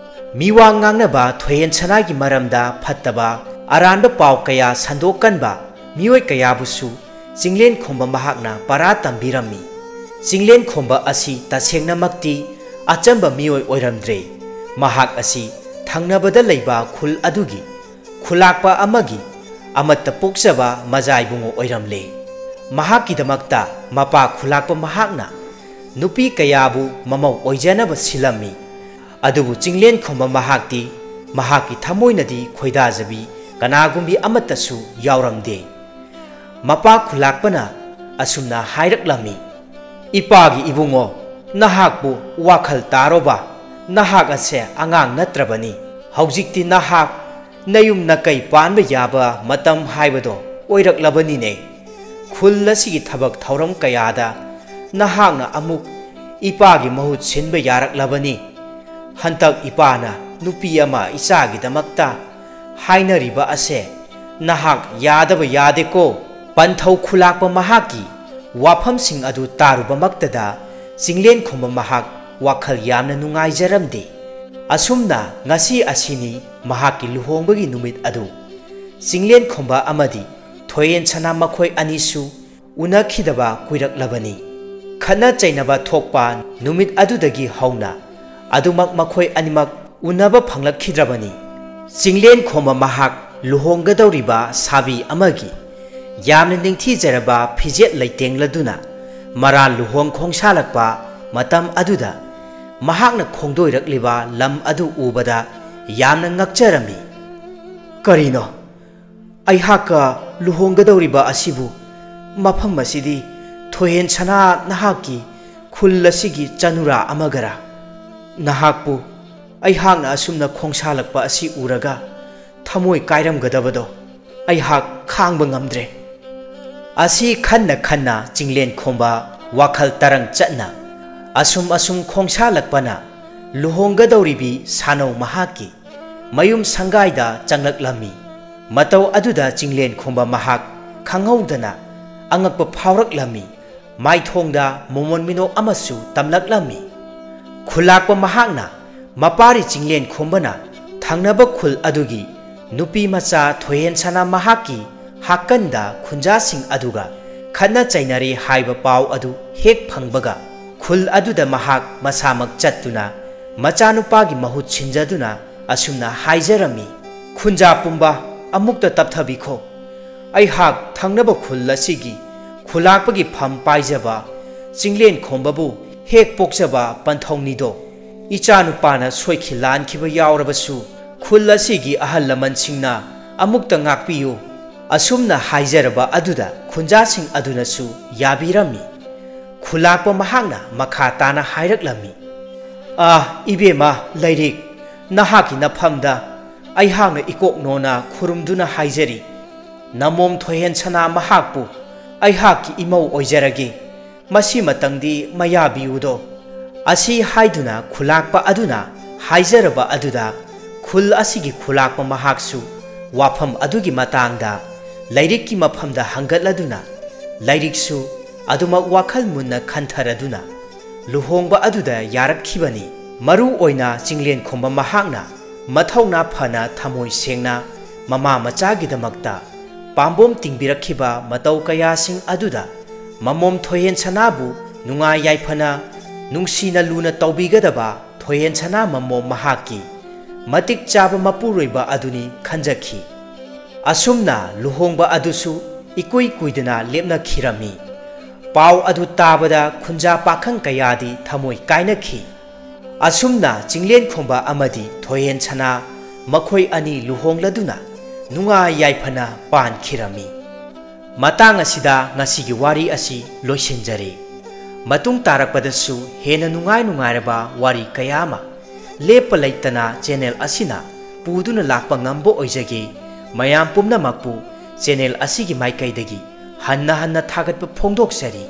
ꯃꯤꯋꯥ ꯉꯥꯡꯅꯕ ꯊꯣꯏꯍꯦꯟ ꯁꯅꯥꯒꯤ ꯃꯔꯝꯗ ꯐꯠꯇꯕ ꯑꯔꯥꯟꯕ ꯄꯥꯎ ꯀꯌꯥ ꯁꯟꯗꯣꯛꯀꯟꯕ ꯃꯤꯑꯣꯏ ꯀꯌꯥꯕꯨꯁꯨ ꯆꯤꯡꯂꯦꯟ ꯈꯣꯝꯕ ꯃꯍꯥꯛꯅ ꯄꯔꯥ ꯇꯝꯕꯤꯔꯝꯃꯤ꯫ ꯆꯤꯡꯂꯦꯟ ꯈꯣꯝꯕ ꯑꯁꯤ ꯇꯁꯦꯡꯅꯃꯛꯇꯤ ꯑꯆꯝꯕ ꯃꯤꯑꯣꯏ ꯑꯣꯏꯔꯝꯗ꯭ꯔꯦ꯫ ꯃꯍꯥꯛ ꯑꯁꯤ ꯊꯪꯅꯕꯗ ꯂꯩꯕ ꯈꯨꯜ ꯑꯗꯨꯒꯤ ꯈꯨꯂꯥꯛꯄ ꯑꯃꯒꯤ ꯑꯃꯠꯇ ꯄꯣꯛꯆꯕ ꯃꯖꯥꯏꯕꯨꯡꯉꯣ ꯑꯣꯏꯔꯝꯂꯦ꯫ ꯃꯍꯥꯛꯀꯤꯗꯃꯛꯇ ꯃꯄꯥ ꯈꯨꯂꯥꯛꯄ ꯃꯍꯥꯛꯅ ꯅꯨꯄꯤ ꯀꯌꯥꯕꯨ ꯃꯃꯧ ꯑꯣꯏꯖꯅꯕ ꯁꯤꯜꯂꯝꯃꯤ꯫ ꯑꯗꯨꯕꯨ ꯆꯤꯡꯂꯦꯟ ꯈꯣꯝꯕ ꯃꯍꯥꯛꯇꯤ ꯃꯍꯥꯛꯀꯤ ꯊꯃꯣꯏꯅꯗꯤ ꯈꯣꯏꯗꯥꯖꯕꯤ ꯀꯅꯥꯒꯨꯝꯕꯤ ꯑꯃꯠꯇꯁꯨ ꯌꯥꯎꯔꯝꯗꯦ꯫ ꯃꯄꯥ ꯈꯨꯂꯥꯛꯄꯅ ꯑꯁꯨꯝꯅ ꯍꯥꯏꯔꯛꯂꯝꯃꯤ, "ꯏꯄꯥꯒꯤ ꯏꯕꯨꯡꯉꯣ, ꯅꯍꯥꯛꯄꯨ ꯋꯥꯈꯜ ꯇꯥꯔꯣꯕ, ꯅꯍꯥꯛ ꯑꯁꯦ ꯑꯉꯥꯡ ꯅꯠꯇ꯭ꯔꯕꯅꯤ꯫ ꯍꯧꯖꯤꯛꯇꯤ ꯅꯍꯥꯛ ꯅꯌꯨꯝ ꯅꯀꯩ ꯄꯥꯟꯕ ꯌꯥꯕ ꯃꯇꯝ ꯍꯥꯏꯕꯗꯣ ꯑꯣꯏꯔꯛꯂꯕꯅꯤꯅꯦ꯫ ꯈꯨꯜ ꯑꯁꯤꯒꯤ ꯊꯕꯛ ꯊꯧꯔꯝ ꯀꯌꯥꯗ ꯅꯍꯥꯛꯅ ꯑꯃꯨꯛ ꯏꯄꯥꯒꯤ ꯃꯍꯨꯠ ꯁꯤꯟꯕ ꯌꯥꯔꯛꯂꯕꯅꯤ꯫ ꯍꯟꯇꯛ ꯏꯄꯥꯅ ꯅꯨꯄꯤ ꯑꯃ ꯏꯆꯥꯒꯤꯗꯃꯛꯇ ꯍꯥꯏꯅꯔꯤꯕ ꯑꯁꯦ ꯅꯍꯥꯛ ꯌꯥꯗꯕ ꯌꯥꯗꯦꯀꯣ꯫" ꯄꯟꯊꯧ ꯈꯨꯂꯥꯛꯄ ꯃꯍꯥꯛꯀꯤ ꯋꯥꯐꯝꯁꯤꯡ ꯑꯗꯨ ꯇꯥꯔꯨꯕꯃꯛꯇꯗ ꯆꯤꯡꯂꯦꯟ ꯈꯣꯝꯕ ꯃꯍꯥꯛ ꯋꯥꯈꯜ ꯌꯥꯝꯅ ꯅꯨꯡꯉꯥꯏꯖꯔꯝꯗꯦ꯫ ꯑꯁꯨꯝꯅ ꯉꯁꯤ ꯑꯁꯤꯅꯤ ꯃꯍꯥꯛꯀꯤ ꯂꯨꯍꯣꯡꯕꯒꯤ ꯅꯨꯃꯤꯠ ꯑꯗꯨ꯫ ꯆꯤꯡꯂꯦꯟ ꯈꯣꯝꯕ ꯑꯃꯗꯤ ꯊꯣꯏꯍꯦꯟ ꯁꯅꯥ ꯃꯈꯣꯏ ꯑꯅꯤꯁꯨ ꯎꯅꯈꯤꯗꯕ ꯀꯨꯏꯔꯛꯂꯕꯅꯤ꯫ ꯈꯠꯅ ꯆꯩꯅꯕ ꯊꯣꯛꯄ ꯅꯨꯃꯤꯠ ꯑꯗꯨꯗꯒꯤ ꯍꯧꯅ ꯑꯗꯨꯃꯛ ꯃꯈꯣꯏ ꯑꯅꯤꯃꯛ ꯎꯅꯕ ꯐꯪꯂꯛꯈꯤꯗ꯭ꯔꯕꯅꯤ꯫ ꯆꯤꯡꯂꯦꯟ ꯈꯣꯝꯕ ꯃꯍꯥꯛ ꯂꯨꯍꯣꯡꯒꯗꯧꯔꯤꯕ ꯁꯥꯕꯤ ꯑꯃꯒꯤ ꯌꯥꯝꯅ ꯅꯤꯡꯊꯤꯖꯔꯕ ꯐꯤꯖꯦꯠ ꯂꯩꯇꯦꯡꯂꯗꯨꯅ ꯃꯔꯥꯜ ꯂꯨꯍꯣꯡ ꯈꯣꯡꯁꯥꯜꯂꯛꯄ ꯃꯇꯝ ꯑꯗꯨꯗ ꯃꯍꯥꯛꯅ ꯈꯣꯡꯗꯣꯏꯔꯛꯂꯤꯕ ꯂꯝ ꯑꯗꯨ ꯎꯕꯗ ꯌꯥꯝꯅ ꯉꯛꯆꯔꯝꯃꯤ꯫ "ꯀꯔꯤꯅꯣ? ꯑꯩꯍꯥꯛꯀ ꯂꯨꯍꯣꯡꯒꯗꯧꯔꯤꯕ ꯑꯁꯤꯕꯨ? ꯃꯐꯝ ꯑꯁꯤꯗꯤ ꯊꯣꯏꯍꯦꯟ ꯁꯅꯥ ꯅꯍꯥꯛꯀꯤ ꯈꯨꯜ ꯑꯁꯤꯒꯤ ꯆꯅꯨꯔꯥ ꯑꯃꯒꯔꯥ? ꯅꯍꯥꯛꯄꯨ ꯑꯩꯍꯥꯛꯅ ꯑꯁꯨꯝꯅ ꯈꯣꯡꯁꯥꯜꯂꯛꯄ ꯑꯁꯤ ꯎꯔꯒ ꯊꯃꯣꯏ ꯀꯥꯏꯔꯝꯒꯗꯕꯗꯣ ꯑꯩꯍꯥꯛ ꯈꯥꯡꯕ ꯉꯝꯗ꯭ꯔꯦ꯫" ꯑꯁꯤ ꯈꯟꯅ ꯈꯟꯅ ꯆꯤꯡꯂꯦꯟ ꯈꯣꯝꯕ ꯋꯥꯈꯜ ꯇꯔꯪ ꯆꯠꯅ ꯑꯁꯨꯝ ꯑꯁꯨꯝ ꯈꯣꯡꯁꯥꯜꯂꯛꯄꯅ ꯂꯨꯍꯣꯡꯒꯗꯧꯔꯤꯕꯤ ꯁꯥꯅꯧ ꯃꯍꯥꯛꯀꯤ ꯃꯌꯨꯝ ꯁꯪꯒꯥꯏꯗ ꯆꯪꯂꯛꯂꯝꯃꯤ꯫ ꯃꯇꯧ ꯑꯗꯨꯗ ꯆꯤꯡꯂꯦꯟ ꯈꯣꯝꯕ ꯃꯍꯥꯛ ꯈꯪꯍꯧꯗꯅ ꯑꯉꯛꯄ ꯐꯥꯎꯔꯛꯂꯝꯃꯤ꯫ ꯃꯥꯏꯊꯣꯡꯗ ꯃꯣꯃꯣꯟ ꯃꯤꯅꯣꯛ ꯑꯃꯁꯨ ꯇꯝꯂꯛꯂꯝꯃꯤ꯫ ꯈꯨꯂꯥꯛꯄ ꯃꯍꯥꯛꯅ ꯃꯄꯥꯔꯤ ꯆꯤꯡꯂꯦꯟ ꯈꯣꯝꯕꯅ ꯊꯪꯅꯕ ꯈꯨꯜ ꯑꯗꯨꯒꯤ ꯅꯨꯄꯤ ꯃꯆꯥ ꯊꯣꯏꯍꯦꯟ ꯁꯅꯥ ꯃꯍꯥꯛꯀꯤ ꯍꯥꯛꯀꯟꯗ ꯈꯨꯟꯖꯥꯁꯤꯡ ꯑꯗꯨꯒ ꯈꯠꯅ ꯆꯩꯅꯔꯦ ꯍꯥꯏꯕ ꯄꯥꯎ ꯑꯗꯨ ꯍꯦꯛ ꯐꯪꯕꯒ, ꯈꯨꯜ ꯑꯗꯨꯗ ꯃꯍꯥꯛ ꯃꯁꯥꯃꯛ ꯆꯠꯇꯨꯅ ꯃꯆꯥꯅꯨꯄꯥꯒꯤ ꯃꯍꯨꯠ ꯁꯤꯟꯖꯗꯨꯅ ꯑꯁꯨꯝꯅ ꯍꯥꯏꯖꯔꯝꯃꯤ, "ꯈꯨꯟꯖꯥ ꯄꯨꯝꯕ, ꯑꯃꯨꯛꯇ ꯇꯞꯊꯕꯤꯈꯣ꯫ ꯑꯩꯍꯥꯛ ꯊꯪꯅꯕ ꯈꯨꯜ ꯑꯁꯤꯒꯤ ꯈꯨꯂꯥꯛꯄꯒꯤ ꯐꯝ ꯄꯥꯏꯖꯕ ꯆꯤꯡꯂꯦꯟ ꯈꯣꯝꯕꯕꯨ ꯍꯦꯛ ꯄꯣꯛꯆꯕ ꯄꯟꯊꯧꯅꯤꯗꯣ꯫ ꯏꯆꯥꯅꯨꯄꯥꯅ ꯁꯣꯏꯈꯤ ꯂꯥꯟꯈꯤꯕ ꯌꯥꯎꯔꯕꯁꯨ ꯈꯨꯜ ꯑꯁꯤꯒꯤ ꯑꯍꯜ ꯂꯃꯟꯁꯤꯡꯅ ꯑꯃꯨꯛꯇ ꯉꯥꯛꯄꯤꯌꯨ"꯫ ꯑꯁꯨꯝꯅ ꯍꯥꯏꯖꯔꯕ ꯑꯗꯨꯗ ꯈꯨꯟꯖꯥꯁꯤꯡ ꯑꯗꯨꯅꯁꯨ ꯌꯥꯕꯤꯔꯝꯃꯤ꯫ ꯈꯨꯂꯥꯛꯄ ꯃꯍꯥꯛꯅ ꯃꯈꯥ ꯇꯥꯅ ꯍꯥꯏꯔꯛꯂꯝꯃꯤ, "ꯑꯥ, ꯏꯕꯦꯝꯃ ꯂꯩꯔꯤꯛ, ꯅꯍꯥꯛꯀꯤ ꯅꯐꯝꯗ ꯑꯩꯍꯥꯛꯅ ꯏꯀꯣꯛ ꯅꯣꯟꯅ ꯈꯨꯔꯨꯝꯗꯨꯅ ꯍꯥꯏꯖꯔꯤ, ꯅꯃꯣꯝ ꯊꯣꯏꯍꯦꯟ ꯁꯅꯥ ꯃꯍꯥꯛꯄꯨ ꯑꯩꯍꯥꯛꯀꯤ ꯏꯃꯧ ꯑꯣꯏꯖꯔꯒꯦ꯫ ꯃꯁꯤꯃꯇꯪꯗꯤ ꯃꯌꯥꯕꯤꯌꯨꯗꯣ"꯫ ꯑꯁꯤ ꯍꯥꯏꯗꯨꯅ ꯈꯨꯂꯥꯛꯄ ꯑꯗꯨꯅ ꯍꯥꯏꯖꯔꯕ ꯑꯗꯨꯗ ꯈꯨꯜ ꯑꯁꯤꯒꯤ ꯈꯨꯂꯥꯛꯄ ꯃꯍꯥꯛꯁꯨ ꯋꯥꯐꯝ ꯑꯗꯨꯒꯤ ꯃꯇꯥꯡꯗ ꯂꯩꯔꯤꯛꯀꯤ ꯃꯐꯝꯗ ꯍꯪꯒꯠꯂꯗꯨꯅ ꯂꯩꯔꯤꯛꯁꯨ ꯑꯗꯨꯃꯛ ꯋꯥꯈꯜ ꯃꯨꯟꯅ ꯈꯟꯊꯔꯗꯨꯅ ꯂꯨꯍꯣꯡꯕ ꯑꯗꯨꯗ ꯌꯥꯔꯛꯈꯤꯕꯅꯤ꯫ ꯃꯔꯨ ꯑꯣꯏꯅ ꯆꯤꯡꯂꯦꯟ ꯈꯣꯝꯕ ꯃꯍꯥꯛꯅ ꯃꯊꯧꯅꯥ ꯐꯅ ꯊꯃꯣꯏ ꯁꯦꯡꯅ ꯃꯃꯥ ꯃꯆꯥꯒꯤꯗꯃꯛꯇ ꯄꯥꯝꯕꯣꯝ ꯇꯤꯡꯕꯤꯔꯛꯈꯤꯕ ꯃꯇꯧ ꯀꯌꯥꯁꯤꯡ ꯑꯗꯨꯗ ꯃꯃꯣꯝ ꯊꯣꯏꯍꯦꯟ ꯁꯅꯥꯕꯨ ꯅꯨꯡꯉꯥꯏ ꯌꯥꯏꯐꯅ ꯅꯨꯡꯁꯤꯅ ꯂꯨꯅ ꯇꯧꯕꯤꯒꯗꯕ ꯊꯣꯏꯍꯦꯟ ꯁꯅꯥ ꯃꯃꯣꯝ ꯃꯍꯥꯛꯀꯤ ꯃꯇꯤꯛ ꯆꯥꯕ ꯃꯄꯨꯔꯣꯏꯕ ꯑꯗꯨꯅꯤ ꯈꯟꯖꯈꯤ꯫ ꯑꯁꯨꯝꯅ ꯂꯨꯍꯣꯡꯕ ꯑꯗꯨꯁꯨ ꯏꯀꯨꯏ ꯀꯨꯏꯗꯅ ꯂꯦꯞꯅꯈꯤꯔꯝꯃꯤ꯫ ꯄꯥꯎ ꯑꯗꯨ ꯇꯥꯕꯗ ꯈꯨꯟꯖꯥ ꯄꯥꯈꯪ ꯀꯌꯥꯗꯤ ꯊꯃꯣꯏ ꯀꯥꯏꯅꯈꯤ꯫ ꯑꯁꯨꯝꯅ ꯆꯤꯡꯂꯦꯟ ꯈꯣꯝꯕ ꯑꯃꯗꯤ ꯊꯣꯏꯍꯦꯟ ꯁꯅꯥ ꯃꯈꯣꯏ ꯑꯅꯤ ꯂꯨꯍꯣꯡꯂꯗꯨꯅ ꯅꯨꯡꯉꯥꯏ ꯌꯥꯏꯐꯅ ꯄꯥꯟꯈꯤꯔꯝꯃꯤ꯫ ꯃꯇꯥꯡ ꯑꯁꯤꯗ ꯉꯁꯤꯒꯤ ꯋꯥꯔꯤ ꯑꯁꯤ ꯂꯣꯏꯁꯤꯟꯖꯔꯦ꯫ ꯃꯇꯨꯡ ꯇꯥꯔꯛꯄꯗꯁꯨ ꯍꯦꯟꯅ ꯅꯨꯡꯉꯥꯏ ꯅꯨꯡꯉꯥꯏꯔꯕ ꯋꯥꯔꯤ ꯀꯌꯥ ꯑꯃ ꯂꯦꯞꯄ ꯂꯩꯇꯅ ꯆꯦꯅꯦꯜ ꯑꯁꯤꯅ ꯄꯨꯗꯨꯅ ꯂꯥꯛꯄ ꯉꯝꯕ ꯑꯣꯏꯖꯒꯦ꯫ ꯃꯌꯥꯝ ꯄꯨꯝꯅꯃꯛꯄꯨ ꯆꯦꯅꯦꯜ ꯑꯁꯤꯒꯤ ꯃꯥꯏꯀꯩꯗꯒꯤ ꯍꯟꯅ ꯍꯟꯅ ꯊꯥꯒꯠꯄ ꯐꯣꯡꯗꯣꯛꯆꯔꯤ꯫